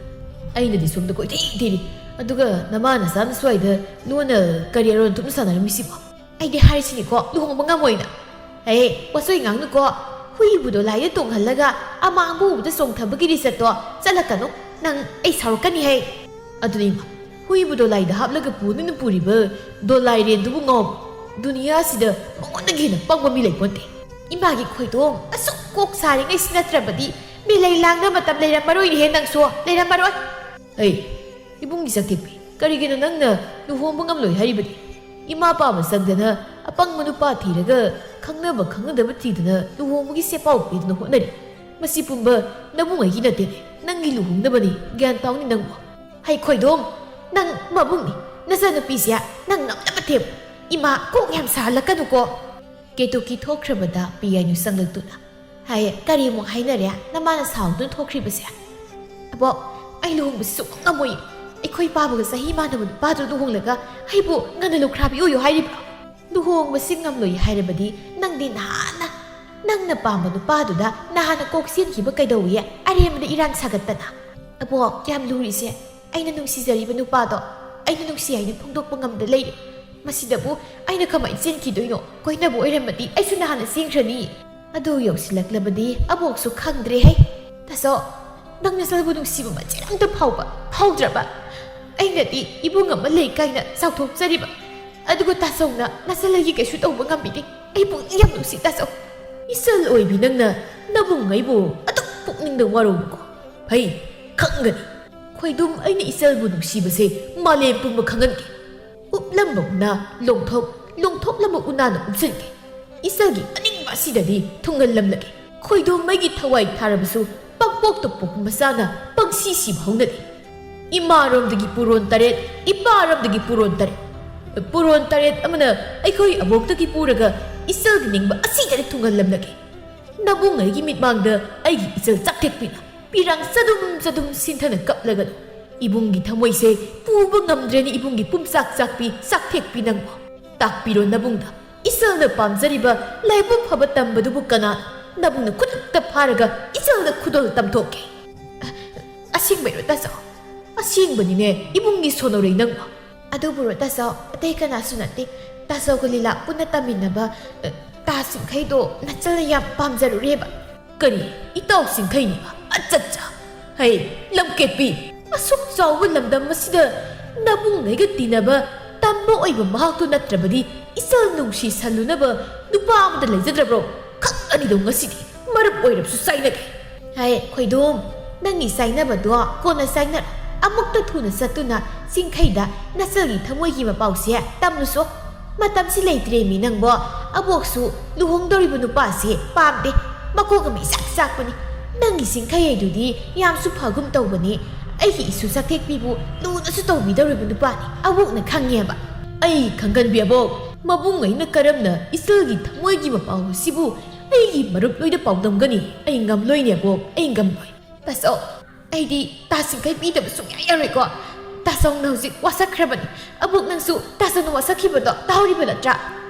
ꯑꯩꯅꯗꯤ ꯁꯣꯝꯗ ꯀꯣꯏꯊꯤ ꯊꯤꯔꯤ, ꯑꯗꯨꯒ ꯅꯃꯥ ꯅꯆꯥꯅ ꯁ꯭ꯋꯥꯏꯗ ꯂꯣꯟꯅ ꯀꯔꯤ ꯑꯔꯣꯟ ꯊꯨꯞꯅ ꯁꯥꯟꯅꯔꯝꯃꯤꯁꯤꯕꯣ? ꯑꯩꯗꯤ ꯍꯥꯏꯔꯤꯁꯤꯅꯤꯀꯣ, ꯂꯨꯍꯣꯡꯕ ꯉꯝꯃꯣꯏꯅ꯫ ꯍꯦ, ꯋꯥꯆꯣꯏ ꯉꯥꯡꯅꯨꯀꯣ꯫ ꯍꯨꯏꯕꯨ ꯗꯣꯂꯥꯏꯗ ꯇꯣꯡꯍꯜꯂꯒ ꯑꯃꯥꯡꯕ ꯎꯕꯗ ꯆꯣꯡꯊꯕꯒꯤ ꯂꯤꯆꯠꯇꯣ ꯆꯠꯂꯛꯀꯅꯨ꯫ ꯅꯪ ꯑꯩ ꯁꯥꯎꯔꯛꯀꯅꯤ ꯍꯦ꯫ ꯑꯗꯨꯅꯤ ꯏꯃꯥ, ꯍꯨꯏꯕꯨ ꯗꯣꯂꯥꯏꯗ ꯍꯥꯞꯂꯒ ꯄꯨꯗꯨꯅ ꯄꯨꯔꯤꯕ ꯗꯣꯂꯥꯏꯔꯦꯟꯗꯨꯕꯨ ꯉꯥꯎꯕ꯫ ꯗꯨꯅꯤꯌꯥꯁꯤꯗ ꯃꯉꯣꯟꯗꯒꯤ ꯍꯦꯟꯅ ꯄꯪꯕ ꯃꯤ ꯂꯩꯄꯣꯟꯇꯦ꯫ ꯏꯃꯥꯒꯤ ꯈꯣꯏꯗꯣꯝ ꯑꯁꯨꯛ ꯀꯣꯛ ꯁꯥꯔꯤꯉꯩꯁꯤ ꯅꯠꯇ꯭ꯔꯕꯗꯤ ꯃꯤꯂꯩ ꯂꯥꯡꯅ ꯃꯇꯝ ꯂꯩꯔꯝꯃꯔꯣꯏꯅꯦꯍꯦ ꯅꯪꯁꯨ, ꯂꯩꯔꯝꯃꯔꯣꯏ꯫ ꯍꯩ, ꯏꯕꯨꯡꯒꯤ ꯆꯥꯛꯊꯦꯛꯄꯤ, ꯀꯔꯤꯒꯤꯅꯣ ꯅꯪꯅ ꯂꯨꯍꯣꯡꯕ ꯉꯝꯂꯣꯏ ꯍꯥꯏꯔꯤꯕꯗꯤ? ꯏꯃꯥ ꯄꯥꯝꯕ ꯆꯪꯗꯅ ꯑꯄꯪꯕ ꯅꯨꯄꯥ ꯊꯤꯔꯒ ꯈꯪꯅꯕ ꯈꯪꯅꯗꯕ ꯊꯤꯗꯅ ꯂꯨꯍꯣꯡꯕꯒꯤ ꯁꯦꯠꯄꯥꯎ ꯄꯤꯗꯨꯅ ꯍꯣꯠꯅꯔꯤ꯫ ꯃꯁꯤ ꯄꯨꯝꯕ ꯅꯕꯨꯡ ꯑꯩꯒꯤ ꯅꯠꯇꯦꯅꯦ, ꯅꯪꯒꯤ ꯂꯨꯍꯣꯡꯅꯕꯅꯤ, ꯒ꯭ꯌꯥꯟ ꯇꯥꯎꯅꯤ ꯅꯪꯕꯨ꯫ ꯍꯩ ꯈꯣꯏꯗꯣꯝ, ꯅꯪ ꯃꯕꯨꯡꯅꯤ, ꯅꯆꯟꯅꯨꯄꯤꯁꯦ ꯅꯪ ꯉꯝꯅꯕ ꯊꯦꯝꯃꯨ꯫ ꯏꯃꯥ ꯀꯣꯛ ꯌꯥꯝ ꯁꯥꯍꯜꯂꯛꯀꯅꯨꯀꯣ꯫ ꯀꯦꯇꯨꯀꯤ ꯊꯣꯛꯈ꯭ꯔꯕꯗ ꯄꯤꯌꯥꯏꯅꯨ ꯆꯪꯂꯛꯇꯨꯅ, ꯍꯥꯏ, ꯀꯔꯤꯃꯨꯛ ꯍꯥꯏꯅꯔꯦ ꯅꯃꯥꯅ ꯁꯥꯎꯗꯨꯅ ꯊꯣꯛꯈ꯭ꯔꯤꯕꯁꯦ? ꯑꯕꯣꯛ, ꯑꯩ ꯂꯨꯍꯣꯡꯕꯁꯤ ꯁꯨꯡꯉꯝ ꯉꯝꯃꯣꯏ꯫ ꯑꯩꯈꯣꯏ ꯄꯥꯕꯒ ꯆꯍꯤ ꯃꯥꯟꯅꯕ ꯅꯨꯄꯥꯗꯨ ꯂꯨꯍꯣꯡꯂꯒ ꯑꯩꯕꯨ ꯉꯟꯅ ꯂꯨꯈ꯭ꯔꯥꯕꯤ ꯑꯣꯏꯌꯨ ꯍꯥꯏꯔꯤꯕ꯭ꯔꯣ? ꯂꯨꯍꯣꯡꯕꯁꯤ ꯉꯝꯂꯣꯏ ꯍꯥꯏꯔꯕꯗꯤ ꯅꯪꯗꯤ ꯅꯍꯥꯟꯅ, ꯅꯪꯅ ꯄꯥꯝꯕ ꯅꯨꯄꯥꯗꯨꯗ ꯅꯍꯥꯟꯅ ꯀꯣꯛ ꯆꯦꯟꯈꯤꯕ ꯀꯩꯗꯧꯏꯌꯦ ꯑꯔꯦꯝꯕꯗ ꯏꯔꯥꯡ ꯁꯥꯒꯠꯇꯅ? ꯑꯕꯣꯛ, ꯌꯥꯝ ꯂꯨꯔꯤꯁꯦ ꯑꯩꯅ ꯅꯨꯡꯁꯤꯖꯔꯤꯕ ꯅꯨꯄꯥꯗꯣ ꯑꯩꯅ ꯅꯨꯡꯁꯤ ꯍꯥꯏꯅ ꯐꯣꯡꯗꯣꯛꯄ ꯉꯝꯗ ꯂꯩꯔꯦ꯫ ꯃꯁꯤꯗꯕꯨ ꯑꯩꯅ ꯀꯃꯥꯏꯅ ꯆꯦꯟꯈꯤꯗꯣꯏꯅꯣ? ꯀꯣꯏꯅꯕ ꯑꯣꯏꯔꯝꯃꯗꯤ ꯑꯩꯁꯨ ꯅꯍꯥꯟꯅ ꯆꯦꯟꯈ꯭ꯔꯅꯤ꯫ ꯑꯗꯨ ꯌꯧꯁꯤꯜꯂꯛꯂꯕꯗꯤ ꯑꯕꯣꯛꯁꯨ ꯈꯪꯗ꯭ꯔꯦꯍꯦ꯫ ꯇꯥꯆꯧ, ꯅꯪ ꯅꯆꯜꯕꯨ ꯅꯨꯡꯁꯤꯕ ꯃꯆꯦꯠ ꯑꯝꯇ ꯐꯥꯎꯕ ꯐꯥꯎꯗ꯭ꯔꯕ? ꯑꯩꯅꯗꯤ ꯏꯕꯨꯡ ꯑꯃ ꯂꯩ ꯀꯥꯏꯅ ꯆꯥꯎꯊꯣꯛꯆꯔꯤꯕ, ꯑꯗꯨꯒ ꯇꯥꯆꯧꯅ ꯅꯆꯜ ꯑꯩꯒꯤ ꯀꯩꯁꯨ ꯇꯧꯕ ꯉꯝꯕꯤꯗꯦ꯫ ꯑꯩ ꯄꯨꯛꯅꯤꯡ ꯌꯥꯝ ꯅꯨꯡꯁꯤ ꯇꯥꯆꯧ꯫ ꯏꯆꯜ ꯑꯣꯏꯕꯤ ꯅꯪꯅ ꯅꯕꯨꯡ ꯑꯩꯕꯨ ꯑꯗꯨꯛ ꯄꯨꯛꯅꯤꯡꯗ ꯋꯥꯔꯧꯕꯀꯣ? ꯐꯩ, ꯈꯪꯒꯅꯤ꯫ ꯈꯣꯏꯗꯨꯝ, ꯑꯩꯅ ꯏꯆꯜꯕꯨ ꯅꯨꯡꯁꯤꯕꯁꯦ ꯃꯥꯂꯦꯝ ꯄꯨꯝꯕ ꯈꯪꯍꯟꯒꯦ꯫ ꯎꯞꯂꯝꯕ ꯎꯅꯥ ꯂꯣꯡꯊꯣꯛ, ꯂꯣꯡꯊꯣꯛꯂꯝꯕ ꯎꯅꯥꯅ ꯎꯞꯁꯤꯟꯒꯦ꯫ ꯏꯆꯜꯒꯤ ꯑꯅꯤꯡꯕ ꯑꯁꯤꯗꯗꯤ ꯊꯨꯡꯍꯜꯂꯝꯂꯒꯦ꯫ ꯈꯣꯏꯗꯣꯝ ꯑꯩꯒꯤ ꯊꯋꯥꯏ ꯊꯥꯔꯕꯁꯨ ꯄꯪꯄꯣꯛꯇ ꯄꯣꯛꯄ ꯃꯆꯥꯅ ꯄꯪꯁꯤ ꯁꯤꯕ ꯍꯧꯅꯗꯦ꯫ ꯏꯃꯥꯔꯣꯝꯗꯒꯤ ꯄꯨꯔꯣꯟ ꯇꯔꯦꯠ, ꯏꯄꯥꯔꯣꯝꯗꯒꯤ ꯄꯨꯔꯣꯟ ꯇꯔꯦꯠ꯫ ꯄꯨꯔꯣꯟ ꯇꯔꯦꯠ ꯑꯃꯅ ꯑꯩꯈꯣꯏ ꯑꯕꯣꯛꯇꯒꯤ ꯄꯨꯔꯒ ꯏꯆꯜꯒꯤ ꯅꯤꯡꯕ ꯑꯁꯤꯗ ꯊꯨꯡꯍꯜꯂꯝꯂꯒꯦ꯫ ꯅꯕꯨꯡ ꯑꯩꯒꯤ ꯃꯤꯠꯃꯥꯡꯗ ꯑꯩꯒꯤ ꯏꯆꯜ ꯆꯥꯛꯊꯦꯛꯄꯤꯅ ꯄꯤꯔꯥꯡ ꯆꯗꯨꯝ ꯆꯗꯨꯝ ꯁꯤꯟꯊꯅ ꯀꯞꯂꯒꯅꯨ꯫ ꯏꯕꯨꯡꯒꯤ ꯊꯃꯣꯏꯁꯦ ꯄꯨꯕ ꯉꯝꯗ꯭ꯔꯦꯅꯦ, ꯏꯕꯨꯡꯒꯤ ꯄꯨꯝꯆꯥꯛ ꯆꯥꯛꯄꯤ ꯆꯥꯛꯊꯦꯛꯄꯤ ꯅꯪꯕꯨ꯫ ꯇꯥꯛꯄꯤꯔꯣ ꯅꯕꯨꯡꯗ, ꯏꯆꯜꯅ ꯄꯥꯝꯖꯔꯤꯕ ꯂꯥꯏꯕꯛ ꯐꯕ ꯇꯝꯕꯗꯨꯕꯨ ꯀꯅꯥ? ꯅꯕꯨꯡꯅ ꯈꯨꯗꯛꯇ ꯐꯥꯔꯒ ꯏꯆꯜꯗ ꯈꯨꯗꯣꯜ ꯇꯝꯊꯣꯛꯀꯦ꯫ ꯑꯁꯦꯡꯕꯩꯔꯣ ꯇꯥꯆꯧ? ꯑꯁꯦꯡꯕꯅꯤꯅꯦ ꯏꯕꯨꯡꯒꯤ ꯁꯣꯟꯅꯧꯔꯩ ꯅꯪꯕꯨ꯫ ꯑꯗꯨꯕꯨꯔꯣ ꯇꯥꯆꯧ, ꯑꯇꯩ ꯀꯅꯥꯁꯨ ꯅꯠꯇꯦ꯫ ꯇꯥꯆꯧꯒ ꯂꯤꯂꯥ ꯄꯨꯟꯅ ꯇꯝꯃꯤꯟꯅꯕ, ꯑ, ꯇꯥ ꯁꯤꯡꯈꯩꯗꯣ ꯅꯆꯜꯅ ꯌꯥꯝ ꯄꯥꯝꯖꯔꯨꯔꯦꯕ꯫ ꯀꯔꯤ? ꯏꯇꯥꯎ ꯁꯤꯡꯈꯩꯅꯦꯕ? ꯑꯆꯠꯆꯥ! ꯍꯩ, ꯂꯝꯀꯦꯠꯄꯤ! ꯑꯁꯨꯛ ꯆꯥꯎꯕ ꯂꯝꯗꯝ ꯑꯁꯤꯗ ꯅꯕꯨꯡꯉꯩꯒ ꯇꯤꯟꯅꯕ ꯇꯝꯕ ꯑꯣꯏꯕ ꯃꯍꯥꯛꯇꯨ ꯅꯠꯇ꯭ꯔꯕꯗꯤ ꯏꯆꯜ ꯅꯨꯡꯁꯤ ꯁꯜꯂꯨꯅꯕ ꯅꯨꯄꯥ ꯑꯃꯗ ꯂꯩꯖꯗ꯭ꯔꯕ꯭ꯔꯣ? ꯈꯪꯒꯅꯤꯗꯣ ꯉꯁꯤꯗꯤ ꯃꯔꯨꯞ ꯑꯣꯏꯔꯕꯁꯨ ꯆꯥꯏꯅꯒꯦ꯫ ꯍꯩ, ꯈꯣꯏꯗꯣꯝ, ꯅꯪꯒꯤ ꯆꯥꯏꯅꯕꯗꯣ ꯀꯣꯟꯅ ꯆꯥꯏꯅꯔꯣ꯫ ꯑꯃꯨꯛꯇ ꯊꯨꯅ ꯆꯠꯇꯨꯅ ꯆꯤꯡꯈꯩꯗ ꯅꯆꯜꯒꯤ ꯊꯃꯣꯏꯒꯤ ꯃꯄꯥꯎꯁꯦ ꯇꯝꯂꯨꯁꯣ꯫ ꯃꯇꯝꯁꯤ ꯂꯩꯇ꯭ꯔꯦꯃꯤ ꯅꯪꯕꯣ꯫ ꯑꯕꯣꯛꯁꯨ ꯂꯨꯍꯣꯡꯗꯧꯔꯤꯕ ꯅꯨꯄꯥꯁꯦ ꯄꯥꯝꯗꯦ꯫ ꯃꯀꯣꯛ ꯑꯃ ꯏꯆꯥꯛ ꯆꯥꯛꯄꯅꯤ꯫ ꯅꯪꯒꯤ ꯆꯤꯡꯈꯩ ꯍꯥꯏꯗꯨꯗꯤ ꯌꯥꯝꯁꯨ ꯐꯒꯨꯝ ꯇꯧꯕꯅꯤ꯫ ꯑꯩꯒꯤ ꯏꯁꯨ ꯆꯥꯛꯊꯦꯛꯄꯤꯕꯨ ꯂꯨꯅꯁꯨ ꯇꯧꯕꯤꯗꯧꯔꯤꯕ ꯅꯨꯄꯥꯅꯤ꯫ ꯑꯕꯣꯛꯅ ꯈꯪꯉꯦꯕ꯫ ꯑꯩ ꯈꯪꯒꯟꯕꯤ ꯑꯕꯣꯛ, ꯃꯕꯨꯡ ꯑꯩꯅ ꯀꯔꯝꯅ ꯏꯆꯜꯒꯤ ꯊꯃꯣꯏꯒꯤ ꯃꯄꯥꯎ ꯑꯁꯤꯕꯨ ꯑꯩꯒꯤ ꯃꯔꯨꯞ ꯂꯣꯏꯗ ꯄꯥꯎꯗꯝꯒꯅꯤ? ꯑꯩ ꯉꯝꯂꯣꯏꯅꯦ ꯑꯕꯣꯛ, ꯑꯩ ꯉꯝꯂꯣꯏ꯫ ꯇꯥꯆꯧ, ꯑꯩꯗꯤ ꯇꯥ ꯁꯤꯡꯈꯩ ꯄꯤꯗꯕ ꯁꯨꯡꯌꯥ ꯌꯥꯔꯣꯏꯀꯣ꯫ ꯇꯥꯆꯧꯅ ꯍꯧꯖꯤꯛ ꯋꯥꯁꯛꯈ꯭ꯔꯕꯅꯤ꯫ ꯑꯕꯣꯛ ꯅꯪꯁꯨ ꯇꯥꯆꯧꯅ ꯋꯥꯁꯛꯈꯤꯕꯗꯣ ꯇꯥꯍꯧꯔꯤꯕ ꯅꯠꯇ꯭ꯔꯥ?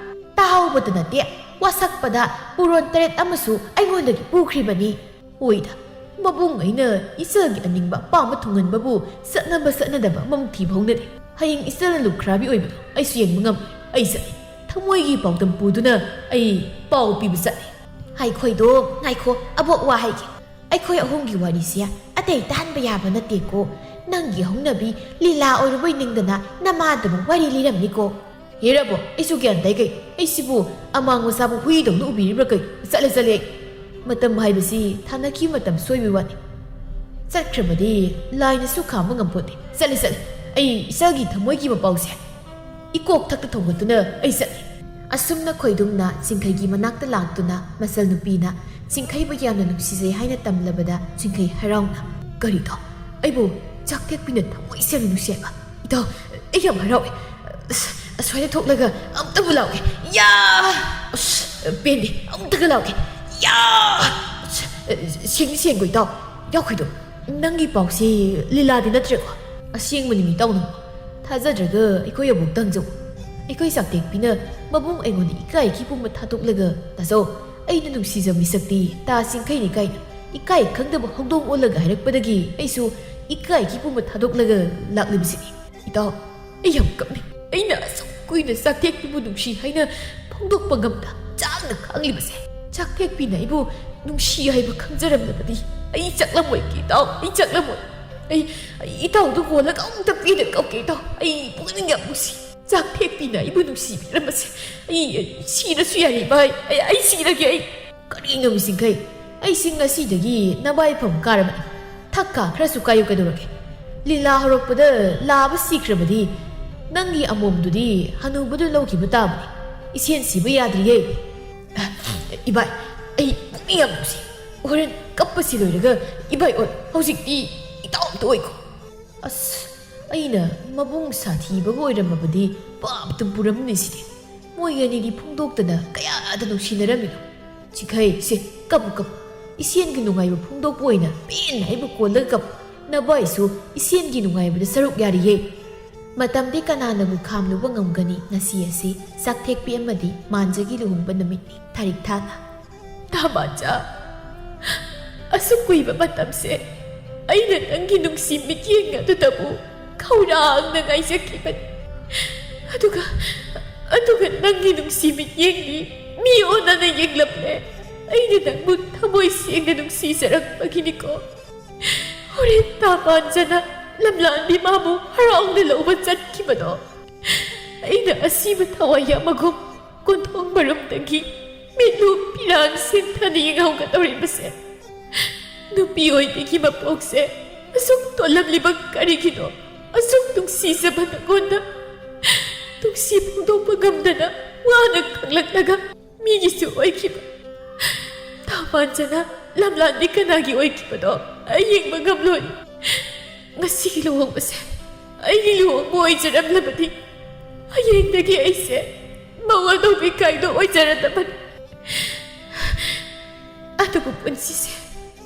ꯇꯥꯍꯧꯕꯗ ꯅꯠꯇꯦ, ꯋꯥꯁꯛꯄꯗ ꯄꯨꯔꯣꯟ ꯇꯔꯦꯠ ꯑꯃꯁꯨ ꯑꯩꯉꯣꯟꯗꯒꯤ ꯄꯨꯈ꯭ꯔꯤꯕꯅꯤ꯫ ꯑꯣꯏꯗ, ꯃꯕꯨꯡ ꯑꯩꯅ ꯏꯆꯜꯒꯤ ꯑꯅꯤꯡꯕ ꯑꯄꯥꯝꯕ ꯊꯨꯡꯍꯟꯕꯕꯨ ꯆꯠꯅꯕ ꯆꯠꯅꯗꯕ ꯑꯃꯃꯨꯛ ꯊꯤꯕ ꯍꯧꯅꯗꯦ꯫ ꯍꯌꯦꯡ ꯏꯆꯜꯅ ꯂꯨꯈ꯭ꯔꯥꯕꯤ ꯑꯣꯏꯕꯗꯣ ꯑꯩꯁꯨ ꯌꯦꯡꯕ ꯉꯝꯃꯣꯏ꯫ ꯑꯩ ꯆꯠꯂꯤ꯫ ꯊꯃꯣꯏꯒꯤ ꯄꯥꯎꯗꯝ ꯄꯨꯗꯨꯅ ꯑꯩ ꯄꯥꯎ ꯄꯤꯕ ꯆꯠꯂꯤ꯫ ꯍꯥꯏ ꯈꯣꯏꯗꯣ, ꯉꯥꯏꯈꯣ, ꯑꯕꯣꯛ ꯋꯥ ꯍꯥꯏꯒꯦ꯫ ꯑꯩꯈꯣꯏ ꯑꯍꯨꯝꯒꯤ ꯋꯥꯔꯤꯁꯦ ꯑꯇꯩ ꯇꯥꯍꯟꯕ ꯌꯥꯕ ꯅꯠꯇꯦꯀꯣ꯫ ꯅꯪꯒꯤ ꯍꯧꯅꯕꯤ ꯂꯤꯂꯥ ꯑꯣꯏꯔꯕꯣꯏ ꯅꯤꯡꯗꯅ ꯅꯃꯥꯗꯕꯨ ꯋꯥꯔꯤ ꯂꯤꯔꯝꯅꯤꯀꯣ꯫ ꯍꯦꯔꯕꯣ, ꯑꯩꯁꯨ ꯒ꯭ꯌꯥꯟ ꯇꯥꯏ ꯀꯩ? ꯑꯩꯁꯤꯕꯨ ꯑꯃꯥꯡ ꯃꯆꯥꯕꯨ ꯍꯨꯏꯗꯧꯅ ꯎꯕꯤꯔꯤꯕ꯭ꯔꯥ ꯀꯩ? ꯆꯠꯂꯦ, ꯆꯠꯂꯦ ꯑꯩ꯫ ꯃꯇꯝ ꯍꯥꯏꯕꯁꯤ ꯊꯥꯅꯈꯤꯕ ꯃꯇꯝ ꯁꯣꯏꯕꯩ ꯋꯥꯅꯤ꯫ ꯆꯠꯈ꯭ꯔꯕꯗꯤ ꯂꯥꯏꯅꯁꯨ ꯈꯥꯝꯕ ꯉꯝꯄꯣꯠꯇꯦ꯫ ꯆꯠꯂꯦ, ꯆꯠꯂꯦ꯫ ꯑꯩ ꯏꯆꯜꯒꯤ ꯊꯃꯣꯏꯒꯤ ꯃꯄꯥꯎꯁꯦ ꯏꯀꯣꯛ ꯊꯛꯇ ꯊꯣꯡꯒꯠꯇꯨꯅ ꯑꯩ ꯆꯠꯂꯦ꯫ ꯑꯁꯨꯝꯅ ꯈꯣꯏꯗꯨꯝꯅ ꯆꯤꯡꯈꯩꯒꯤ ꯃꯅꯥꯛꯇ ꯂꯥꯛꯇꯨꯅ ꯃꯆꯜ ꯅꯨꯄꯤꯅ ꯆꯤꯡꯈꯩꯕꯨ ꯌꯥꯝꯅ ꯅꯨꯡꯁꯤꯖꯩ ꯍꯥꯏꯅ ꯇꯝꯂꯕꯗ ꯆꯤꯡꯈꯩ ꯍꯔꯥꯎꯅ, "ꯀꯔꯤꯗꯣ? ꯑꯩꯕꯨ ꯆꯥꯛꯊꯦꯛꯄꯤꯅ ꯊꯃꯣꯏ ꯁꯦꯡꯅ ꯅꯨꯡꯁꯤ ꯍꯥꯏꯕ? ꯏꯇꯥꯎ, ꯑꯩ ꯌꯥꯝ ꯍꯔꯥꯎꯏ꯫ ꯑꯁ, ꯑꯁ꯭ꯋꯥꯏꯗ ꯊꯣꯛꯂꯒ ꯑꯝꯇꯕꯨ ꯂꯥꯎꯒꯦ꯫ ꯌꯥ! ꯑꯁ, ꯄꯦꯟꯗꯦ꯫ ꯑꯝꯇꯒ ꯂꯥꯎꯒꯦ꯫ ꯌꯥ! ꯑꯁ, ꯁꯦꯡꯗꯤ ꯁꯦꯡꯀꯣ ꯏꯇꯥꯎ꯫ ꯏꯇꯥꯎ ꯈꯣꯏꯗꯣ, ꯅꯪꯒꯤ ꯄꯥꯎꯁꯤ ꯂꯤꯂꯥꯗꯤ ꯅꯠꯇ꯭ꯔꯦꯀꯣ? ꯑꯁꯦꯡꯕꯅꯤ ꯏꯇꯥꯎ ꯅꯪ꯫ ꯊꯥꯖꯗ꯭ꯔꯒ ꯑꯩꯈꯣꯏ ꯑꯕꯣꯛꯇ ꯍꯪꯖꯧ꯫ ꯑꯩꯈꯣꯏ ꯆꯥꯛꯇꯦꯛꯄꯤꯅ ꯃꯕꯨꯡ ꯑꯩꯉꯣꯟꯗ ꯏꯀꯥꯏ ꯏꯈꯤ ꯄꯨꯝꯕ ꯊꯥꯗꯣꯛꯂꯒ, "ꯇꯥꯆꯧ, ꯑꯩꯅ ꯅꯨꯡꯁꯤꯖꯕ ꯃꯤꯁꯛꯇꯤ ꯇꯥ ꯆꯤꯡꯈꯩꯅꯤ" ꯀꯥꯏꯅ ꯏꯀꯥꯏ ꯈꯪꯗꯕ ꯍꯧꯗꯣꯡ ꯑꯣꯜꯂꯒ ꯍꯥꯏꯔꯛꯄꯗꯒꯤ ꯑꯩꯁꯨ ꯏꯀꯥꯏ ꯏꯈꯤ ꯄꯨꯝꯕ ꯊꯥꯗꯣꯛꯂꯒ ꯂꯥꯛꯂꯤꯕꯁꯤꯅꯤ꯫ ꯏꯇꯥꯎ, ꯑꯩ ꯌꯥꯝ ꯀꯞꯅꯤꯡ꯫ ꯑꯩꯅ ꯑꯁꯨꯛ ꯀꯨꯏꯅ ꯆꯥꯛꯇꯦꯛꯄꯤꯕꯨ ꯅꯨꯡꯁꯤ ꯍꯥꯏꯅ ꯐꯣꯡꯗꯣꯛꯄ ꯉꯝꯗ ꯆꯥꯛꯅ ꯈꯥꯡꯂꯤꯕꯁꯦ꯫ ꯆꯥꯛꯇꯦꯛꯄꯤꯅ ꯑꯩꯕꯨ ꯅꯨꯡꯁꯤ ꯍꯥꯏꯕ ꯈꯪꯖꯔꯝꯂꯕꯗꯤ ꯑꯩ ꯆꯥꯛꯂꯝꯃꯣꯏ, ꯏꯇꯥꯎ, ꯑꯩ ꯆꯥꯛꯂꯝꯃꯣꯏ꯫ ꯑꯩ, ꯑꯩ ꯏꯇꯥꯎꯗꯨ ꯀꯣꯜꯂꯒ ꯑꯃꯨꯛꯇ ꯄꯦꯟꯅ ꯀꯞꯀꯦ, ꯏꯇꯥꯎ꯫ ꯑꯩ ꯄꯨꯛꯅꯤꯡ ꯌꯥꯝ ꯅꯨꯡꯁꯤ꯫ ꯆꯥꯛꯇꯦꯛꯄꯤꯅ ꯑꯩꯕꯨ ꯅꯨꯡꯁꯤꯕꯤꯔꯝꯕꯁꯦ꯫ ꯑꯩ, ꯑꯩ ꯁꯤꯔꯁꯨ ꯌꯥꯔꯦ, ꯏꯕꯥꯏ꯫ ꯑꯩ, ꯑꯩ ꯁꯤꯔꯒꯦ, ꯑꯩ꯫ ꯀꯔꯤꯅꯣ ꯃꯤꯁꯤꯡꯈꯩ? ꯑꯩꯁꯤ ꯉꯁꯤꯗꯒꯤ ꯅꯕꯥꯏꯐꯝ ꯀꯥꯔꯕꯅꯤ꯫ ꯊꯛ ꯈꯥ ꯈꯔꯁꯨ ꯀꯥꯏꯌꯨ ꯀꯩꯗꯧꯔꯒꯦ? ꯂꯤꯂꯥ ꯍꯧꯔꯛꯄꯗ ꯂꯥꯕ ꯁꯤꯈ꯭ꯔꯕꯗꯤ ꯅꯪꯒꯤ ꯑꯃꯣꯝꯗꯨꯗꯤ ꯍꯅꯨꯕꯗꯨ ꯂꯧꯈꯤꯕ ꯇꯥꯕꯅꯤ꯫ ꯏꯁꯦꯟ ꯁꯤꯕ ꯌꯥꯗ꯭ꯔꯤꯌꯦ꯫ ꯏꯕꯥꯏ, ꯑꯩ ꯄꯨꯛꯅꯤꯡ ꯌꯥꯝ ꯅꯨꯡꯁꯤ꯫ ꯍꯣꯔꯦꯟ ꯀꯞꯄꯁꯤ ꯂꯣꯏꯔꯒ ꯏꯕꯥꯏ ꯑꯣꯏ꯫ ꯍꯧꯖꯤꯛꯇꯤ ꯏꯇꯥꯎ ꯑꯝꯇ ꯑꯣꯏꯈꯣ꯫ ꯑꯁ, ꯑꯩꯅ ꯃꯕꯨꯡ ꯁꯥꯊꯤꯕꯒ ꯑꯣꯏꯔꯝꯃꯕꯗꯤ ꯄꯥꯞꯇ ꯄꯨꯔꯝꯅꯤ ꯁꯤꯗꯤ꯫ ꯃꯣꯏ ꯑꯅꯤꯗꯤ ꯐꯣꯡꯗꯣꯛꯇꯅ ꯀꯌꯥꯗ ꯅꯨꯡꯁꯤꯅꯔꯝꯃꯤꯅꯣ? ꯆꯤꯈꯩ, ꯁꯦ, ꯀꯞꯄꯨ, ꯀꯞꯄꯨ꯫ ꯏꯁꯦꯟꯒꯤ ꯅꯨꯡꯉꯥꯏꯕ ꯐꯣꯡꯗꯣꯛꯄ ꯑꯣꯏꯅ ꯄꯦꯟꯅ ꯑꯩꯕꯨ ꯀꯣꯜꯂꯒ ꯀꯞꯄꯨ꯫ ꯅꯕꯥꯏꯁꯨ ꯏꯁꯦꯟꯒꯤ ꯅꯨꯡꯉꯥꯏꯕꯗ ꯁꯔꯨꯛ ꯌꯥꯔꯤꯌꯦ꯫ ꯃꯇꯝꯗꯤ ꯀꯅꯥꯅꯕꯨ ꯈꯥꯝꯂꯨꯕ ꯉꯝꯒꯅꯤ? ꯉꯁꯤ ꯑꯁꯤ ꯆꯥꯛꯊꯦꯛꯄꯤ ꯑꯃꯗꯤ ꯃꯥꯟꯖꯒꯤ ꯂꯨꯍꯣꯡꯕ ꯅꯨꯃꯤꯠꯅꯤ꯫ ꯊꯥꯔꯤꯛ ꯊꯥꯅ꯫ ꯇꯥ ꯃꯥꯟꯖ, ꯑꯁꯨꯛ ꯀꯨꯏꯕ ꯃꯇꯝꯁꯦ ꯑꯩꯅ ꯅꯪꯒꯤ ꯅꯨꯡꯁꯤ ꯃꯤꯠꯌꯦꯡ ꯑꯗꯨꯗꯕꯨ ꯈꯧꯔꯥꯡꯅ ꯉꯥꯏꯖꯈꯤꯕꯅꯤ꯫ ꯑꯗꯨꯒ, ꯑꯗꯨꯒ ꯅꯪꯒꯤ ꯅꯨꯡꯁꯤ ꯃꯤꯠꯌꯦꯡꯗꯤ ꯃꯤ ꯑꯣꯟꯅꯅ ꯌꯦꯡꯂꯝꯂꯦ꯫ ꯑꯩꯅ ꯅꯪꯕꯨ ꯊꯃꯣꯏ ꯁꯦꯡꯅ ꯅꯨꯡꯁꯤꯖꯔꯛꯄꯒꯤꯅꯤꯀꯣ꯫ ꯍꯣꯔꯦꯟ ꯇꯥ ꯃꯥꯟꯖꯅ ꯂꯝꯂꯥꯟꯕꯤ ꯃꯥꯕꯨ ꯍꯔꯥꯎꯅ ꯂꯧꯕ ꯆꯠꯈꯤꯕꯗꯣ ꯑꯩꯅ ꯑꯁꯤꯕ ꯊꯋꯥꯏ ꯌꯥꯝꯃꯒꯨꯝ ꯀꯣꯟꯊꯣꯡ ꯃꯔꯨꯝꯗꯒꯤ ꯃꯤꯠꯂꯨ ꯄꯤꯔꯥꯡ ꯁꯦꯟꯊꯅ ꯌꯦꯡꯍꯧꯒꯗꯧꯔꯤꯕꯁꯦ꯫ ꯅꯨꯄꯤ ꯑꯣꯏꯕꯤꯒꯤ ꯃꯄꯣꯛꯁꯦ ꯑꯁꯨꯛ ꯇꯣꯜꯂꯝꯂꯤꯕ ꯀꯔꯤꯒꯤꯅꯣ? ꯑꯁꯨꯛ ꯅꯨꯡꯁꯤꯖꯕ ꯅꯉꯣꯟꯗ ꯅꯨꯡꯁꯤ ꯐꯣꯡꯗꯣꯛꯄ ꯉꯝꯗꯅ ꯋꯥꯅ ꯈꯥꯡꯂꯛꯂꯒ ꯃꯤꯒꯤꯁꯨ ꯑꯣꯏꯈꯤꯕ꯫ ꯇꯥ ꯃꯥꯟꯖꯅ ꯂꯝꯂꯥꯟꯕꯤ ꯀꯅꯥꯒꯤ ꯑꯣꯏꯈꯤꯕꯅꯣ ꯑꯩ ꯌꯦꯡꯕ ꯉꯝꯂꯣꯏ꯫ ꯉꯁꯤꯒꯤ ꯂꯨꯍꯣꯡꯕꯁꯦ ꯑꯩꯒꯤ ꯂꯨꯍꯣꯡꯕ ꯑꯣꯏꯖꯔꯝꯂꯕꯗꯤ ꯍꯌꯦꯡꯗꯒꯤ ꯑꯩꯁꯦ ꯃꯋꯥ ꯂꯧꯕꯤ ꯀꯥꯏꯗꯣ ꯑꯣꯏꯖꯔꯗꯕꯅꯤ꯫ ꯑꯗꯨꯕꯨ ꯄꯨꯟꯁꯤꯁꯦ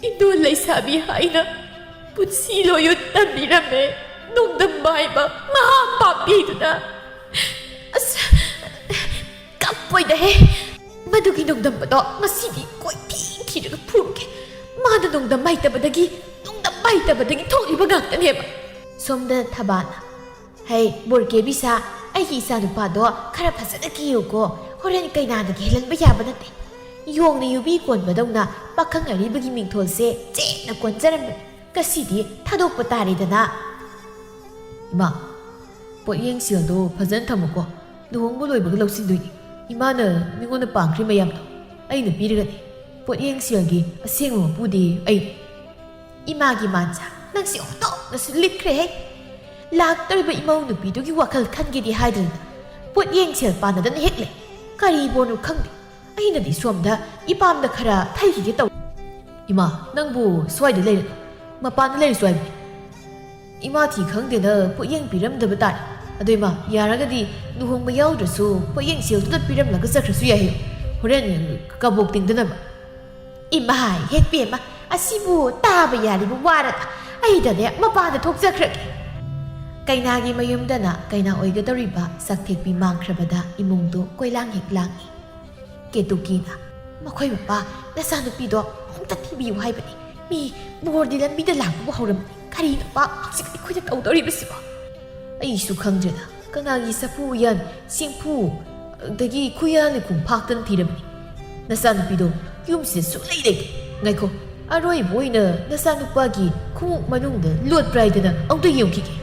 ꯏꯟꯗꯣꯜ ꯂꯩꯁꯥꯕꯤ ꯍꯥꯏꯅ ꯄꯨꯟꯁꯤ ꯂꯣꯏꯌꯨ ꯇꯝꯕꯤꯔꯝꯃꯦ꯫ ꯅꯣꯡꯗꯝ ꯃꯥꯏꯕ ꯃꯍꯥ ꯄꯥꯄꯤꯗꯨꯅ꯫ ꯑꯁ, ꯀꯞꯄꯣꯏꯗꯍꯦ꯫ ꯃꯗꯨꯒꯤ ꯅꯣꯡꯗꯝꯕꯗꯣ ꯉꯁꯤꯗꯤ ꯀꯣꯏꯊꯤ ꯊꯤꯔꯒ ꯐꯨꯔꯨꯒꯦ꯫ ꯃꯥꯅ ꯅꯣꯡꯗꯝ ꯍꯩꯇꯕꯗꯒꯤ, ꯅꯣꯡꯗꯝ ꯍꯩꯇꯕꯗꯒꯤ ꯊꯣꯛꯂꯤꯕ ꯉꯥꯛꯇꯅꯦꯕ꯫ ꯁꯣꯝꯗ ꯊꯕꯥꯅ, "ꯍꯩ, ꯕꯣꯔꯀꯦꯕꯤꯁꯥ, ꯑꯩꯒꯤ ꯏꯆꯥꯅꯨꯄꯥꯗꯣ ꯈꯔ ꯐꯖꯅ ꯀꯦꯌꯨꯀꯣ꯫ ꯍꯣꯔꯦꯟ ꯀꯩꯅꯥꯗꯒꯤ ꯍꯦꯜꯍꯟꯕ ꯌꯥꯕ ꯅꯠꯇꯦ꯫ ꯌꯣꯡꯅ ꯌꯨꯕꯤ ꯀꯣꯟꯕꯗꯧꯅ ꯄꯥꯈꯪ ꯑꯔꯤꯕꯒꯤ ꯃꯤꯡꯊꯣꯜꯁꯦ ꯆꯦꯠꯅ ꯀꯣꯟꯖꯔꯝꯕꯅꯤ꯫ ꯉꯁꯤꯗꯤ ꯊꯥꯗꯣꯛꯄ ꯇꯥꯔꯦꯗꯅ꯫" "ꯏꯃꯥ, ꯄꯣꯠꯌꯦꯡ ꯁꯦꯜꯗꯣ ꯐꯖꯅ ꯊꯝꯃꯨꯀꯣ꯫ ꯂꯨꯍꯣꯡꯕ ꯂꯣꯏꯕꯒ ꯂꯧꯁꯤꯟꯗꯣꯏꯅꯤ꯫ ꯏꯃꯥꯅ ꯃꯤꯉꯣꯟꯗ ꯄꯥꯡꯈ꯭ꯔꯤ ꯃꯌꯥꯝꯗꯣ ꯑꯩꯅ ꯄꯤꯔꯒꯅꯤ꯫ ꯄꯣꯠꯌꯦꯡ ꯁꯦꯜꯒꯤ ꯑꯁꯦꯡꯕ ꯃꯄꯨꯗꯤ ꯑꯩꯅꯤ꯫" "ꯏꯃꯥꯒꯤ ꯃꯥꯟꯁꯥ, ꯅꯪꯁꯤ ꯑꯣꯟꯊꯣꯛꯅꯁꯨ ꯂꯤꯛꯈ꯭ꯔꯦꯍꯦ꯫ ꯂꯥꯛꯇꯧꯔꯤꯕ ꯏꯃꯧ ꯅꯨꯄꯤꯗꯨꯒꯤ ꯋꯥꯈꯜ ꯈꯟꯒꯦꯗꯤ ꯍꯥꯏꯗ꯭ꯔꯗꯅ ꯄꯣꯠꯌꯦꯡ ꯁꯦꯜ ꯄꯥꯟꯅꯗꯅ ꯍꯦꯛ ꯂꯩ꯫ ꯀꯔꯤꯕꯣꯅꯣ ꯈꯪꯗꯦ꯫ ꯑꯩꯅꯗꯤ ꯁꯣꯝꯗ ꯏꯄꯥꯝꯗ ꯈꯔ ꯊꯩꯈꯤꯒꯦ ꯇꯧ꯫" "ꯏꯃꯥ, ꯅꯪꯕꯨ ꯁ꯭ꯋꯥꯏꯗ ꯂꯩꯔꯅꯨ, ꯃꯄꯥꯟꯗ ꯂꯩꯔꯁꯨ ꯍꯥꯏꯕꯅꯤ꯫ ꯏꯃꯥ ꯊꯤ ꯈꯪꯗꯦꯅ ꯄꯣꯠꯌꯦꯡ ꯄꯤꯔꯝꯗꯕ ꯇꯥꯔꯦ꯫ ꯑꯗꯣ ꯏꯃꯥ, ꯌꯥꯔꯒꯗꯤ ꯂꯨꯍꯣꯡꯕ ꯌꯥꯎꯗ꯭ꯔꯁꯨ ꯄꯣꯠꯌꯦꯡ ꯁꯦꯜꯗꯨꯗ ꯄꯤꯔꯝꯂꯒ ꯆꯠꯈ꯭ꯔꯁꯨ ꯌꯥꯏ ꯍꯥꯏꯌꯨ꯫ ꯍꯣꯔꯦꯟ ꯀꯕꯣꯛ ꯇꯤꯡꯗꯅꯕ꯫" "ꯏꯃꯥ, ꯍꯦꯛ ꯄꯦꯝꯃ, ꯑꯁꯤꯕꯨ ꯇꯥꯕ ꯌꯥꯔꯤꯕ ꯋꯥꯔ? ꯑꯩꯗꯅꯦ ꯃꯄꯥꯟꯗ ꯊꯣꯛꯆꯈ꯭ꯔꯒꯦ꯫" ꯀꯩꯅꯥꯒꯤ ꯃꯌꯨꯝꯗꯅ ꯀꯩꯅꯥ ꯑꯣꯏꯒꯗꯧꯔꯤꯕ ꯆꯥꯛꯊꯦꯛꯄꯤ ꯃꯥꯡꯈ꯭ꯔꯕꯗ ꯏꯃꯨꯡꯗꯨ ꯀꯣꯏꯂꯥꯡ ꯍꯦꯛ ꯂꯥꯡꯏ꯫ ꯀꯦꯇꯨꯀꯤꯅ, "ꯃꯈꯣꯏ ꯃꯄꯥ, ꯅꯆꯥꯅꯨꯄꯤꯗꯣ ꯑꯃꯨꯛꯇ ꯊꯤꯕꯤꯌꯨ ꯍꯥꯏꯕꯅꯤ꯫ ꯃꯤ ꯕꯣꯔꯗꯤ ꯂꯝꯕꯤꯗ ꯂꯥꯛꯄꯕꯨ ꯍꯧꯔꯝꯃꯅꯤ꯫ ꯀꯔꯤꯅꯣ ꯄꯥ ꯍꯧꯖꯤꯛ ꯑꯩꯈꯣꯏꯗ ꯇꯧꯗꯧꯔꯤꯕꯁꯤꯕꯣ?" "ꯑꯩꯁꯨ ꯈꯪꯗ꯭ꯔꯦꯗ, ꯀꯅꯥꯒꯤ ꯁꯥꯐꯨ ꯎꯌꯥꯟ ꯆꯦꯡꯐꯨ ꯑꯗꯒꯤ ꯈꯨꯌꯥ ꯂꯩꯈꯣꯝ ꯐꯥꯛꯇꯅ ꯊꯤꯔꯕꯅꯤ꯫ ꯅꯆꯥꯅꯨꯄꯤꯗꯣ ꯌꯨꯝꯁꯤꯗ ꯁꯨꯡꯂꯩ ꯂꯩꯇꯦ꯫ ꯉꯥꯏꯈꯣ, ꯑꯔꯣꯏꯕ ꯑꯣꯏꯅ ꯅꯆꯥꯅꯨꯄꯥꯒꯤ ꯈꯣꯡꯎꯞ ꯃꯅꯨꯡꯗ ꯂꯣꯠꯄ꯭ꯔꯥ ꯍꯥꯏꯗꯅ ꯑꯃꯨꯛꯇ ꯌꯦꯡꯈꯤꯒꯦ꯫"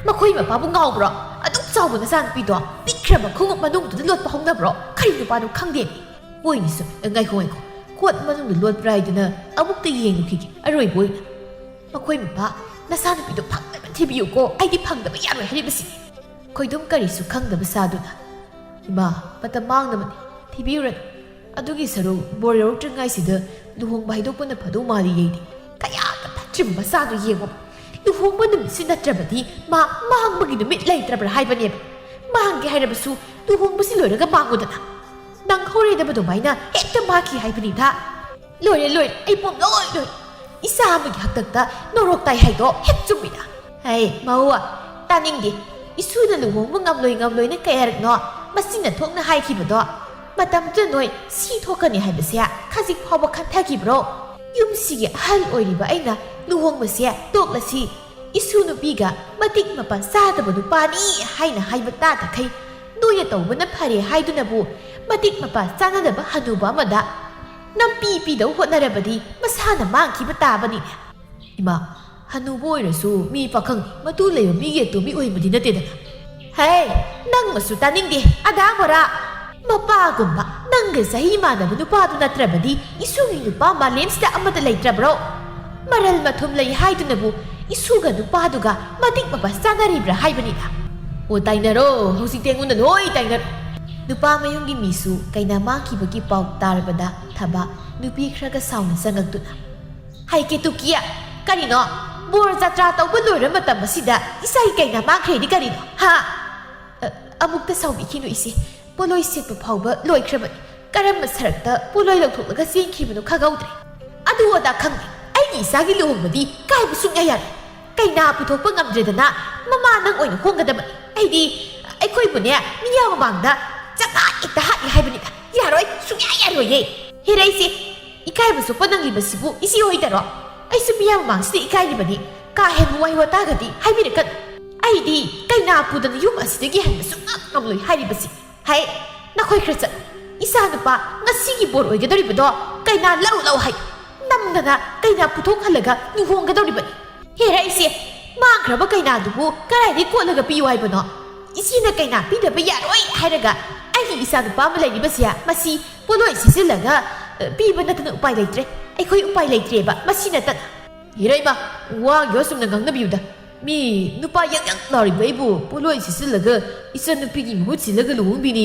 "ꯃꯈꯣꯏ ꯃꯄꯥꯕꯨ ꯉꯥꯎꯕ꯭ꯔꯣ? ꯑꯗꯨꯛ ꯆꯥꯎꯕ ꯅꯆꯥꯅꯨꯄꯤꯗꯣ ꯄꯤꯛꯈ꯭ꯔꯕ ꯈꯣꯡꯎꯞ ꯃꯅꯨꯡꯗꯨꯗ ꯂꯣꯠꯄ ꯍꯧꯅꯕ꯭ꯔꯣ? ꯀꯔꯤ ꯅꯨꯄꯥꯅꯣ ꯈꯪꯗꯦ꯫" "ꯍꯣꯏꯅꯦ, ꯁꯨꯝ, ꯉꯥꯏꯈꯣ, ꯉꯥꯏꯈꯣ꯫ ꯀꯣꯠ ꯃꯅꯨꯡꯗ ꯂꯣꯠꯄ꯭ꯔꯥ ꯍꯥꯏꯗꯅ ꯑꯃꯨꯛꯇ ꯌꯦꯡꯉꯨꯈꯤꯒꯦ, ꯑꯔꯣꯏꯕ ꯑꯣꯏꯅ꯫ ꯃꯈꯣꯏ ꯃꯄꯥ, ꯅꯆꯥꯅꯨꯄꯤꯗꯣ ꯐꯪꯅꯕ ꯊꯤꯕꯤꯌꯨꯀꯣ, ꯑꯩꯗꯤ ꯐꯪꯗꯕ ꯌꯥꯔꯣꯏ ꯍꯥꯏꯔꯤꯕꯁꯤꯅꯤ꯫" ꯈꯣꯏꯗꯨꯝ ꯀꯔꯤꯁꯨ ꯈꯪꯗꯕ ꯁꯥꯗꯨꯅ, "ꯏꯃꯥ, ꯃꯇꯝ ꯃꯥꯡꯅꯕꯅꯤ, ꯊꯤꯕꯤꯔꯨꯔꯅꯨ꯫ ꯑꯗꯨꯒꯤ ꯁꯔꯨꯛ ꯕꯣꯔ ꯌꯧꯔꯛꯇ꯭ꯔꯤꯉꯥꯏꯁꯤꯗ ꯂꯨꯍꯣꯡꯕ ꯍꯥꯏꯗꯣꯛꯄꯅ ꯐꯗꯧ ꯃꯥꯜꯂꯤ ꯑꯩꯗꯤ꯫ ꯀꯌꯥꯗ ꯐꯠꯇ꯭ꯔꯤꯕ ꯃꯆꯥꯗꯣ ꯌꯦꯡꯉꯣ꯫ ꯂꯨꯍꯣꯡꯕ ꯅꯨꯃꯤꯠꯁꯤ ꯅꯠꯇ꯭ꯔꯕꯗꯤ ꯃꯥ ꯃꯥꯡꯕꯒꯤ ꯅꯨꯃꯤꯠ ꯂꯩꯇ꯭ꯔꯕ꯭ꯔꯥ ꯍꯥꯏꯕꯅꯦꯕ꯫ ꯃꯥꯡꯒꯦ ꯍꯥꯏꯔꯕꯁꯨ ꯂꯨꯍꯣꯡꯕꯁꯤ ꯂꯣꯏꯔꯒ ꯃꯥꯡꯉꯨꯗꯅ꯫ ꯅꯪ ꯍꯧꯔꯦꯗꯕ ꯑꯗꯨꯃꯥꯏꯅ ꯍꯦꯛꯇ ꯃꯥꯡꯈꯤ ꯍꯥꯏꯕꯅꯤꯗ꯫ ꯂꯣꯏꯔꯦ, ꯂꯣꯏꯔꯦ, ꯑꯩ ꯄꯨꯝꯂꯣꯏ ꯂꯣꯏꯔꯦ꯫ ꯏꯆꯥ ꯑꯃꯒꯤ ꯍꯥꯛꯇꯛꯇ ꯅꯣꯔꯣꯛ ꯇꯥꯏ ꯍꯥꯏꯗꯣ ꯍꯦꯛ ꯆꯨꯝꯃꯤꯗ꯫ ꯍꯩ, ꯃꯧ, ꯇꯥꯅꯤꯡꯗꯦ꯫ ꯏꯁꯨꯅ ꯂꯨꯍꯣꯡꯕ ꯉꯝꯂꯣꯏ ꯉꯝꯂꯣꯏꯅ ꯀꯌꯥꯔꯛꯅꯣ ꯃꯁꯤꯅ ꯊꯣꯛꯅ ꯍꯥꯏꯈꯤꯕꯗꯣ? ꯃꯇꯝꯗꯨꯗ ꯅꯣꯏ ꯁꯤ ꯊꯣꯛꯀꯅꯤ ꯍꯥꯏꯕꯁꯦ ꯈꯖꯤꯛ ꯐꯥꯎꯕ ꯈꯟꯊꯈꯤꯕ꯭ꯔꯣ? ꯌꯨꯝꯁꯤꯒꯤ ꯑꯍꯜ ꯑꯣꯏꯔꯤꯕ ꯑꯩꯅ ꯂꯨꯍꯣꯡꯕꯁꯦ ꯇꯣꯛꯂꯁꯤ, ꯏꯁꯨ ꯅꯨꯄꯤꯒ ꯃꯇꯤꯛ ꯃꯄꯥ ꯆꯥꯗꯕ ꯅꯨꯄꯥꯅꯤ ꯍꯥꯏꯅ ꯍꯥꯏꯕ ꯇꯥꯗꯈꯩ ꯅꯣꯏꯅ ꯇꯧꯕꯅ ꯐꯔꯦ ꯍꯥꯏꯗꯨꯅꯕꯨ ꯃꯇꯤꯛ ꯃꯄꯥ ꯆꯥꯅꯗꯕ ꯍꯅꯨꯕ ꯑꯃꯗ ꯅꯝꯄꯤ ꯄꯤꯗꯧ ꯍꯣꯠꯅꯔꯕꯗꯤ ꯃꯁꯥꯅ ꯃꯥꯡꯈꯤꯕ ꯇꯥꯕꯅꯤꯅꯦ꯫ ꯏꯃꯥ, ꯍꯅꯨꯕ ꯑꯣꯏꯔꯁꯨ ꯃꯤ ꯄꯥꯈꯪ ꯃꯇꯨ ꯂꯩꯕ ꯃꯤꯒꯤ ꯑꯇꯣꯝꯕꯤ ꯑꯣꯏꯕꯗꯤ ꯅꯠꯇꯦꯗꯅ꯫ ꯍꯦ, ꯅꯪꯃꯁꯨ ꯇꯥꯅꯤꯡꯗꯦ, ꯑꯗꯥ ꯃꯣꯔꯥ꯫ ꯃꯄꯥꯒꯨꯝꯕ ꯅꯪꯒ ꯆꯍꯤ ꯃꯥꯟꯅꯕ ꯅꯨꯄꯥꯗꯨ ꯅꯠꯇ꯭ꯔꯕꯗꯤ ꯏꯁꯨꯒꯤ ꯅꯨꯄꯥ ꯃꯥꯂꯦꯝꯁꯤꯗ ꯑꯃꯠꯇ ꯂꯩꯇ꯭ꯔꯕ꯭ꯔꯣ? ꯃꯔꯜ ꯃꯊꯨꯝ ꯂꯩ ꯍꯥꯏꯗꯨꯅꯕꯨ ꯏꯁꯨꯒ ꯅꯨꯄꯥꯗꯨꯒ ꯃꯇꯤꯛ ꯃꯄꯥ ꯆꯥꯅꯔꯤꯕ꯭ꯔꯥ ꯍꯥꯏꯕꯅꯤꯗ꯫ ꯑꯣ, ꯇꯥꯏꯅꯔꯣ, ꯍꯧꯖꯤꯛꯇꯤ ꯑꯩꯉꯣꯟꯗ ꯂꯣꯏ ꯇꯥꯏꯅꯔꯣ꯫ ꯅꯨꯄꯥ ꯃꯌꯨꯝꯒꯤ ꯃꯤꯁꯨ ꯀꯩꯅꯥ ꯃꯥꯡꯈꯤꯕꯒꯤ ꯄꯥꯎ ꯇꯥꯔꯕꯗ ꯊꯕ ꯅꯨꯄꯤ ꯈꯔꯒ ꯁꯥꯎꯅ ꯆꯪꯉꯛꯇꯨꯅ, "ꯍꯩ ꯀꯦꯇꯨꯀꯤ, ꯀꯔꯤꯅꯣ? ꯕꯣꯔ ꯖꯥꯇ꯭ꯔꯥ ꯇꯧꯕ ꯂꯣꯏꯔ ꯃꯇꯝ ꯑꯁꯤꯗ ꯏꯆꯥꯒꯤ ꯀꯩꯅꯥ ꯃꯥꯡꯈ꯭ꯔꯦꯗꯤ ꯀꯔꯤꯅꯣ? ꯍꯥ?" "ꯑ, ꯑꯃꯨꯛꯇ ꯁꯥꯎꯕꯤꯈꯤꯅꯨ ꯏꯆꯦ, ꯄꯣꯠꯂꯣꯏ ꯁꯦꯠꯄ ꯐꯥꯎꯕ ꯂꯣꯏꯈ꯭ꯔꯕꯅꯤ꯫ ꯀꯔꯝꯕ ꯁꯔꯛꯇ ꯄꯣꯠꯂꯣꯏ ꯂꯧꯊꯣꯛꯂꯒ ꯆꯦꯟꯈꯤꯕꯅꯣ ꯈꯪꯍꯧꯗ꯭ꯔꯦ꯫ ꯑꯗꯨ ꯑꯗꯥ ꯈꯪꯗꯦ, ꯑꯩꯒꯤ ꯏꯆꯥꯒꯤ ꯂꯨꯍꯣꯡꯕꯗꯤ ꯀꯥꯏꯕ ꯁꯨꯡꯌꯥ ꯌꯥꯔꯣꯏ꯫ ꯀꯩꯅꯥ ꯄꯨꯊꯣꯛꯄ ꯉꯝꯗ꯭ꯔꯦꯗꯅ ꯃꯃꯥ ꯅꯪ ꯑꯣꯏꯅ ꯍꯣꯡꯒꯗꯕꯅꯤ꯫ ꯑꯩꯗꯤ ꯑꯩꯈꯣꯏꯕꯨꯅꯦ ꯃꯤꯌꯥꯝ ꯃꯃꯥꯡꯗ ꯆꯀꯥ ꯍꯦꯛꯇ ꯍꯥꯠꯂꯦ ꯍꯥꯏꯕꯅꯤꯗ꯫ ꯌꯥꯔꯣꯏ, ꯁꯨꯡꯌꯥ ꯌꯥꯔꯣꯏꯌꯦ꯫ ꯍꯦꯔꯥ ꯏꯆꯦ, ꯏꯀꯥꯏꯕ ꯆꯣꯞꯄ ꯅꯪꯂꯤꯕꯁꯤꯕꯨ ꯏꯆꯦ ꯑꯣꯏꯗꯔꯣ? ꯑꯩꯁꯨ ꯃꯤꯌꯥꯝ ꯃꯃꯥꯡꯁꯤꯗ ꯏꯀꯥꯏꯔꯤꯕꯅꯤ꯫ ꯀꯥ ꯍꯦꯟꯕ ꯋꯥꯍꯩ ꯋꯥꯇꯥꯒꯗꯤ ꯍꯥꯏꯕꯤꯔꯛꯀꯅꯨ꯫ ꯑꯩꯗꯤ ꯀꯩꯅꯥ ꯄꯨꯗꯅ ꯌꯨꯝ ꯑꯁꯤꯗꯒꯤ ꯍꯟꯕ ꯁꯨꯡꯉꯝ ꯉꯝꯂꯣꯏ ꯍꯥꯏꯔꯤꯕꯁꯤ꯫ ꯍꯩ, ꯅꯈꯣꯏ ꯈꯔ ꯆꯠꯂꯨ꯫ ꯏꯆꯥ ꯅꯨꯄꯥ ꯉꯁꯤꯒꯤ ꯕꯣꯔ ꯑꯣꯏꯒꯗꯧꯔꯤꯕꯗꯣ ꯀꯩꯅꯥ ꯂꯧ ꯂꯧ ꯍꯥꯏ꯫ ꯅꯝꯗꯅ ꯀꯩꯅꯥ ꯄꯨꯊꯣꯛꯍꯜꯂꯒ ꯂꯨꯍꯣꯡꯒꯗꯧꯔꯤꯕꯅꯤ꯫ ꯍꯦꯔꯥ ꯏꯆꯦ, ꯃꯥꯡꯈ꯭ꯔꯕ ꯀꯩꯅꯥꯗꯨꯕꯨ ꯀꯗꯥꯏꯗꯒꯤ ꯀꯣꯠꯂꯒ ꯄꯤꯌꯨ ꯍꯥꯏꯕꯅꯣ? ꯏꯆꯦꯅ ꯀꯩꯅꯥ ꯄꯤꯗꯕ ꯌꯥꯔꯣꯏ ꯍꯥꯏꯔꯒ ꯑꯩꯒꯤ ꯏꯆꯥ ꯅꯨꯄꯥ ꯑꯃ ꯂꯩꯔꯤꯕꯁꯦ ꯃꯁꯤ ꯄꯣꯠꯂꯣꯏ ꯁꯤꯠꯆꯤꯜꯂꯒ, ꯑ, ꯄꯤꯕ ꯅꯠꯇꯅ ꯎꯄꯥꯏ ꯂꯩꯇ꯭ꯔꯦ꯫ ꯑꯩꯈꯣꯏ ꯎꯄꯥꯏ ꯂꯩꯇ꯭ꯔꯦꯕ ꯃꯁꯤ ꯅꯠꯇꯅ꯫ ꯏꯔꯩꯃ, ꯋꯥꯒꯤ ꯋꯥ ꯆꯨꯝꯅ ꯉꯥꯡꯅꯕꯤꯌꯨꯗ꯫ ꯃꯤ ꯅꯨꯄꯥ ꯌꯪ ꯌꯪ ꯂꯥꯎꯔꯤꯕ ꯑꯩꯕꯨ ꯄꯣꯠꯂꯣꯏ ꯁꯤꯠꯆꯤꯜꯂꯒ ꯏꯆꯟꯅꯨꯄꯤꯒꯤ ꯃꯍꯨꯠ ꯁꯤꯜꯂꯒ ꯂꯨꯍꯣꯡꯕꯤꯅꯤ꯫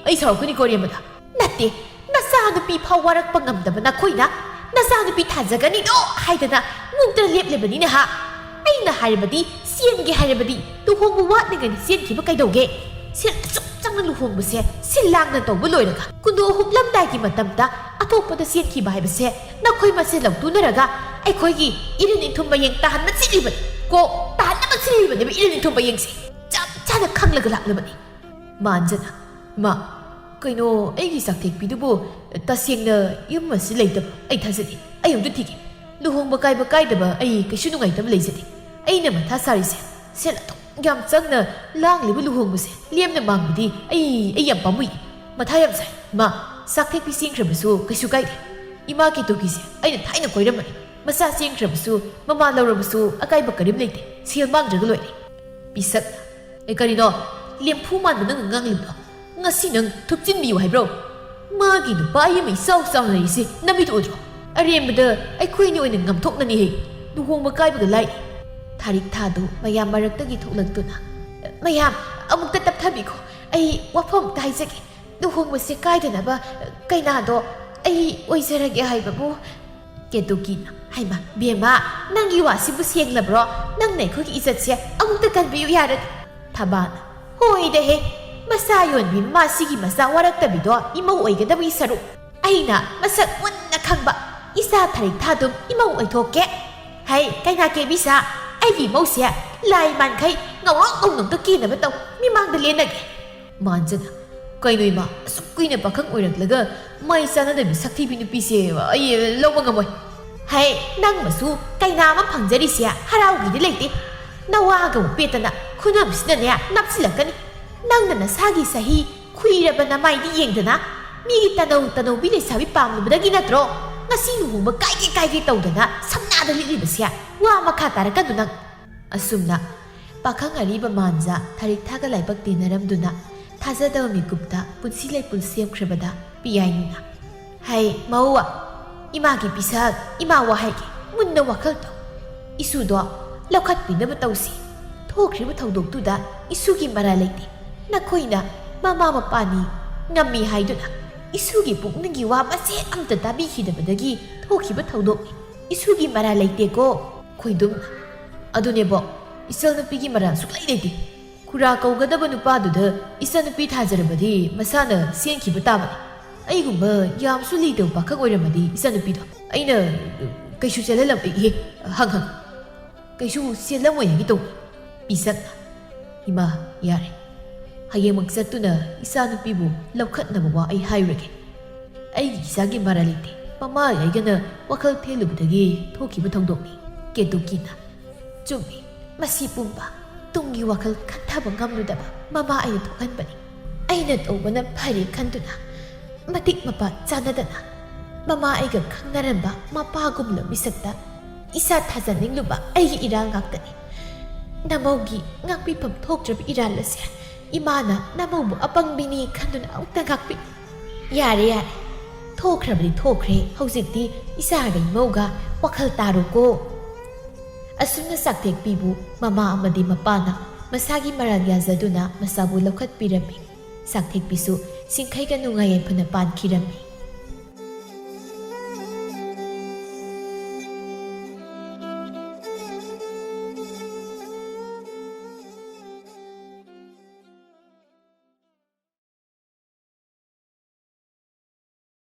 ꯑꯩ ꯁꯥꯎꯔꯛꯀꯅꯤꯀꯣ, ꯔꯦꯝꯕꯗ꯫ ꯅꯠꯇꯦ, ꯅꯆꯥꯅꯨꯄꯤ ꯐꯥꯎ ꯋꯥꯔꯛꯄ ꯉꯝꯗꯕ ꯅꯈꯣꯏꯅ ꯅꯆꯥꯅꯨꯄꯤ ꯊꯥꯖꯒꯅꯤꯗꯣ ꯍꯥꯏꯗꯅ ꯃꯨꯛꯇꯅ ꯂꯦꯞꯂꯤꯕꯅꯤꯅꯦ ꯍꯥ? ꯑꯩꯅ ꯍꯥꯏꯔꯕꯗꯤ ꯆꯦꯟꯒꯦ ꯍꯥꯏꯔꯕꯗꯤ ꯂꯨꯍꯣꯡꯕ ꯋꯥꯠꯂꯤꯉꯩꯗ ꯆꯦꯟꯈꯤꯕ ꯀꯩꯗꯧꯒꯦ? ꯁꯦꯜ ꯑꯁꯨꯛ ꯆꯪꯅ ꯂꯨꯍꯣꯡꯕꯁꯦ ꯁꯤꯜ ꯂꯥꯡꯅ ꯇꯧꯕ ꯂꯣꯏꯔꯒ ꯈꯨꯟꯗꯣ ꯍꯨꯞꯂꯝꯗꯥꯏꯒꯤ ꯃꯇꯝꯗ ꯑꯇꯣꯞꯄꯗ ꯆꯦꯟꯈꯤꯕ ꯍꯥꯏꯕꯁꯦ ꯅꯈꯣꯏ ꯃꯁꯦꯜ ꯂꯧꯇꯨꯅꯔꯒ ꯑꯩꯈꯣꯏꯒꯤ ꯏꯔꯤꯜ ꯏꯊꯨꯝ ꯃꯌꯦꯡ ꯇꯥꯍꯟꯕ ꯆꯤꯠꯂꯤꯕꯅꯤ꯫ ꯀꯣ, ꯇꯥꯍꯟꯅꯕ ꯁꯤꯜꯂꯤꯕꯅꯦꯕ ꯏꯔꯤꯜ ꯏꯊꯨꯝ ꯃꯌꯦꯡꯁꯦ꯫ ꯆꯞ ꯆꯥꯅ ꯈꯪꯂꯒ ꯂꯥꯛꯂꯕꯅꯤ꯫ ꯃꯥꯟꯖꯅ, "ꯃꯥ, ꯀꯩꯅꯣ, ꯑꯩꯒꯤ ꯆꯥꯛꯊꯦꯛꯄꯤꯗꯨꯕꯨ ꯇꯁꯦꯡꯅ ꯌꯨꯝ ꯑꯁꯤ ꯂꯩꯇꯕ ꯑꯩ ꯊꯥꯖꯗꯦ꯫ ꯑꯩ ꯑꯃꯨꯛꯇ ꯊꯤꯒꯦ꯫ ꯂꯨꯍꯣꯡꯕ ꯀꯥꯏꯕ ꯀꯥꯏꯗꯕ ꯑꯩ ꯀꯩꯁꯨ ꯅꯨꯡꯉꯥꯏꯇꯕ ꯂꯩꯖꯗꯦ꯫ ꯑꯩꯅ ꯃꯊꯥ ꯁꯥꯔꯤꯁꯦ ꯁꯦꯜ ꯑꯗꯨꯛ ꯌꯥꯝ ꯆꯪꯅ ꯂꯥꯡꯂꯤꯕ ꯂꯨꯍꯣꯡꯕꯁꯦ ꯂꯦꯝꯅ ꯃꯥꯡꯕꯗꯤ ꯑꯩ, ꯑꯩ ꯌꯥꯝ ꯄꯥꯝꯃꯨꯏ꯫ ꯃꯊꯥ ꯌꯥꯝ ꯁꯥꯏ꯫ ꯃꯥ, ꯆꯥꯛꯊꯦꯛꯄꯤ ꯆꯦꯟꯈ꯭ꯔꯕꯁꯨ ꯀꯩꯁꯨ ꯀꯥꯏꯗꯦ꯫ ꯏꯃꯥ ꯀꯦꯇꯨꯀꯤꯁꯦ ꯑꯩꯅ ꯊꯥꯏꯅ ꯀꯣꯏꯔꯝꯕꯅꯤ꯫ ꯃꯆꯥ ꯆꯦꯟꯈ꯭ꯔꯕꯁꯨ, ꯃꯃꯥ ꯂꯧꯔꯕꯁꯨ ꯑꯀꯥꯏꯕ ꯀꯔꯤꯝ ꯂꯩꯇꯦ꯫ ꯁꯦꯜ ꯃꯥꯡꯗ꯭ꯔꯒ ꯂꯣꯏꯔꯦ꯫" ꯄꯤꯁꯛ, "ꯑꯦ, ꯀꯔꯤꯅꯣ? ꯂꯦꯝꯐꯨ ꯃꯥꯟꯕ ꯅꯪꯅ ꯉꯥꯡꯂꯤꯕꯗꯣ? ꯉꯁꯤ ꯅꯪ ꯊꯨꯞꯆꯤꯟꯕꯤꯌꯨ ꯍꯥꯏꯕ꯭ꯔꯣ? ꯃꯥꯒꯤ ꯅꯨꯄꯥ ꯑꯃ ꯏꯆꯥꯎ ꯆꯥꯎꯅ ꯂꯩꯔꯤꯁꯤ ꯅꯃꯤꯠ ꯎꯗ꯭ꯔꯣ? ꯑꯔꯦꯝꯕꯗ ꯑꯩꯈꯣꯏꯅꯤ ꯑꯣꯏꯅ ꯉꯝꯊꯣꯛꯅꯅꯤ ꯍꯦ꯫ ꯂꯨꯍꯣꯡꯕ ꯀꯥꯏꯕꯒ ꯂꯥꯏ꯫" ꯊꯥꯔꯤꯛ ꯊꯥꯗꯨ ꯃꯌꯥꯝ ꯃꯔꯛꯇꯒꯤ ꯊꯣꯛꯂꯛꯇꯨꯅ, "ꯃꯌꯥꯝ, ꯑꯃꯨꯛꯇ ꯇꯞꯊꯕꯤꯈꯣ꯫ ꯑꯩ ꯋꯥꯐꯝ ꯑꯝꯇ ꯍꯥꯏꯖꯒꯦ꯫ ꯂꯨꯍꯣꯡꯕꯁꯦ ꯀꯥꯏꯗꯅꯕ ꯀꯩꯅꯥꯗꯣ ꯑꯩ ꯑꯣꯏꯖꯔꯒꯦ ꯍꯥꯏꯕꯕꯨ꯫" ꯀꯦꯇꯨꯀꯤꯅ, "ꯍꯩꯃꯥ, ꯕꯦꯝꯃ, ꯅꯪꯒꯤ ꯋꯥꯁꯤꯕꯨ ꯁꯦꯡꯂꯕ꯭ꯔꯣ? ꯅꯪꯅ ꯑꯩꯈꯣꯏꯒꯤ ꯏꯖꯠꯁꯦ ꯑꯃꯨꯛꯇ ꯀꯟꯕꯤꯌꯨ ꯌꯥꯔꯗꯤ꯫" ꯊꯕꯥꯅ, "ꯍꯣꯏꯗꯍꯦ, ꯃꯆꯥ ꯌꯣꯟꯕꯤ ꯃꯥꯁꯤꯒꯤ ꯃꯆꯥ ꯋꯥꯔꯛꯇꯕꯤꯗꯣ ꯏꯃꯧ ꯑꯣꯏꯒꯗꯕꯒꯤ ꯁꯔꯨꯛ꯫ ꯑꯩꯅ ꯃꯁꯛ ꯃꯨꯟꯅ ꯈꯪꯕ ꯏꯆꯥ ꯊꯥꯔꯤꯛ ꯊꯥꯗꯨꯝ ꯏꯃꯧ ꯑꯣꯏꯊꯣꯛꯀꯦ꯫ ꯍꯩ, ꯀꯩꯅꯥ ꯀꯦꯕꯤꯁꯥ, ꯑꯩꯒꯤ ꯏꯃꯧꯁꯦ ꯂꯥꯏ ꯃꯥꯟꯈꯩ ꯉꯧꯔꯣꯛ ꯉꯧꯅꯣꯛꯇ ꯀꯦꯅꯕ ꯇꯧ, ꯃꯤꯃꯥꯡꯗ ꯂꯦꯟꯅꯒꯦ꯫" ꯃꯥꯟꯖꯅ, "ꯀꯩꯅꯣ ꯏꯃꯥ, ꯑꯁꯨꯛ ꯀꯨꯏꯅ ꯄꯥꯈꯪ ꯑꯣꯏꯔꯛꯂꯒ ꯃꯥꯏ ꯆꯥꯟꯅꯗꯕꯤ ꯁꯛꯊꯤꯕꯤ ꯅꯨꯄꯤꯁꯦ ꯑꯩ ꯂꯧꯕ ꯉꯝꯃꯣꯏ꯫" "ꯍꯩ, ꯅꯪ ꯃꯁꯨ ꯀꯩꯅꯥ ꯑꯃ ꯐꯪꯖꯔꯤꯁꯦ ꯍꯔꯥꯎꯒꯤꯗꯤ ꯂꯩꯇꯦ꯫ ꯅꯋꯥꯒ ꯑꯃꯨꯛ ꯄꯦꯠꯇꯅ ꯈꯨꯅꯝꯁꯤꯅꯅꯦ ꯅꯞꯁꯤꯜꯂꯛꯀꯅꯤ꯫ ꯅꯪꯅ ꯅꯁꯥꯒꯤ ꯆꯍꯤ ꯈꯨꯏꯔꯕ ꯅꯃꯥꯏꯗꯤ ꯌꯦꯡꯗꯅ ꯃꯤꯒꯤ ꯇꯅꯧ ꯇꯅꯧꯕꯤ ꯂꯩꯁꯥꯕꯤ ꯄꯥꯝꯂꯨꯕꯗꯒꯤ ꯅꯠꯇ꯭ꯔꯣ ꯉꯁꯤ ꯂꯨꯍꯣꯡꯕ ꯀꯥꯏꯒꯦ ꯀꯥꯏꯒꯦ ꯇꯧꯗꯅ ꯁꯝꯅꯥꯗ ꯂꯤꯠꯂꯤꯕꯁꯦ? ꯋꯥ ꯃꯈꯥ ꯇꯥꯔꯛꯀꯅꯨ ꯅꯪ꯫" ꯑꯁꯨꯝꯅ ꯄꯥꯈꯪ ꯑꯔꯤꯕ ꯃꯥꯟꯖ ꯊꯥꯔꯤꯛ ꯊꯥꯒ ꯂꯥꯏꯕꯛ ꯇꯦꯟꯅꯔꯝꯗꯨꯅ ꯊꯥꯖꯗꯕ ꯃꯤꯀꯨꯞꯇ ꯄꯨꯟꯁꯤ ꯂꯩꯄꯨꯟ ꯁꯦꯝꯈ꯭ꯔꯕꯗ ꯄꯤꯌꯥꯏꯅꯨꯅ, "ꯍꯩ, ꯃꯧ, ꯏꯃꯥꯒꯤ ꯄꯤꯁꯛ, ꯏꯃꯥ ꯋꯥ ꯍꯥꯏꯒꯦ, ꯃꯨꯟꯅ ꯋꯥꯈꯜ ꯇꯧ꯫ ꯏꯁꯨꯗꯣ ꯂꯧꯈꯠꯄꯤꯅꯕ ꯇꯧꯁꯤ꯫ ꯊꯣꯛꯈ꯭ꯔꯤꯕ ꯊꯧꯗꯣꯛꯇꯨꯗ ꯏꯁꯨꯒꯤ ꯃꯔꯥꯜ ꯂꯩꯇꯦ꯫ ꯅꯈꯣꯏꯅ ꯃꯃꯥ ꯃꯄꯥꯅꯤ ꯉꯝꯃꯤ ꯍꯥꯏꯗꯨꯅ ꯏꯁꯨꯒꯤ ꯄꯨꯛꯅꯤꯡꯒꯤ ꯋꯥ ꯃꯆꯦꯠ ꯑꯃꯇ ꯇꯥꯕꯤꯈꯤꯗꯕꯗꯒꯤ ꯊꯣꯛꯈꯤꯕ ꯊꯧꯗꯣꯛꯅꯤ꯫ ꯏꯁꯨꯒꯤ ꯃꯔꯥꯜ ꯂꯩꯇꯦꯀꯣ꯫" ꯈꯣꯏꯗꯨꯝꯅ, "ꯑꯗꯨꯅꯦꯕꯣ, ꯏꯆꯜꯅꯨꯄꯤꯒꯤ ꯃꯔꯥꯜ ꯁꯨꯛꯂꯩ ꯂꯩꯇꯦ꯫ ꯄ꯭ꯔꯥ ꯀꯧꯒꯗꯕ ꯅꯨꯄꯥꯗꯨꯗ ꯏꯆꯥꯅꯨꯄꯤ ꯊꯥꯖꯔꯕꯗꯤ ꯃꯁꯥꯅ ꯆꯦꯟꯈꯤꯕ ꯇꯥꯕꯅꯤ꯫ ꯑꯩꯒꯨꯝꯕ ꯌꯥꯝꯁꯨ ꯂꯤꯗꯕ ꯄꯥꯈꯪ ꯑꯣꯏꯔꯝꯃꯗꯤ ꯏꯆꯥꯅꯨꯄꯤꯗꯣ ꯑꯩꯅ ꯀꯩꯁꯨ ꯆꯦꯜꯍꯜꯂꯝ-, ꯏꯍꯦ, ꯍꯪ ꯍꯪ꯫ ꯀꯩꯁꯨ ꯆꯦꯜꯂꯝꯃꯣꯏ ꯍꯥꯏꯒꯦ ꯇꯧꯕ꯫ ꯄꯤꯁꯛꯅ, "ꯏꯃꯥ, ꯌꯥꯔꯦ꯫ ꯍꯌꯦꯡꯃꯛ ꯆꯠꯇꯨꯅ ꯏꯆꯥꯅꯨꯄꯤꯕꯨ ꯂꯧꯈꯠꯅꯕ ꯋꯥ ꯑꯩ ꯍꯥꯏꯔꯨꯔꯒꯦ꯫ ꯑꯩꯒꯤ ꯏꯆꯥꯒꯤ ꯃꯔꯥꯜ ꯂꯩꯇꯦ꯫ ꯃꯃꯥ ꯑꯩꯒꯅ ꯋꯥꯈꯜ ꯊꯦꯜꯂꯨꯕꯗꯒꯤ ꯊꯣꯛꯈꯤꯕ ꯊꯧꯗꯣꯛꯅꯤ꯫" ꯀꯦꯇꯨꯀꯤꯅ, "ꯆꯨꯝꯃꯤ꯫ ꯃꯁꯤ ꯄꯨꯝꯕ ꯇꯨꯡꯒꯤ ꯋꯥꯈꯜ ꯈꯟꯊꯕ ꯉꯝꯂꯨꯗꯕ ꯃꯃꯥ ꯑꯩꯅ ꯊꯣꯛꯍꯟꯕꯅꯤ꯫ ꯑꯩꯅ ꯇꯧꯕꯅ ꯐꯔꯦ ꯈꯟꯗꯨꯅ ꯃꯇꯤꯛ ꯃꯄꯥ ꯆꯥꯅꯗꯅ ꯃꯃꯥ ꯑꯩꯒ ꯈꯪꯅꯔꯝꯕ ꯃꯄꯥꯒꯨꯝꯂꯕ ꯃꯤꯁꯛꯇ ꯏꯁꯥ ꯊꯥꯖꯅꯤꯡꯂꯨꯕ ꯑꯩꯒꯤ ꯏꯔꯥꯜ ꯉꯥꯛꯇꯅꯤ꯫ ꯅꯃꯧꯒꯤ ꯉꯥꯛꯄꯤꯐꯝ ꯊꯣꯛꯇ꯭ꯔꯕ ꯏꯔꯥꯜ ꯑꯁꯦ ꯏꯃꯥꯅ ꯅꯃꯧꯕꯨ ꯑꯄꯪꯕꯤꯅꯤ ꯈꯟꯗꯨꯅ ꯑꯃꯨꯛꯇ ꯉꯥꯛꯄꯤ꯫" "ꯌꯥꯔꯦ, ꯌꯥꯔꯦ꯫ ꯊꯣꯛꯈ꯭ꯔꯕꯗꯤ ꯊꯣꯛꯈ꯭ꯔꯦ꯫ ꯍꯧꯖꯤꯛꯇꯤ ꯏꯆꯥꯒ ꯏꯃꯧꯒ ꯋꯥꯈꯜ ꯇꯥꯔꯣꯀꯣ꯫" ꯑꯁꯨꯝꯅ ꯆꯥꯛꯊꯦꯛꯄꯤꯕꯨ ꯃꯃꯥ ꯑꯃꯗꯤ ꯃꯄꯥꯅ ꯃꯁꯥꯒꯤ ꯃꯔꯥꯜ ꯌꯥꯖꯗꯨꯅ ꯃꯆꯥꯕꯨ ꯂꯧꯈꯠꯄꯤꯔꯝꯃꯤ꯫ ꯆꯥꯛꯊꯦꯛꯄꯤꯁꯨ ꯁꯤꯡꯈꯩꯒ ꯅꯨꯡꯉꯥꯏ ꯌꯥꯏꯐꯅ ꯄꯥꯟꯈꯤꯔꯝꯃꯤ꯫